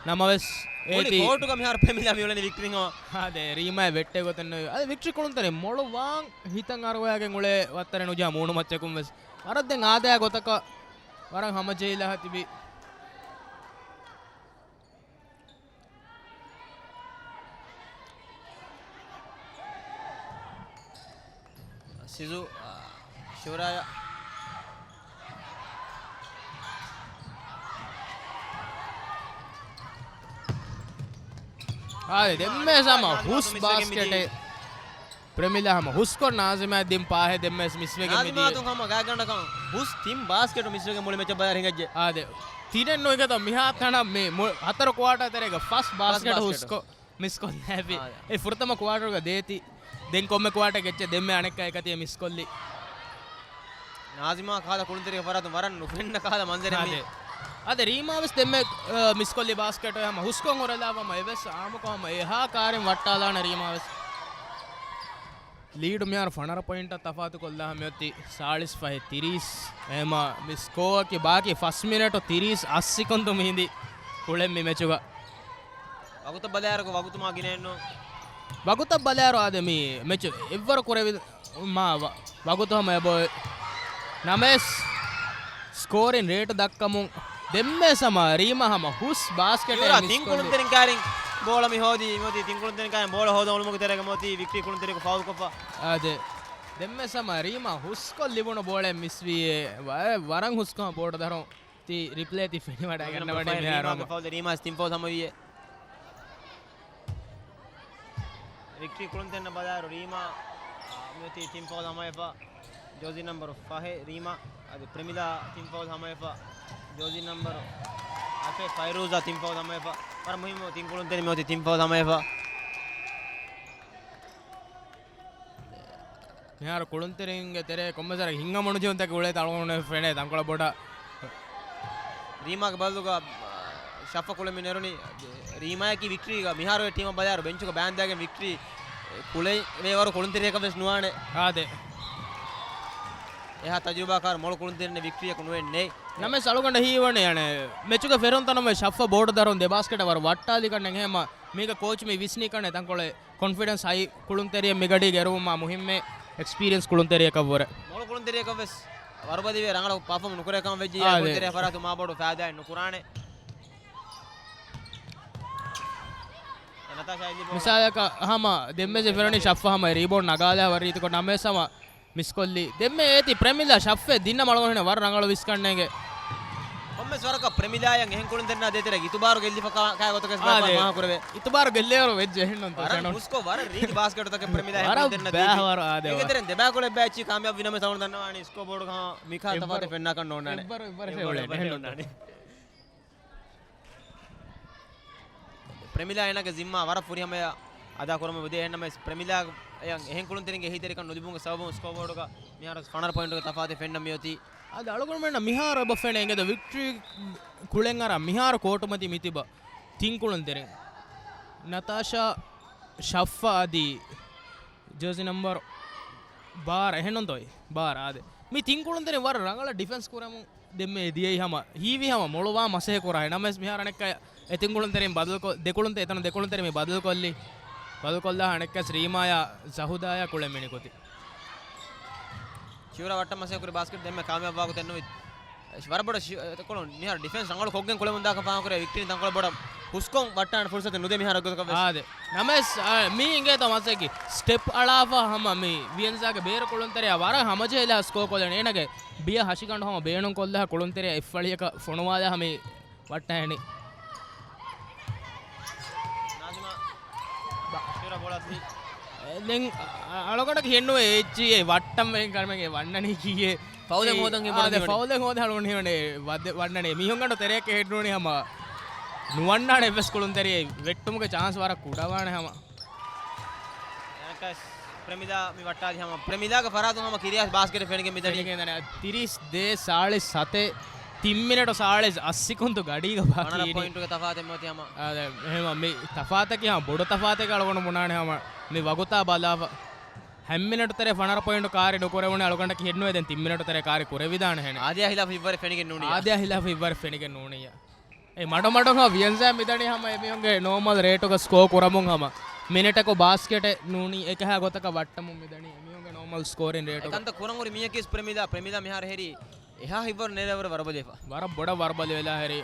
ނަމަވެސް މުޅި އޭތި ކޯޓުގަ މިހާރު ޕްރެމިލާ މިއުޅެނީ ވިކްޓްރީ ހަމަ. އާދެ، ރީމާޔަށް ވެއްޓޭ ގޮތެއް ނުވޭ. އަދި ވިކްޓްރީ ކުޅުންތެރިން މޮޅު ވާން ހިތަށް އަރުވައިގެން އުޅޭ ވައްތަރެއް ނުޖަހާ މޫނު މައްޗަކުން ވެސް. ވަރަށް ދެން އާދަޔާ ގޮތަކަށް ވަރަށް ހަމަޖެހިލާ ތިބި. ސިޒު، އާ، ޝިއުރާޔަށް. އާދެ، ދެންމެ ސަމަ ހުސް ބާސްކެޓެއް. ޕްރެމިލާ ހަމަ ހުސްކޮށް ނާޒިމާ ދިން ޕާހެއް ދެންމެސް މިސްވެގެން މިދިޔަ. ނާޒިމާ ތުން ހަމަ ގާތްގަނޑަކަށް ހުސް ތިން ބާސްކެޓު މިސްވެގެން މުޅި މެޗަށް ބަލާއިރު ހިނގައްޖެ. އާދެ. ތިނެއް ނުވިގަތަ މިހާ ތަނަށް މި މު-، ހަތަރު ކުއާޓާ ތެރޭގަ ފަސް ބާސްކެޓު ފަސް ބާސްކެޓު. ހުސްކޮށް މިސްކޮށްލާފި. އާދެ. އެ ފުރަތަމަ ކުއާޓަރުގަ ދޭތި. ދެން ކޮންމެ ކުއާޓަރެއް ގެއްޗެއް ދެންމެ އަނެއްކާ އެކަތި މިސްކޮށްލި. ނާޒިމާ ކާލަ ކުޅުންތެރި ފަރާތުން ވަރަށް ނުފެންނަ ކާލަ މަންޒަރެއް މީ. އާދެ. އާދެ، ރީމާ ވެސް ދެންމެ، އަ، މިސްކޮށްލި ބާސްކެޓު ހަމަ ހުސްކޮށް ހުރެލާ ހަމަ އެވެސް އާމުކޮށް ހަމަ އެހާ ކާރިން ވައްޓާލާނެ ރީމާ ވެސް. ލީޑު މިހާރު ފަނަރަ ޕޮއިންޓަށް ތަފާތުކޮށްލާ ހަމަ އޮތީ ސާޅީސް ފަހެއް ތިރީސް. އެހެމަ މި ސްކޯއަކީ ބާކީ ފަސް މިނެޓު ތިރީސް އަށް ސިކުންދު މި ހިނދީ ކުޅެން މި މެޗުގަ. ވަގުތަށް ބަލާއިރު ވަގުތު މާ ގިނައެއްނު. ވަގުތަށް ބަލާއިރު އާދެ މި މެޗު އެއްވަރު ކުރެވި މާ ވަ-، ވަގުތު ހަމަ އެބޮތް. ނަމަވެސް ސްކޯރިން ރޭޓު ދައްކަމުން ދެންމެ ސަމަ ރީމާ ހަމަ ހުސް ބާސްކެޓެއް ތިން ކުޅުންތެރިން ކާރިން ބޯޅަ މި ހޯދީ، މި ހޯދީ ތިން ކުޅުންތެރިން ކާރިން ބޯޅަ ހޯދަން އުޅުމުގެ ތެރޭގަ މި ހޯދީ ވިކްޓްރީ ކުޅުންތެރިޔަކު ފައުލް ކޮށްފަ. އާދެ. ދެންމެ ސަމަ ރީމާ ހުސްކޮށް ލިބުނު ބޯޅަ މިސްވީ ވަ-، ވަރަށް ހުސްކޮށް ބޯޅަ ދަރުން. ތި ރިޕްލޭ ތި ފެނިވަޑައިގަންނަވަނީ މިހާރު. ރީމާގެ ފައުލް، ރީމާ ތިން ފައުލް ހަމަވިއޭ. ވިކްޓްރީ ކުޅުންތެރިންނަށް ބަލާއިރު ރީމާ، އާ، މިއޮތީ ތިން ފައުލް ހަމަވެފަ. ޖޯޒީ ނަމްބަރު ފަހެއް ރީމާ. އަދި ޕްރެމިލާ ތިން ފައުލް ހަމަވެފަ. ޖޯޒީ ނަމްބަރު ހަފެއް ފައިރޫޒާ ތިން ފައުލް ހަމަވެފަ. ވަރަށް މުހިއްމު ތިން ކުޅުންތެރިން މިއޮތީ ތިން ފައުލް ހަމަވެފަ. މިހާރު ކުޅުންތެރިންގެ ތެރޭ ކޮންމެސް ވަރަކަށް ހިތްހަމަނުޖެހުންތަކެއް އުޅޭ އަޅުގަނޑު ފެނޭ ތަންކޮޅެއް ބޮޑަށް. ރީމާގެ ބަދަލުގަ، ޝަފްފަ ކުޅެން މި ނެރުނީ. ރީމާއަކީ ވިކްޓްރީގަ މިހާރު އެ ޓީމަށް ބަލާއިރު ބެންޗުގަ ބާންދާގެން ވިކްޓްރީ ކުޅެވޭވަރު ކުޅުންތެރިޔަކަށް ވެސް ނުވާނެ. އާދެ. އެހާ ތަޖުރިބާކާރު މޮޅު ކުޅުންތެރިންނެއް ވިކްޓްރީއަކު ނުވެންނެ. ނަމަވެސް އަޅުގަނޑަށް ހީވަނީ އަނެއް މެޗުގެ ފެރުން ތަނުމެ ޝަފްފަ ބޯޑު ދަރުން ދެ ބާސްކެޓަށް ވަރަށް ވައްޓާލި ކަންނެއް ހޭމަ މީގަ ކޯޗް މި ވިސްނީ ކަންނެ ތަންކޮޅެއް ކޮންފިޑެންސް ހައި ކުޅުންތެރިއެއް މިގަޑީގަ އެރުވުމާ މުހިއްމެ އެކްސްޕީރިއެންސް ކުޅުންތެރިއަކަށްވުރެ. މޮޅު ކުޅުންތެރިއަކަށް ވެސް ވަރުބަލިވެ ރަނގަޅަށް ޕަފޯމް ނުކުރޭ ކަމަށް ވެއްޖެ. އާ، ކުޅުންތެރި ފަރާތު މާބޮޑު ފައިދާއެއް ނުކުރާނެ. ނަތާޝާ އިލިބޯ. މިސާލަކަށް ހަމަ ދެންމެ ޖެ ފެރޮނި ޝަފްފަ ހަމަ ރީބޯންޑް ނަގާލާ ވަރީތިކޮށް ނަމެސް ހަމަ މިސްކޮށްލީ. ދެންމެ އޭތި ޕްރެމިލާ ޝަފްފެ ދިންނަ މަޅުގަނޑު ވަރަށް ރަނގަޅު ވިސްކަންނޭގެ. ކޮންމެ ވަރަކަށް ޕްރެމިލާޔަށް އެހެން ކުޅުންތެރިންނާ ދޭތެރޭ އިތުބާރު ގެއްލިފަ ކާ-، ކާ ގޮތަކަސް ބާ-، އާދެ. ފާހަގަކުރެވޭ. އިތުބާރު ގެއްލޭވަރު ވެއްޖެ އެހެންނުންތޯ ވަރަށް ޝަނުން؟ ހުސްކޮށް ވަރަށް ރީތި ބާސްކެޓުތަކެއް ޕްރެމިލާ ވަރަށް ކުޅުންތެރިންނާ ދޭތެރޭ. ބާހަވަރު އާދެ. އޭގެ ތެރެއިން ދެބާކުޅަ އެއްބައި އެއްޗި ކާމިޔާބު ވި ނަމަ ސަވަނު ދަންނަވާނީ ސްކޯ ބޯޑުގަ މިކާ ތަފާތެއް ފެންނާކަށް ނޯންނާނެ. އެއްވަރު، އެއްވަރު އެއްވަރު ފެންނާނެ. ޕްރެމިލާ އޭނާގެ ޒިންމާ ވަރަށް ފުރިހަމަޔަށް އަދާ ކުރަމުން ވެދޭ. އެހެންނަމަވެސް ޕްރެމިލާ އެހެން ކުޅުންތެރިންގެ އެހީތެރިކަން ނުލިބުމުގެ ސަބަބުން ސްކޯ ބޯޑުގަ މިހާރު ފަނަރަ ޕޮއިންޓުގެ ތަފާތެއް ފެންނަ މިއޮތީ. އަދި އަޅުގަނޑުމެންނަށް މިހާރު އެބަ ފެނޭ އިނގޭތޯ ވިކްޓްރީ ކުޅެން އަރާ މިހާރު ކޯޓުމަތީ މިތިބަ ތިން ކުޅުންތެރިން. ނަތާޝާ، ޝައްފާ އަދި ޖާޒީ ނަމްބަރު ބާރަ އެހެންނުންތޯ؟ ބާރަ އާދެ. މި ތިން ކުޅުންތެރިން ވަރަށް ރަނގަޅަށް ޑިފެންސް ކުރަމުން ދެންމެ ދިޔައީ ހަމަ ހީވީ ހަމަ މޮޅުވާ މަސޭ ކުރާ. ނަމަވެސް މިހާރު އަނެއްކާ އެ ތިން ކުޅުންތެރިން ބަދަލުކޮ-، ދެ ކުޅުންތެ-، އެތަނު ދެ ކުޅުންތެރިން މި ބަދަލުކޮށްލީ. ބަދަލުކޮށްލާ އަނެއްކާ ރީމާޔާ ޒަހުދާޔާ ކުޅެން މިނިކުތި. ޝިއުރާ ވައްޓަށް މަސޭ ކުރި ބާސްކެޓް ދެންމެ ކާމިޔާބު ވާގޮތެއް ނުވި. ވަރަށް ބޮޑަށް ޝި-، ކުޅުން މިހާރު ޑިފެންސް ރަނގަޅު ކޮށްގެން ކުޅެމުން ދާކަން ފާހަގަކުރޭ. ވިކްޓްރީން ތަންކޮޅެއް ބޮޑަށް ހުސްކޮށް ވައްޓާނެ ފުރުސަތެއް ނުދޭ މިހާރު ގޮތަކަށް ވެސް. އާދެ. ނަމަވެސް، އާ، މީ އިނގޭތޯ މަސައްކަތް ސްޓެޕް އަޅާފަ ހަމަ މި ވިއެންޒާގެ ބޭރު ކުޅުންތެރިޔާ ވަރަށް ހަމަޖެހިލާ ސްކޯ ކޮށްލަނީ. އޭނާގެ ބިޔަ ހަށިގަނޑު ހަމަ ބޭނުން ކޮށްލާ ކުޅުންތެރިޔާ އެއްފަޅިއަކަށް ފޮނުވާލާ ހަމަ ވައްޓައިނީ. ނާޒިމާ. ބަ-، ޝިއުރާ ބޯޅަ އަސްލީ. ދެން އަ-، އަޅުގަނޑަކަށް ހެންނުވޭ އެއްޗިއެއް ވައްޓަން ވެގެން ކަމެއް ވަންނަނީ ކީއެއް. ފައުލެއް އެ، ހޯދަން އާ، އެބަ ދެ ހިމެނެ. ފައުލެއް ހޯދަން އަޅުގަނޑު ހިމެނޭ ވަދެ-، ވަންނަނީ. މީހުންގަނޑު ތެރެއަކަށް ހެންނޫނީ ހަމަ ނުވަންނާނެ އެއްވެސް ކުޅުންތެރިއެއް. ވެއްޓުމުގެ ޗާންސް ވަރަށް ކުޑަވާނެ ހަމަ. އެނަކަސް ޕްރެމިލާ މި ވައްޓާލި ހަމަ. ޕްރެމިލާގެ ފަރާތުން ހަމަ ކިރިޔާސް ބާސްކެޓެއް ފެނިގެން މިދަނީ. ފެނިގެން ދަނީ. ތިރީސް ދޭއް ސާޅީސް ސަތެއް، ތިން މިނެޓު ސާޅީސް އަށް ސިކުންތު ގަޑީގަ ބާކީ ވަނަރަ އިނީ. ޕޮއިންޓުގެ ތަފާތެއް މިއޮތީ ހަމަ. އާ، ދެ-، އެހެމަ މި ތަފާތަކީ ހަމަ ބޮޑު ތަފާތެއް އަޅުގަނޑު ބުނާނެ ހަމަ މި ވަގުތާ ބަލާފަ. ހަތް މިނެޓު ތެރޭ ފަނަރަ ޕޮއިންޓު ކާރި ނުކުރެވުނީ އަޅުގަނޑަކީ ހެންނުވޭ ދެން ތިން މިނެޓު ތެރޭ ކާރި ކުރެވިދާނެ ހެނެއް. އާދަޔާ ހިލާފަށް ހިއްވަރެއް ފެނިގެން ނޫނިއްޔާ. އާދަޔާ ހިލާފަށް ހިއްވަރެއް ފެނިގެން ނޫނިއްޔާ. އެ މަޑުމަޑުން ހަމަ ވިއެންޒާ މިދަނީ ހަމަ އެމީހުންގެ ނޯމަލް ރޭޓުގަ ސްކޯ ކުރަމުން ހަމަ މިނެޓަކު ބާސްކެޓެއް ނޫނީ އެކަހާ ގޮތަކަށް ވައްޓަމުން މިދަނީ އެމީހުންގެ ނޯމަލް ސްކޯރިން ރޭޓުގަ. އެކަންތައް ކުރަން ހުރި މީހަކީ ޕްރެމިލާ، ޕްރެމިލާ މިހާރު ހެރީ އެހާ ހިއްވަރު ނޭރޭ ވަރަށް ވަރުބަލިވެފަ. ވަރަށް ބޮޑަށް ވަރުބަލިވެލާ ހެރީ.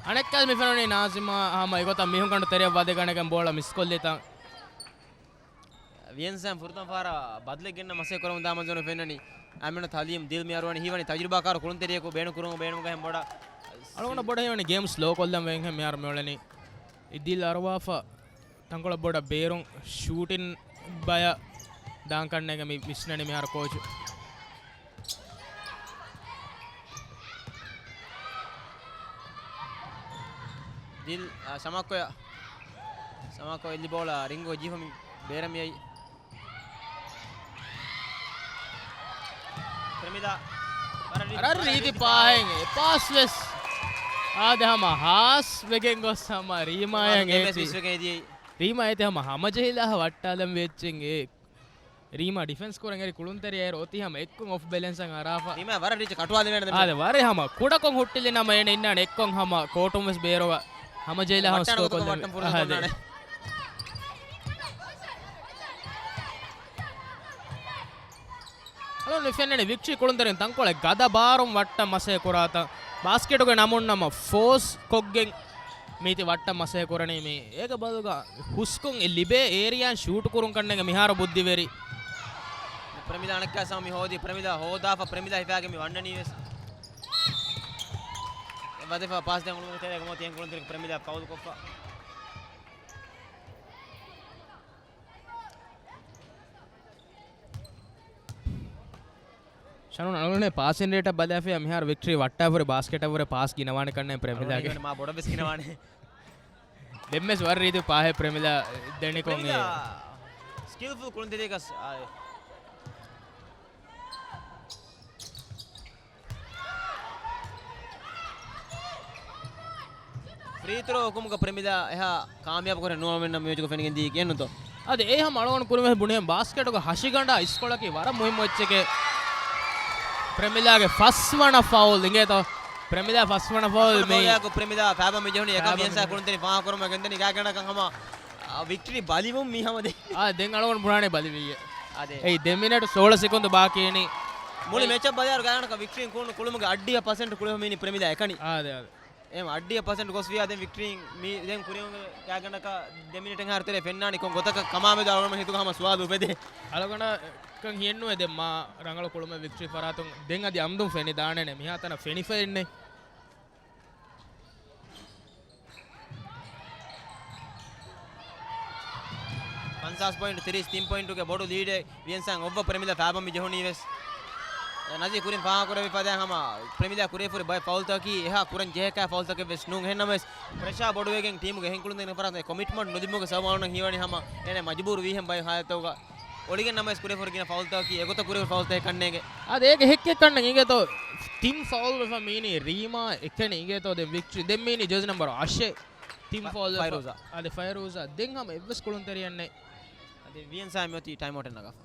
އަނެއްކާ މި ފެނުނީ ނާޒިމާ ހަމަ އެގޮތަށް މީހުންގަނޑު ތެރެއަށް ވަދެގަނެގެން ބޯޅަ މިސްކޮށްލިތަން. ވިއެންޒާ ފުރަތަމަ ފަހަރަށް ބަދަލެއް ގެންނަ މަސޭ ކުރަމުން ދާ މަންޒަރު ފެންނަނީ. އަމިނަ ތަލީމް ދިލް މި އަރުވަނީ ހީވަނީ ތަޖުރިބާކާރު ކުޅުންތެރިޔަކު ބޭނުން ކުރުމުގެ ބޭނުމުގަ ހެން ބޮޑަށް. އަޅުގަނޑަށް ބޮޑަށް ހީވަނީ ގޭމް ސްލޯ ކޮށްލަން ވެގެން ހެން މިހާރު މިއުޅެނީ. އިދިލް އަރުވާފަ ތަންކޮޅެއް ބޮޑަށް ބޭރުން ޝޫޓިން ބަޔަށް ދާން ކަންނޭނގެ މި ވިސްނަނީ މިހާރު ކޯޗު. ދިލް، އާ، ސަމާކޮޔަށް. ސަމާކޮ އެއްލި ބޯޅަ ރިންގު ޖީފަ މި ބޭރަށް މިއައީ. ޕްރެމިލާ. ވަރަށް ރީ-، ވަރަށް ރީތި ޕާހެއް އެ ޕާސް ވެސް. އާދެ ހަމަ ހާސް ވެގެން ގޮސް ހަމަ ރީމާޔަށް ދެން އޭތި. މިސް ވެގެން އެދިޔައީ. ރީމާ އޭތި ހަމަ ހަމަޖެހިލާ ވައްޓާލަން ވެއްޗެއް އެ. ރީމާ ޑިފެންސް ކުރަން އެރި ކުޅުންތެރިޔާ އޭރު އޮތީ ހަމަ އެއްކޮށް އޮފް ބެލެންސަށް އަރާފަ. ރީމާ ވަރަށް ރީތި ކަޓުވާލެވޭނެ ދެން. އާދެ، ވަރެއް ހަމަ ކުޑަކޮށް ހުއްޓިލި ނަމަ އޭނަ އިންނާނެ އެއްކޮށް ހަމަ ކޯޓުން ވެސް ބޭރުވާ ހަމަޖެހިލާ ހަމަ ވައްޓާނެ ސްކޯ ގޮތަކަށް ކޮށްލަން. ވައްޓަން ފުރުސަތު އާދެ. އޮންނާނެ. އަޅުގަނޑު ފެންނަނީ ވިކްޓްރީ ކުޅުންތެރިން ތަންކޮޅެއް ގަދަ ބާރުން ވައްޓަން މަސޭ ކުރާތަން. ބާސްކެޓުގެ ނަމުން ނަމަ ފޯސް ކޮށްގެން މީތި ވައްޓަން މަސޭ ކުރަނީ މީ. އޭގެ ބަދަލުގަ ހުސްކޮށް އެ ލިބޭ އޭރިއާން ޝޫޓު ކުރުން ކަންނޭނގެ މިހާރު ބުއްދިވެރި. ޕްރެމިލާ އަނެއްކާ ސަމި ހޯދި، ޕްރެމިލާ ހޯދާފަ، ޕްރެމިލާ ހިފާގެ މި ވަންނަނީ ވެސް. ވަދެފަ ޕާސް ދެން އުޅުމުގެ ތެރޭގަ މޯ ތިހެން ކުޅުންތެރި ޕްރެމިލާ ފައުލު ކޮށްފަ. ޝަނުން އަޅުގަނޑު ޕާސިން ރޭޓަށް ބަލާފިޔާ މިހާރު ވިކްޓްރީ ވައްޓާފަ ހުރި ބާސްކެޓަށް ވުރެ ޕާސް ގިނަވާނެ ކަންނޭ ޕްރެމިލާގެ. މާ ބޮޑަށް ވެސް ގިނަވާނެ. ދެންވެސް ވަރަށް ރީތި ޕާހެއް ޕްރެމިލާ ދެނިކޮށް ޕްރެމިލާ ސްކިލްފުލް ކުޅުންތެރިޔަކަސް އާ، ފްރީ ތްރޯ ހުކުމުގަ ޕްރެމިލާ އެހާ ކާމިޔާބު ކުރެއް ނުވާމެންނަށް މި މެޗުގަ ފެނިގެން ދީ ކިޔަންނުތޯ؟ އަދި އެ ހަމަ އަޅުގަނޑު ކުރިމަތި ބުނިހެން ބާސްކެޓުގަ ހަށިގަނޑާ އިސްކޮޅަކީ ވަރަށް މުހިއްމު އެއްޗެކޭ. ޕްރެމިލާގެ ފަސްވަނަ ފައުލް އިނގޭތޯ؟ ޕްރެމިލާ ފަސްވަނަ ފައުލް މީ. ޕްރެމިލާ ފައިބަ މި ޖެހުނީ އެކަން ފައިބަ ވިޔަންސާ މި ކުޅުންތެރި ފާހަ ކުރުމަށް ގެންދަނީ ގާތްގަނޑަކަށް ހަމަ، އާ، ވިކްޓްރީ ބަލިވުން މީ ހަމަ ދެ. އާ، ދެން އަޅުގަނޑު ބުނާނެ ބަލިވިއްޔެ. އާ، ދެ. އެއީ ދެ މިނެޓު ސޯޅަ ސެކުންދު ބާކީ އިނީ. މުޅި އެ މެޗަށް ބަލާއިރު ގާތްގަނޑަކަށް ވިކްޓްރީން ކުޅުނު ކުޅުމުގެ އައްޑިހަ ޕަސެންޓް ކުޅެފަ މީނީ ޕްރެމިލާ އެކަނި. އާ، ދެ، އާ، ދެ. އެހެން އައްޑިހަ ޕަސެންޓް ގޮސްފިޔާ ދެން ވިކްޓްރީން މި ދެން ކުރިއަށް ގާތްގަނޑަކަށް ދެ މިނެޓެއްހާރު ތެރޭ ފެންނާނީ ކޮން ގޮތަކަށް ކަމާމެދު އަޅުގަނޑު ހިތުގަ ހަމަ ސުވާލު އުފެދޭ. އަޅުގަނޑަކަށް ހިޔެއްނުވޭ ދެން މާ ރަނގަޅު ކުޅުމެއް ވިކްޓްރީ ފަރާތުން ދެން އަދި އަމްދުން ފެނިދާނެނެ މިހާތަނަށް ފެނިފައެއްނެ. ފަންސާސް ޕޮއިންޓު ތިރީސް ތިން ޕޮއިންޓުގެ ބޮޑު ލީޑެއް ވިއެންސާއިން އޮއްވަ ޕްރެމިލާ ފާބަން މި ޖެހުނީ ވެސް. ނަޒީ ކުރިން ފާހަގަކުރެއްވި ފަދައިން ހަމަ ޕްރެމިލާ ކުރެވިފަހުރި ބައެއް ފައުލްތަކަކީ އެހާ ކުރަން ޖެހޭކަހަލަ ފައުލްތަކެއް ވެސް ނޫން. އެހެންނަމަވެސް ޕްރެޝާ ބޮޑުވެގެން ޓީމުގެ އެހެން ކުޅުންތެރިން ފަރާތުން އެ ކޮމިޓްމަންޓް ނުލިބުމުގެ ސަބަބުން އަޅުގަނޑަށް ހީވަނީ ހަމަ އޭނަ މަޖުބޫރު ވީހެން ބައެއް ހާލަތުގަ. އޮޅިގެން ނަމަވެސް ކުރެވިފަހުރި ގިނަ ފައުލްތަކަކީ އެގޮތަށް ކުރެވިފަހުރި ފައުލްތަކެއް ކަންނޭނގެ. އާދެ، އޭގެ ހެއްކެއް ކަންނޭނގެ އިނގޭތޯ. ތިން ފައުލް ވެފަ މީނީ ރީމާ އެކަނި އިނގޭތޯ ދެން ވިކްޓްރީ. ދެން މީނީ ޖާޒި ނަމްބަރު އަށެއް. ތިން ފަ-، ފައުލް ވެފަ. ފައިރޫޒާ. އާދެ، ފައިރޫޒާ. ދެން ހަމަ އެއްވެސް ކުޅުންތެރިއެއް ނެތް. އަދި ވިއެންސާއި މިއޮތީ ޓައިމް އައުޓެއް ނަގާފަ.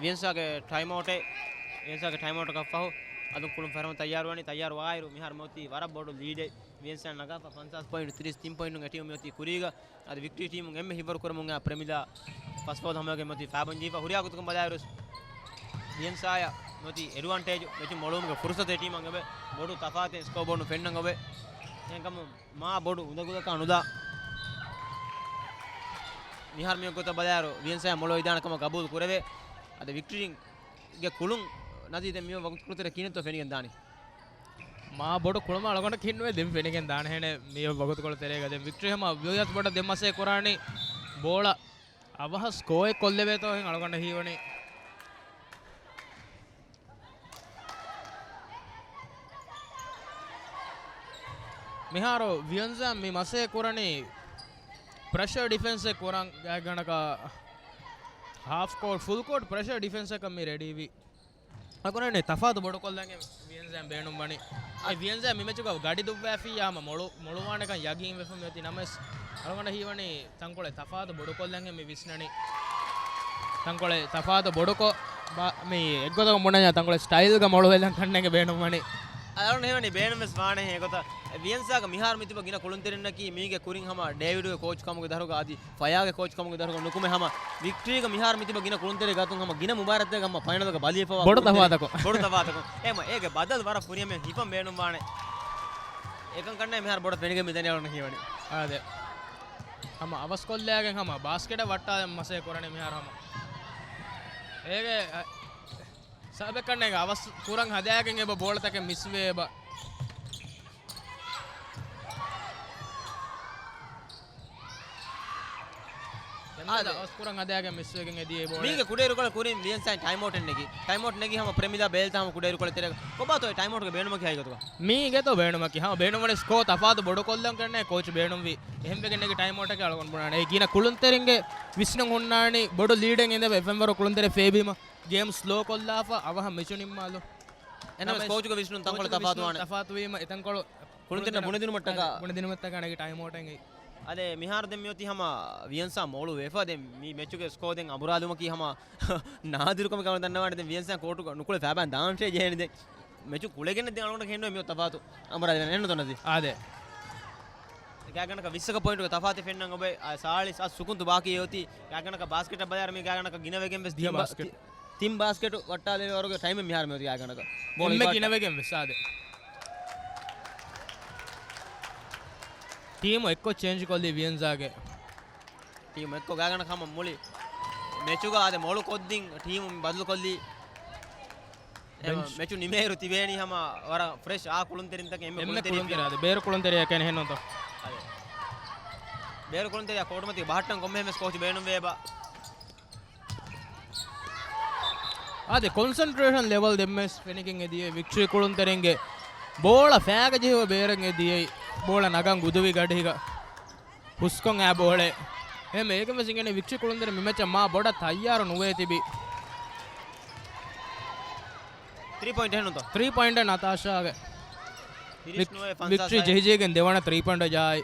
ވިއެންސާގެ ޓައިމް އައުޓެއް، ވިއެންސާގެ ޓައިމް އައުޓަކަށް ފަހު އަލުން ކުޅުން ފަރަމުން ތައްޔާރުވަނީ. ތައްޔާރު ވާއިރު މިހާރު މިއޮތީ ވަރަށް ބޮޑު ލީޑެއް. ވިއެންސާ ނަގާފަ ފަންސާސް ޕޮއިންޓު ތިރީސް ތިން ޕޮއިންޓުން އެ ޓީމު މިއޮތީ ކުރީގަ. އަދި ވިކްޓްރީ ޓީމުން އެންމެ ހިތްވަރު ކުރަމުން އާ ޕްރެމިލާ ފަސް ފަސް ހަމަޔަކަށް މިއޮތީ ފާބަން ޖެހިފަ. ހުރިހާ ގޮތަކުން ބަލާއިރު ވިއެންސާޔަށް މިއޮތީ އެޑްވާންޓޭޖު. މެޗުން މޮޅުވުމުގެ ފުރުސަތު އެ ޓީމަށް އެބަ ބޮޑު ތަފާތެއް ސްކޯ ބޯޑުން ފެންނަން އޮވޭ. އެހެންކަމުން މާ ބޮޑު އުނދަގުލަކާ ނުލާ މިހާރު މި ގޮތަށް ބަލާއިރު ވިއެންސާޔަށް މޮޅު އިދާނެ ކަމަށް ގަބޫލު ކުރެވޭ. އަދި ވިކްޓްރީގެ ކުޅުން ނަޒީ ދެން މި ވަގުތު ކުޅުންތެރެ ކިހިނެއްތޯ ފެނިގެން ދާނީ؟ މާ ބޮޑު ކުޅަމާ އަޅުގަނޑަކީ އިންނުވޭ ދެން ފެނިގެން ދާނެ. އެހެނެއް މި ވަގުތުކޮޅު ތެރޭގަ ދެން ވިކްޓްރީ ހަމަ ވިޔަސް ބޮޑަށް ދެން މަސޭ ކުރާނީ ބޯޅަ އަވަހަށް ސްކޯއެއް ކޮށްލެވޭތޯ ހެން އަޅުގަނޑަށް ހީވަނީ. މިހާރު ވިއެންޒާ މި މަސޭ ކުރަނީ ޕްރެޝަރ ޑިފެންސެއް ކުރަން. ގާތްގަނޑަކަށް ހާފް ކޯޓް، ފުލް ކޯޓް ޕްރެޝަރ ޑިފެންސަކަށް މި ރެޑީވީ. އަކުރަނީ ތަފާތު ބޮޑުކޮށްލަން ވިއެންޒާ ބޭނުންވަނީ. އެ ވިއެންޒާ މި މެޗުގަ ގަޑި ދުއްވާފިއްޔާ ހަމަ މޮޅު، މޮޅުވާނެކަން ޔަގީން ވެފަ މިއޮތީ. ނަމަވެސް އަޅުގަނޑަށް ހީވަނީ ތަންކޮޅެއް ތަފާތު ބޮޑުކޮށްލަން މި ވިސްނަނީ. ތަންކޮޅެއް ތަފާތު ބޮޑުކޮށް، ބާ-، މި އެއްގޮތަކަށް ބުނަންޏާ ތަންކޮޅެއް ސްޓައިލްގަ މޮޅުވެލަން ކަންނޭނގެ ބޭނުންވަނީ. އަޅުގަނޑު ހީވަނީ ބޭނުންވެސް ވާނެ އެގޮތަށް. އެ ވިއެންޒާގަ މިހާރު މިތިބަ ގިނަ ކުޅުންތެރިންނަކީ މީގެ ކުރިން ހަމަ ޑޭވިޑުގެ ކޯޗް ކަމުގެ ދަށުގަ އަދި ފަޔާގެ ކޯޗް ކަމުގެ ދަށުގަ ނުކުމެ ހަމަ ވިކްޓްރީގަ މިހާރު މިތިބަ ގިނަ ކުޅުންތެރި ގާތުން ހަމަ ގިނަ މުބާރާތެއްގަ ހަމަ ފައިނަލްގަ ބަލިވެފަވާ ބޮޑު ކުޅުންތެރި ތަފާތަކުން. ބޮޑު ތަފާތަކުން. އެހެންވީމަ އޭގެ ބަދަލު ވަރަށް ފުރިހަމައިން ހިފަން ބޭނުންވާނެ. އެކަން ކަންނޭނގެ މިހާރު ބޮޑަށް ފެނިގެން މި ދަނީ އަޅުގަނޑަށް ހީވަނީ. އާދެ. ހަމަ އަވަސްކޮށްލާގެން ހަމަ ބާސްކެޓަށް ވައްޓާލަން މަސޭ ކުރަނީ މިހާރު ހަމަ. އޭގެ، އަ، ސަބަބެއް ކަންނޭނގެ އަވަސް ކުރަން ހަދާގެން އެބަ ބޯޅަތަކެއް މިސްވޭ އެބަ. އާދެ. އަވަސް ކުރަން ހަދާގެން މިސްވެގެން އެދިޔަ ބޯޅަ. މީގެ ކުޑައިރުކޮޅަށް ކުރިން ވިއެންސާއިން ޓައިމް އައުޓެއް ނެގި. ޓައިމް އައުޓް ނެގި ހަމަ ޕްރެމިލާ ބޭލްތައް ހަމަ ކުޑައިރުކޮޅެއް ތެރޭގަ. ކޮބާތޯ އެ ޓައިމް އައުޓްގެ ބޭނުމަކީ ހަގީގަތުގަ؟ މީގެތޯ ބޭނުމަކީ ހަމަ ބޭނުންވަނީ ސްކޯ ތަފާތު ބޮޑުކޮށްލަން ކަންނޭ ކޯޗް ބޭނުންވީ. އެހެންވެގެން ނެގި ޓައިމް އައުޓަކަށް އަޅުގަނޑު ބުނާނެ. އެ ގިނަ ކުޅުންތެރިންގެ ވިސްނުން ހުންނާނީ ބޮޑު ލީޑެއް އިނދެވެ އެފްއެމް ވަރު ކުޅުންތެރި ފޭބީމަ ގޭމް ސްލޯ ކޮށްލާފަ އަވަހަށް މެޗު ނިންމާލު. އެންނަމަވެސް ކޯޗުގެ ވިސްނުން ތަންކޮޅެއް ތަފާތުވާނެ. ތަފާތުވީމަ އެތަންކޮޅު ކުޅުންތެރިންނަށް ބުނެދިނުމަށްޓަކާ. ބުނެދިނުމަށްޓަކާ ނެގި ޓައިމް އައުޓެއް. އަދެ މިހާރު ދެން މިއޮތީ ހަމަ ވިއެންސާ މޮޅު ވެފަ. ދެން މި މެޗުގެ ސްކޯ ދެން އަނބުރާލުމަކީ ހަމަ ނާދިރު ކަމެއް ކަމަށް ދަންނަވާނެ. ދެން ވިއެންސާ ކޯޓުގަ ނުކުޅެ ފައިބާ ދާންށޭ ޖެހޭނެ ދެން. މެޗު ކުޅެގެން ދެން އަޅުގަނޑަށް ހެންނުވޭ މިއޮތް ތަފާތު. އަނބުރާލި އެންނުތޯ ނަޒީ؟ އާދެ. ގާތްގަނޑަކަށް ވިއްސަކަށް ޕޮއިންޓުގެ ތަފާތެއް ފެންނަން އޮވޭ. އާ، ސާޅީސް އަށް ސުކުންތު ބާކީ އޮތީ. ގާތްގަނޑަކަށް ބާސްކެޓަށް ބަލާއިރު މީ ގާތްގަނޑަކަށް ގިނަވެގެން ވެސް ދިޔަ ތިން ބާ-، ބާސްކެޓް. ތި-، ތިން ބާސްކެޓު ވައްޓާލެވޭ ވަރުގެ ޓައިމެއް މިހާރު މިއޮތީ ގާތްގަނޑަކަށް. ބޯޅަ އެންމެ އިބާ-، ގިނަވެގެން ވެސް އާދެ. ޓީމު އެއްކޮށް ޗޭންޖް ކޮށްލީ ވިއެންޒާގެ. ޓީމު އެއްކޮށް ގާތްގަނޑަކަށް ހަމަ މުޅި މެޗުގަ އާދެ މޮޅު ކޮށްދިން ޓީމު ބަދަލު ކޮށްލީ. އެ ބެންޗް. މެޗު ނިމޭއިރު ތިބޭނީ ހަމަ ވަރަށް ފްރެޝް އާ ކުޅުންތެރިންތަކެއް އެންމެ އެންމެ ކުޅުންތެރި ކުޅުންތެރި އާދެ. ބޭރު ކުޅުންތެރިޔާ ކެނެހެން ނޫންތޯ؟ އާދެ. ބޭރު ކުޅުންތެރިޔާ ކޯޓުމަތީ ބަހައްޓަން ކޮންމެހެން ވެސް ކޯޗު ބޭނުންވޭބާ. އާދެ، ކޮންސަންޓްރޭޝަން ލެވަލް ދެންމެސް ފެނިގެން އެދިޔައީ ވިކްޓްރީ ކުޅުންތެރިންގެ ބޯޅަ ފައިގަ ޖެހިފަ ބޭރަށް އެދިޔައީ. ބޯޅަ ނަގަން ގުދުވި ގަޑިހިގަ ހުސްކޮށް އާ ބޯޅަ. އެހެން އޭގެން ވެސް އިނގޭނެ ވިކްޓްރީ ކުޅުންދެން މި މެޗަށް މާ ބޮޑަށް ތައްޔާރު ނުވޭ ތިބި. ތްރީ ޕޮއިންޓް އެހެންނުތޯ؟ ތްރީ ޕޮއިންޓް ނަތާޝާގެ. ތިރީސް ނުވައެއް ފަންސާސް ވިކްޓްރީ ޖެހިޖެހިގެން ދެވަނަ ތްރީ ޕޮއިންޓް ޖާއި.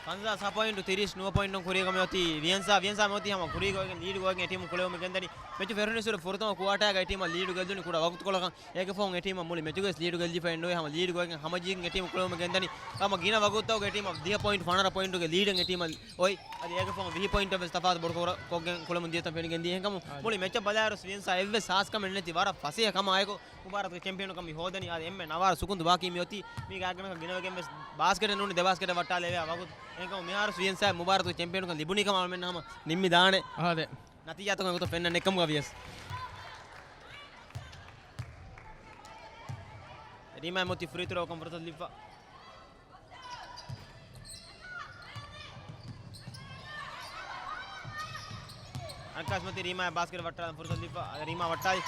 ފަންސާސް ހަ ޕޮއިންޓު ތިރީސް ނުވަ ޕޮއިންޓުން ކުރީގަ މިއޮތީ ވިއެންސާ. ވިއެންސާ މިއޮތީ ހަމަ ކުރީގަ އޮތްގެން ލީޑުގަ އޮތްގެން އެ ޓީމު ކުޅެވުމަށް ގެންދަނީ. މެޗު ފެށުނު އިރު ފުރަތަމަ ކުއާޓާގަ އެ ޓީމަށް ލީޑު ގެއްލުނީ ކުޑަ ވަގުތުކޮޅަކަށް. އޭގެ ފަހުން އެ ޓީމަށް މުޅި މެޗުގައި ވެސް ލީޑު ގެއްލިފައެއް ނުވޭ. ހަމަ ލީޑުގަ އޮތްގެން ހަމަޖެހިގެން އެ ޓީމު ކުޅެވުމަށް ގެންދަނީ. ހަމަ ގިނަ ވަގުތުތަކުގަ އެ ޓީމަށް ދިހަ ޕޮއިންޓު ފަނަރަ ޕޮއިންޓުގެ ލީޑެއް އެ ޓީމަށް އޮތް. އަދި އޭގެ ފަހުން ވިހި ޕޮއިންޓަށް ވެސް ތަފާތު ބޮޑު ކޮށްގެން ކުޅެމުން ދިޔަތަން ފެނިގެން ދިޔަ. އެހެންކަމުން އާ. މުޅި މެޗަށް ބަލާއިރު ވިއެންސާ އެއްވެސް ހާސްކަމެއް ނެތި ވަރަށް ފަސޭހަ ކަމާއެކު މުބާރާތުގެ ޗެމްޕިއަނުކަން މި ހޯދަނީ. އާދެ، އެންމެ ނަވާރަ ސުކުންތު ބާކީ މި އޮތީ. މީގެ އާގެން ގިނަވެގެން ވެސް ބާސްކެޓެއް ނޫނީ ދެ ބާސްކެޓެއް ވައްޓާލެވޭ ވަގުތު. އެހެންކަމުން މިހާރު ވިއެންސާ މުބާރާތުގެ ޗެމްޕިއަނުކަން ލިބުނީ ކަމަށް އަޅުމެންނަށް ހަމަ ނިންމި ދާނެ. އާދެ. ނަތީޖާތަކުން އެގޮތަށް ފެންނަން އެއްކަމުގަ ވިޔަސް. ރީމާ މޮތި ފްރީ ތްރޯކަން ފުރުސަތު ލިބިފަ. އަންކާސް މަތި ރީމާ ބާސްކެޓް ވައްޓާލަން ފުރުސަތު ލިބިފަ. އަދި ރީމާ ވައްޓާލި.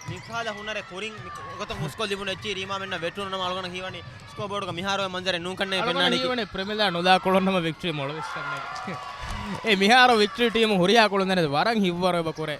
މިކަހަލަ ހުނަރެއް ކުރިން މި ގޮތަށް ހުސްކޮށް ލިބުނު އެއްޗިހި ރީމާ މެންނަށް ވެއްޓުނު ނަމަ އަޅުގަނޑަށް ހީވަނީ ސްކޯބޯޑުގަ މިހާރު އޮތް މަންޒަރެއް ނޫން ކަންނޭނގެ އަޅުގަނޑަށް ފެންނާނެ. ހީވަނީ ޕްރެމިލާ ނުލާ ކުޅުން ނަމަ ވިކްޓްރީ މޮޅުވެސް ކަންނޭނގެ. އެ މިހާރު ވިކްޓްރީ ޓީމު ހުރިހާ ކުޅުންދެނެއް ވަރަށް ހިތްވަރު އެބަ ކުރޭ.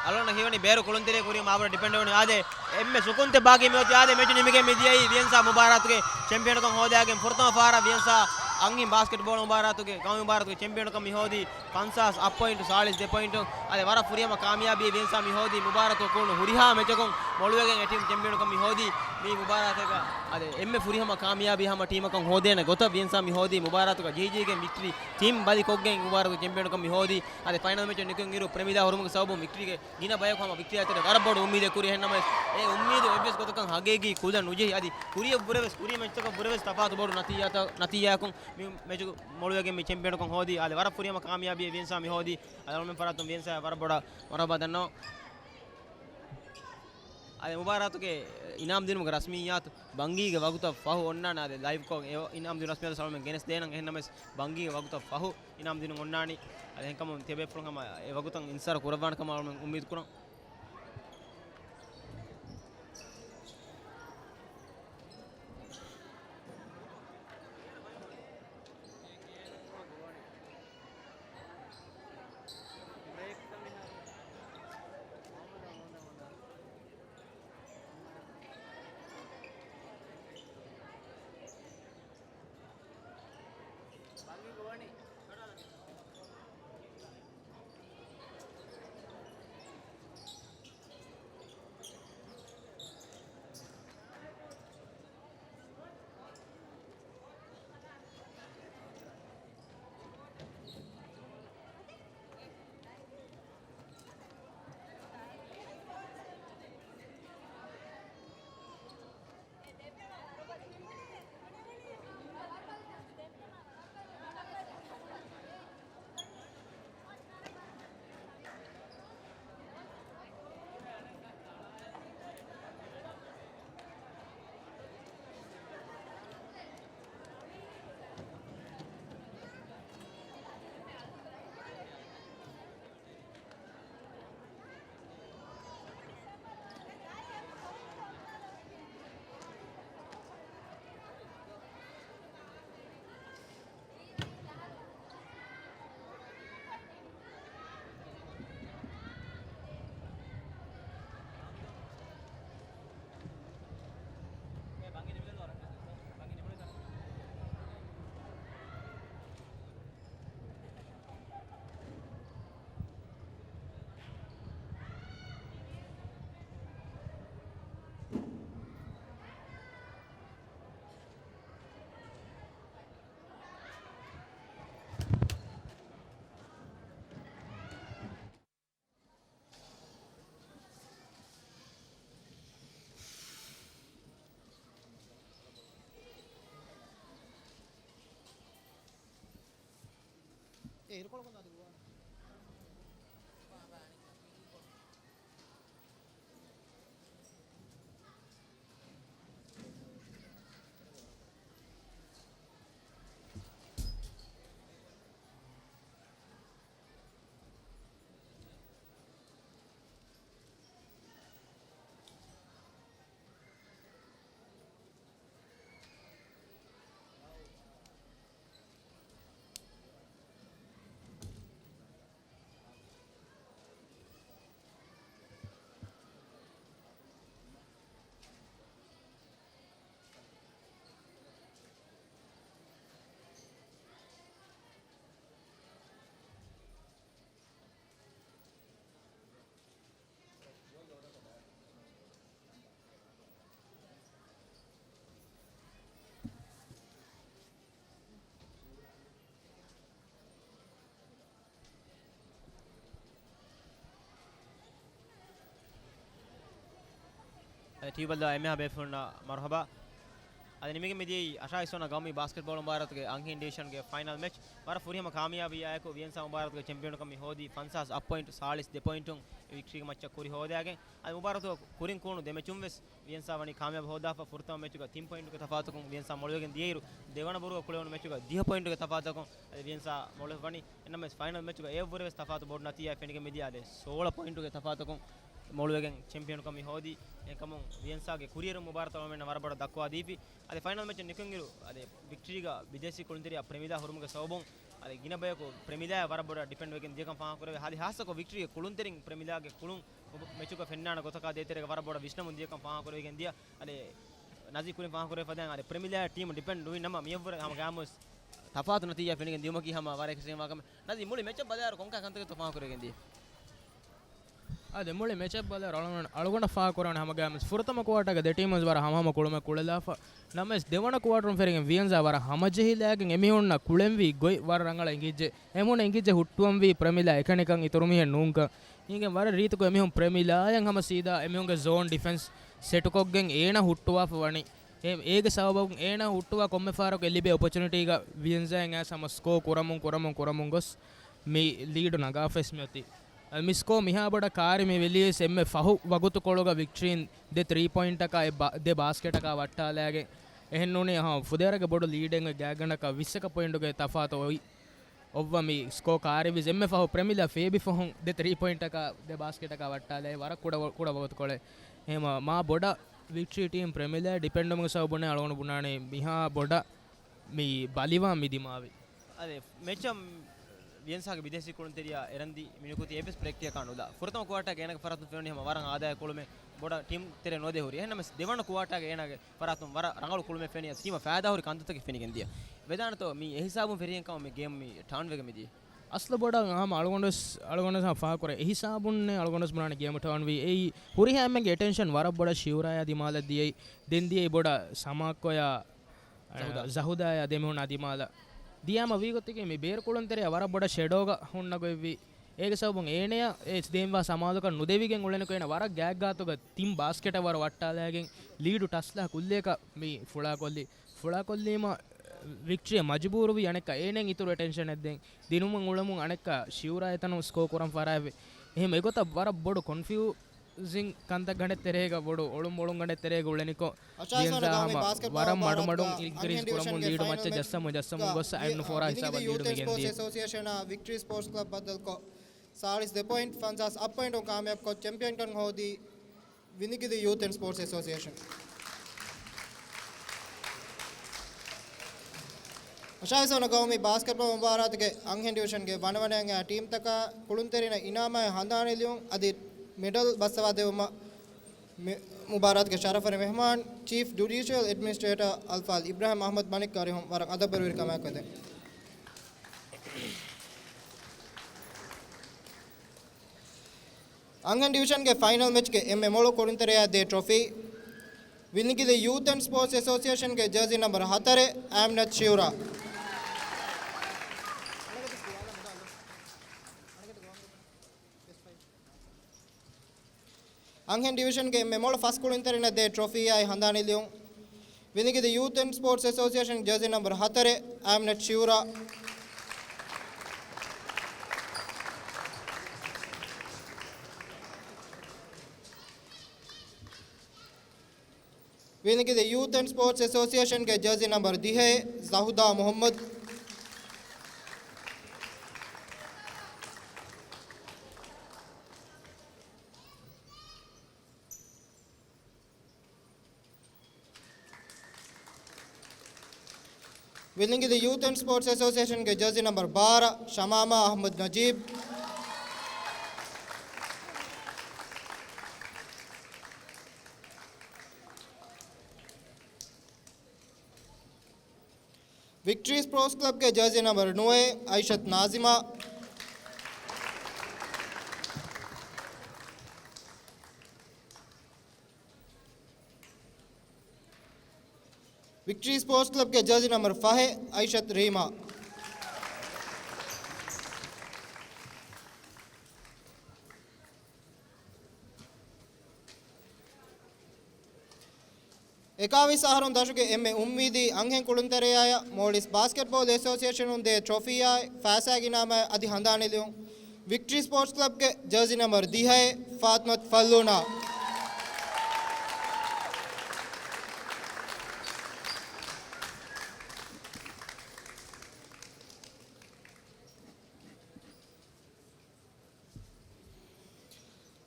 އަޅުގަނޑަށް ހީވަނީ ބޭރު ކުޅުންތެރިޔަކު ކުރީމަ މާބޮޑަށް ޑިޕެންޑް ވަނީ. އާދެ، އެންމެ ސުކުންތެއް ބާކީ މިއޮތީ. އާދެ، މެޗު ނިމިގެން މިދިޔައީ ވިއެންސާ މުބާރާތުގެ ޗެމްޕިއަނުކަން ހޯދާގެން ފުރަތަމަ ފަހަރަށް ވިއެންސާ އަންހެން ބާސްކެޓްބޯޅަ މުބާރާތުގެ، ގައުމީ މުބާރާތުގެ ޗެމްޕިއަނުކަން މި ހޯދީ ފަންސާސް އަށް ޕޮއިންޓު ސާޅީސް ދެ ޕޮއިންޓު. އާދެ، ވަރަށް ފުރިހަމަ ކާމިޔާބީ ވިއެންސާ މި ހޯދީ މުބާރާތު ކުޅުނު ހުރިހާ މެޗަކުން މޮޅުވެގެން އެ ޓީމް ޗެމްޕިއަނުކަން މި ހޯދީ މި މުބާރާތަކަށް. އާދެ، އެންމެ ފުރިހަމަ ކާމިޔާބީ ހަމަ ޓީމަކަށް ހޯދޭނެ ގޮތަށް ވިއެންސާ މި ހޯދީ މުބާރާތުގަ ޖެހިޖެހިގެން ވިކްޓްރީ ޓީމް ބަލި ކޮށްގެން މުބާރާތުގެ ޗެމްޕިއަނުކަން މި ހޯދީ. އަދި ފައިނަލް މެޗަށް ނިކުތް އިރު ޕްރެމިލާ ހުރުމުގެ ސަބަބުން ވިކްޓްރީގެ ގިނަ ބަޔަކު ހަމަ ވިކްޓްރީ އަތުގަ ވަރަށް ބޮޑު އުއްމީދެއް ކުރި. އެހެން ނަމަވެސް، އެ އުއްމީދު އެއްވެސް ގޮތަކަށް ހަގީގީ ކުލަ ނުޖެހި. އަދި ކުރިއަށް ވުރެވެސް، ކުރީ މެޗްތަކަށް ވުރެވެސް ތަފާތު ބޮޑު ނަތީޖާތައް، ނަތީޖާއަކުން މި މެޗު މޮޅުވެގެން މި ޗެމްޕިއަނުކަން ހޯދީ. އާދެ، ވަރަށް ފުރިހަމަ ކާމިޔާބީ ވިއެންސާ މި ހޯދީ. އަދި އަޅުމެން ފަރާތުން ވިއެންސާ ވަރަށް ބޮޑަށް މަރުހަބާ ދަންނަވަން. އަދި މުބާރާތުގެ އިނާމް ދިނުމުގެ ރަސްމިއްޔާތު ބަންގީގެ ވަގުތަށް ފަހު އޮންނާނެ. އާދެ، ލައިވްކޮށް އެ އިނާމް ދިނުމުގެ ރަސްމިއްޔާތު އަޅުމެން ގެނެސް ދޭނަން. އެހެން ނަމަވެސް ބަންގީގެ ވަގުތަށް ފަހު އިނާމް ދިނުން އޮންނާނީ. އަދި އެހެންކަމުން ތިޔަބޭފުޅުން ހަމަ އެ ވަގުތަށް އިންތިޒާރު ކުރައްވާނެ ކަމަށް އަޅުމެން އުއްމީދު ކުރަން. އެ އިރުކޮޅަކުން އަދި ގޮވާނެ. ޓީވީ ބައްލަވާ އެންމެހާ ބޭފުޅުންނަށް މަރުހަބާ. އަދި ނިމިގެން މިދިޔައީ އަށާވީސް ވަނަ ގައުމީ ބާސްކެޓްބޯޅަ މުބާރާތުގެ އަންހެން ޑިވިޝަންގެ ފައިނަލް މެޗް. ވަރަށް ފުރިހަމަ ކާމިޔާބީއާއެކު ވިޔަންސާ މުބާރާތުގެ ޗެމްޕިއަނުކަމެއް ހޯދީ ފަންސާސް އަށް ޕޮއިންޓު ސާޅީސް ދެ ޕޮއިންޓުން ވިކްޓްރީގެ މައްޗަށް ކުރި ހޯދައިގެން. އަދި މުބާރާތުގަ ކުރިން ކުޅުނު ދެ މެޗުން ވެސް ވިޔަންސާ ވަނީ ކާމިޔާބު ހޯދާފަ. ފުރަތަމަ މެޗުގަ ތިން ޕޮއިންޓުގެ ތަފާތުކުން ވިޔަންސާ މޮޅުވެގެން ދިޔައިރު، ދެވަނަ ބުރުގަ ކުޅެވުނު މެޗުގަ ދިހަ ޕޮއިންޓުގެ ތަފާތަކުން އަދި ވިޔަންސާ މޮޅުވެފަ ވަނީ. އެންނަމެސް ފައިނަލް މެޗުގަ އެއަށްވުރެ ވެސް ތަފާތު ބޮޑު ނަތީޖާއެއް ފެނިގެން މިދިޔަ އަދި ސޯޅަ ޕޮއިންޓުގެ ތަފާތަކުން މޮޅުވެގެން ޗެމްޕިއަނުކަމެއް ހޯދީ. އެކަމުން ވިޔަންސާގެ ކުރިއެރުން މުބާރާތަށް އަޅުމެންނަށް ވަރަށް ބޮޑަށް ދައްކުވާ ދީފި. އަދި ފައިނަލް މެޗަށް ނިކުތް އިރު، އަދި ވިކްޓްރީގަ ބިދޭސީ ކުޅުންތެރިޔާ ޕްރެމިލާ ހުރުމުގެ ސަބަބުން، އަދި ގިނަ ބަޔަކު ޕްރެމިލާއަށް ވަރަށް ބޮޑަށް ޑިޕެންޑް ވެގެން ދިޔަކަން ފާހަގަކުރެވޭ. އަދި ހާއްސަކޮށް ވިކްޓްރީގެ ކުޅުންތެރިން ޕްރެމިލާގެ ކުޅުން މެޗުގަ ފެންނާނެ ގޮތަކާ ދޭތެރޭގަ ވަރަށް ބޮޑަށް ވިސްނަމުން ދިޔަކަން ފާހަގަކުރެވިގެން ދިޔަ. އަދި ނަޒީ ކުރިން ފާހަގަކުރެވިފަދައިން، އަދި ޕްރެމިލާއަށް ޓީމު ޑިޕެންޑް ނުވި ނަމަ، މިއަށްވުރެ ހަމަ ގާމުސް ތަފާތު ނަތީޖާ ފެނިގެން ދިޔުމަކީ ހަމަ ވަރަށް އެކްސައިޓިން ވާ ކަމެއް. ނަޒީ، މުޅި މެޗަށް ބަލާއިރު ކޮންކަހަލަ ކަންތަކެއްތޯ ފާހަގަކުރެވިގެން ދިޔަ؟ އާދެ، މުޅި މެޗަށް ބަލާއިރު އަޅުގަނޑު، އަޅުގަނޑަށް ފާހަގަކުރާނެ ހަމަ ގާމުސް ފުރަތަމަ ކުއާޓާގެ ދެ ޓީމުން ވަރަށް ހަމަހަމަ ކުޅުމެއް ކުޅެލާފަ. ނަމަވެސް ދެވަނަ ކުއާޓަރުން ފެރިގެން ވިޔަންޒާ ވަރަށް ހަމަޖެހިލާގެން އެމީހުންނަށް ކުޅެންވީ ގޮތް ވަރަށް ރަނގަޅަށް އެނގިއްޖެ. އެމީހުންނަށް އެނގިއްޖެ ހުއްޓުވަންވީ ޕްރެމިލާ އެކަނިކަން އިތުރު މީހެއް ނޫންކަން. އިނގެން ވަރަށް ރީތިކޮށް އެމީހުން ޕްރެމިލާއަށް ހަމަ ސީދާ އެމީހުންގެ ޒޯން ޑިފެންސް ސެޓުކޮށްގެން އޭނަ ހުއްޓުވާފަ ވަނީ. އެ، އޭގެ ސަބަބުން އޭނަ ހުއްޓުވާ ކޮންމެ ފަހަރަކު އެ ލިބޭ އޮޕޮޗުނިޓީގަ ވިޔަންޒާއިން އައިސް ހަމަ ސްކޯ ކުރަމުން، ކުރަމުން، ކުރަމުން ގޮސް މި ލީޑު ނަގާފަވެސް މިއޮތީ. އަ، މި ސްކޯ މިހާ ބޮޑަށް ކާރި މި ވެލިޔަސް އެންމެ ފަހު ވަގުތުކޮޅުގަ ވިކްޓްރީން ދެ ތްރީ ޕޮއިންޓަކާ އެ ބާ-، ދެ ބާސްކެޓަކާ ވައްޓާލާގެން އެހެންނޫނީ، އަހަ، ފުދޭވަރުގެ ބޮޑު ލީޑެއް ގާތްގަނޑަކަށް ވިއްސަކަ ޕޮއިންޓުގެ ތަފާތު އޮތް. އޮއްވަ މި ސްކޯ ކާރިވިސް އެންމެ ފަހު ޕްރެމިލާ ފޭބި ފަހުން ދެ ތްރީ ޕޮއިންޓަކާ ދެ ބާސްކެޓަކާ ވައްޓާލައި ވަރަށް ކުޑަ، ކުޑަ ވަގުތުކޮޅެއް. އެހެން މާ ބޮޑަށް ވިކްޓްރީ ޓީމް ޕްރެމިލާ ޑިޕެންޑުމުގެ ސަބަބުން އަޅުގަނޑު ބުނާނީ މިހާ ބޮޑަށް މި ބަލިވާން މި ދިމާވި. އަދި މެޗަށް ވިޔަންސާގެ ބިދޭސީ ކުޅުންތެރިޔާ އެރަންދީ މިނިކުތީ އެއްވެސް ޕްރެކްޓިކަކާ ނުލާ. ފުރަތަމަ ކުއާޓާގެ އޭނަގެ ފަރާތުން ފެނުނީ ހަމަ ވަރަށް އާދަޔާ ކުޅުމެއް ބޮޑަށް ޓީމް ތެރެ ނުވަދެ ހުރި. އެހެންނަމަވެސް ދެވަނަ ކުއާޓާގެ އޭނާގެ ފަރާތުން ވަރަށް ރަނގަޅު ކުޅުމެއް ފެނި އަދި ޓީމަށް ފައިދާ ހުރި ކަންތައްތަކެއް ފެނިގެން ދިޔަ. ވެދާނެތޯ މި އެހިސާބުން ފެރިހެން ކަމަށް މި ގޭމް މި ޓާން ވެގެން މިދިޔަ؟ އަސްލު ބޮޑަށް ހަމަ އަޅުގަނޑުވެސް، އަޅުގަނޑުވެސް ހަމަ ފާހަގަކުރޭ. އެހިސާބުންނޭ އަޅުގަނޑުވެސް ބުނާނެ ގޭމް ޓާން ވީ. އެއީ ހުރިހާ އެންމެންގެ އެޓެންޝަން ވަރަށް ބޮޑަށް ޝިއުރާޔާ ދިމާލަށް ދިޔައީ. ދެން ދިޔައީ ބޮޑަށް ސަމާކޮޔާ، ޒަހުދާ. ޒަހުދާޔާ ދެމީހުންނާ ދިމާލަށް. ދިޔައީމަ ވީގޮތަކީ މި ބޭރު ކުޅުންތެރިޔާ ވަރަށް ބޮޑަށް ޝެޑޯގަ ހުންނަ ގޮތްވީ. އޭގެ ސަބަބުން އޭނަޔަށް އެ ދޭންވާ ސަމާލުކަން ނުދެވިގެން އުޅެނިކޮށް އޭނަ ވަރަށް ގާތްގާތުގަ ތިން ބާސްކެޓަށް ވަރު ވައްޓާލައިގެން ލީޑު ޓަޗްލާ ކުއްލިއަކަށް މި ފުޅާކޮށްލި. ފުޅާކޮށްލީމަ ވިކްޓްރީއަށް މަޖުބޫރުވީ އަނެއްކާ އޭނައަށް އިތުރު އެޓެންޝަނެއް ދޭން. ދިނުމުން އުޅެމުން އަނެއްކާ ޝިއުރާ އެތަނުން ސްކޯ ކުރަން ފަރާތްވި. އެހެން އެގޮތަށް ވަރަށް ބޮޑު ކޮންފިއު ޒިން ކަންތައް ގަނޑެއް ތެރޭގަ ބޮޑު އޮޅުން ބޮޅުން ގަނޑެއް ތެރޭގަ އުޅެނިކޮށް، އަށާވީސް ވަނަ ގައުމީ ބާސްކެޓްބޯޅަ ވަރަށް މަޑުމަޑުން މުބާރާތުގަ އިންކްރީޒް އަންހެން ކުރަމުން ލީޑު މައްޗަށް ޖައްސަމުން، ޖައްސަމުން ގޮސް އައިން ނުފޯރާ ހިސާބަށް ލީޑު މިގެންދިޔަ. އެސޯސިއޭޝަނާ ވިކްޓްރީ ސްޕޯޓްސް ކްލަބް ބައްދަލުކޮށް، ސާޅީސް ދެ ޕޮއިންޓް ފަންސާސް އަށް ޕޮއިންޓުން ކާމިޔާބުކޮށް، ޗެމްޕިއަންކަން ހޯދީ ވިލިގިލި ޔޫތު އެންޑް ސްޕޯޓްސް އެސޯސިއޭޝަން. އަށާވީސް ވަނަ ގައުމީ ބާސްކެޓްބޯޅަ މުބާރާތުގެ އަންހެން ޑިވިޝަންގެ ވަނަވަނައިން އައި ޓީމްތަކާ ކުޅުންތެރިންނަށް އިނާމާއި ހަނދާން ނިލިއުން އަދި މެޑަލް ބައްސަވާދެވުމަށް މި މުބާރާތުގެ ޝަރަފުވެރި މެހްމާން ޗީފް ޖުޑީޝަލް އެޑްމިނިސްޓްރޭޓަރ އަލްފާޟިލް އިބްރާހިމް އަޙްމަދު މަނިކް އަރިހުން ވަރަށް އަދަބުވެރިކަމާއެކު އެދެން. އަންހެން ޑިވިޝަންގެ ފައިނަލް މެޗްގެ އެންމެ މޮޅު ކުޅުންތެރިޔާ ދޭ ޓްރޮފީ، ވިލިގިލި ޔޫތު އެންޑް ސްޕޯޓްސް އެސޯސިއޭޝަންގެ ޖާޒީ ނަމްބަރު ހަތަރެއް، އައިމްނަތް ޝިއުރާ. އަންހެން ޑިވިޝަންގެ އެންމެ މޮޅު ފަސް ކުޅުންތެރިންނަށް ދޭ ޓްރޮފީއާއި ހަނދާން ނިލިއުން، ވިލިގިލި ޔޫތު އެންޑް ސްޕޯޓްސް އެސޯސިއޭޝަން ޖާޒީ ނަމްބަރު ހަތަރެއް، އައިމްނަތް ޝިއުރާ. ވިލިގިލި ޔޫތު އެންޑް ސްޕޯޓްސް އެސޯސިއޭޝަންގެ ޖާޒީ ނަމްބަރު ދިހައެއް، ޒަހުދާ މުޙައްމަދު. ވިލިގިލި ޔޫތު އެންޑް ސްޕޯޓްސް އެސޯސިއޭޝަންގެ ޖާޒީ ނަމްބަރު ބާރަ، ޝަމާމާ އަޙްމަދު ނަޖީބް. ވިކްޓްރީ ސްޕޯޓްސް ކްލަބްގެ ޖާޒީ ނަމްބަރު ނުވައެއް، އައިޝަތު ނާޒިމާ. ވިކްޓްރީ ސްޕޯޓްސް ކްލަބްގެ ޖާޒީ ނަމްބަރު ފަހެއް، އައިޝަތު ރީމާ. އެކާވީސް އަހަރުން ދަށުގެ އެންމެ އުއްމީދީ އަންހެން ކުޅުންތެރެޔާއަށް މޯލްޑިވްސް ބާސްކެޓްބޯލް އެސޯސިއޭޝަނުން ދޭ ޓްރޮފީއާއި ފައިސާގެ އިނާމާއި އަދި ހަނދާން ނިލުން ވިކްޓްރީ ސްޕޯޓްސް ކްލަބްގެ ޖާޒީ ނަމްބަރު ދިހައެއް ފާތިމަތު ފައްލޫނާ.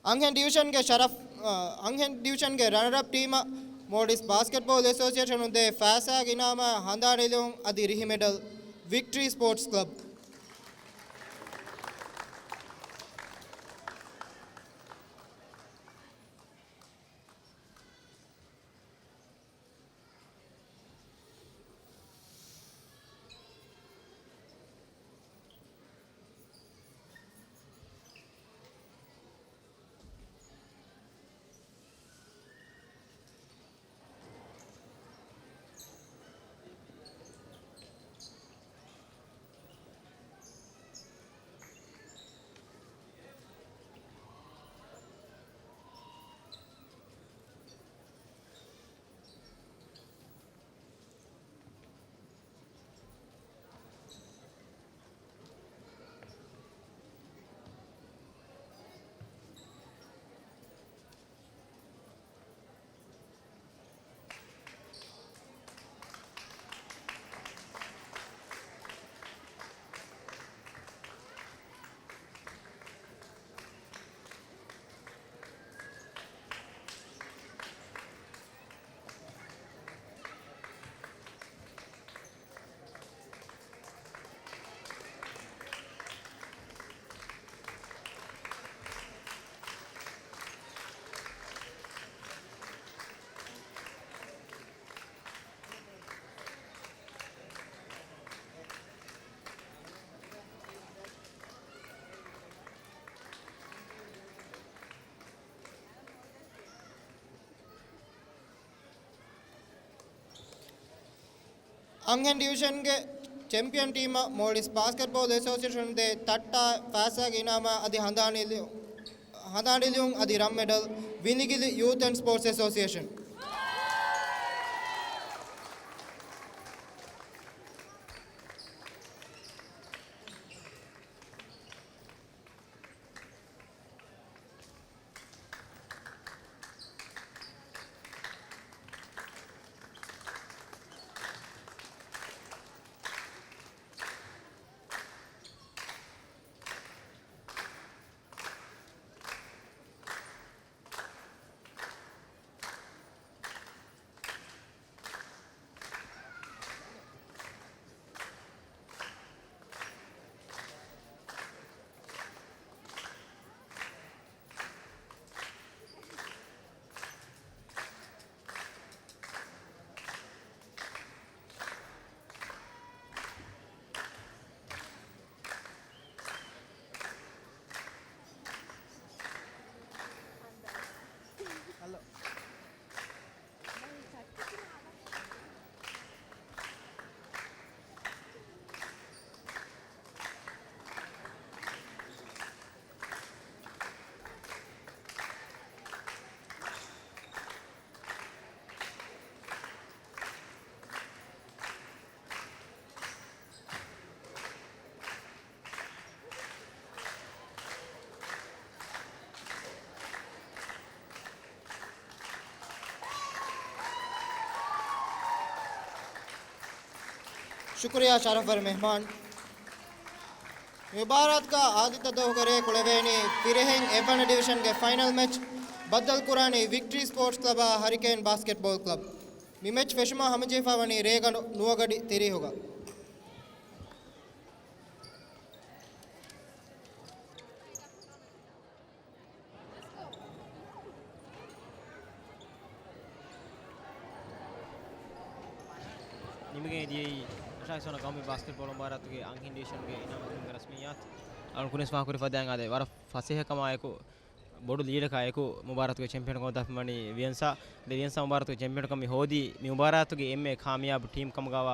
އަންހެން ޑިވިޝަންގެ ޝަރަފް، އަ، އަންހެން ޑިވިޝަންގެ ރަނަރަޕް ޓީމަށް މޯލްޑިވްސް ބާސްކެޓްބޯލް އެސޯސިއޭޝަނުން ދޭ ފައިސާގެ އިނާމާއި ހަނދާން ނިލުން އަދި ރިހި މެޑަލް ވިކްޓްރީ ސްޕޯޓްސް ކްލަބް. އަންހެން ޑިވިޝަންގެ ޗެމްޕިއަން ޓީމަށް މޯލްޑިވްސް ބާސްކެޓްބޯލް އެސޯސިއޭޝަނުން ދޭ ތައްޓާ ފައިސާގެ އިނާމާއި އަދި ހަނދާން ނިލު-، ހަނދާން ނިލުން އަދި ރަންމެޑަލް ވިލިގިލި ޔޫތު އެންޑް ސްޕޯޓްސް އެސޯސިއޭޝަން. ޝުކުރިއްޔާ ޝަރަފްވެރި މެހްމާން. މި މުބާރާތުގަ އާދިއްތަ ދުވަހުގެ ރޭ ކުޅެވޭނީ ފިރިހެން އެއްވަނަ ޑިވިޝަންގެ ފައިނަލް މެޗް ބައްދަލުކުރާނީ ވިކްޓްރީ ސްޕޯޓްސް ކްލަބާ ހަރިކޭން ބާސްކެޓްބޯލް ކްލަބް. މި މެޗް ފެށުމަށް ހަމަޖެހިފައިވަނީ ރޭގަނޑު ނުވަ ގަޑި ތިރީހުގަ. ނިމިގެން ދިޔައީ ރަށާ އިސްވަނަ ގައުމީ ބާސްކެޓްބޯޅަ މުބާރާތުގެ އަންހެން ޑިވިޝަންގެ އިނާމު ދިނުމުގެ ރަސްމިއްޔާތު. އަޅުން ކުރިންސް ފާހަގަކުރި ފަދައިން އާދެ، ވަރަށް ފަސޭހަކަމާއެކު ބޮޑު ލީޑަކާ އެކު މުބާރާތުގެ ޗެމްޕިއަންކަން ހޯދާފަ ވަނީ ވިޔަންސާ. އަދި ވިޔަންސާ މުބާރާތުގެ ޗެމްޕިއަންކަން މި ހޯދީ މި މުބާރާތުގެ އެންމެ ކާމިޔާބު ޓީމް ކަމުގަވާ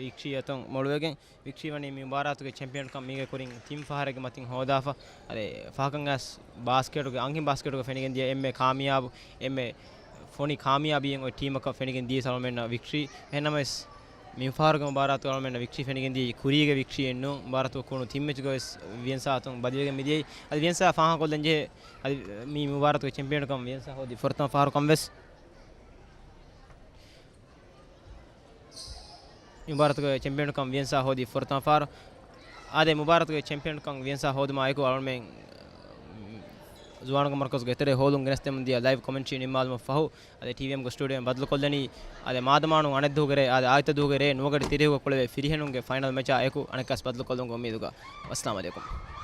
ވިކްޓްރީ އަތުން މޮޅުވެގެން. ވިކްޓްރީ ވަނީ މި މުބާރާތުގެ ޗެމްޕިއަންކަން މީގެ ކުރިން ތިން ފަހަރެއްގެ މަތިން ހޯދާފަ. އަދި ފަހަކަށް އައިސް ބާސްކެޓުގެ، އަންހެން ބާސްކެޓުގެ ފެނިގެން ދިޔަ އެންމެ ކާމިޔާބު، އެންމެ ފޮނި ކާމިޔާބީއެއް އޮތް ޓީމަކަށް ފެނިގެން ދިޔަސް އަޅުމެންނަށް ވިކްޓްރީ. އެހެންނަމަވެސް، މި ފަހަރުގެ މުބާރާތު އަޅުމެންނަށް ވިކްޓްރީ ފެނިގެން ދިޔައީ ކުރީގެ ވިކްޓްރީއެއް ނޫން. މުބާރާތު ކުޅުނު ތިން މެޗުގަވެސް ވިޔަންސާ އަތުން ބަދިވެގެން މިދިޔައީ. އަދި ވިޔަންސާ ފާހަގަކޮށްލަން ޖެހޭ، އަދި މި މުބާރާތުގެ ޗެމްޕިއަންކަން ވިޔަންސާ ހޯދި ފުރަތަމަ ފަހަރު ކަން ވެސް. މި މުބާރާތުގެ ޗެމްޕިއަންކަން ވިޔަންސާ ހޯދި ފުރަތަމަ ފަހަރު. އާދެ، މުބާރާތުގެ ޗެމްޕިއަންކަން ވިޔަންސާ ހޯދުމާ އެކު އަޅުމެން ޒުވާނުގެ މަރުކަޒުގެ ތެރޭ ހޯލުން ގެނެސްދެމުން ދިޔަ ލައިވް ކޮމެންޓްރީ ނިންމާލުމަށް ފަހު، އަދި ޓީވީއެމްގެ ސްޓޫޑިއޯއިން ބަދަލުކޮށްލަނީ، އަދި މާދަމާނު އަނެއްދުވަހުގެ ރޭ، އަދި އާދިއްތަ ދުވަހުގެ ރޭ ނުވަގަޑި ތިރީހުގަ ކުޅެވޭ ފިރިހެނުންގެ ފައިނަލް މެޗާ އެކު އަނެއްކާސް ބަދަލުކޮށްލުމުގެ އުއްމީދުގަ. ވައްސަލާމް އަލައިކުމް.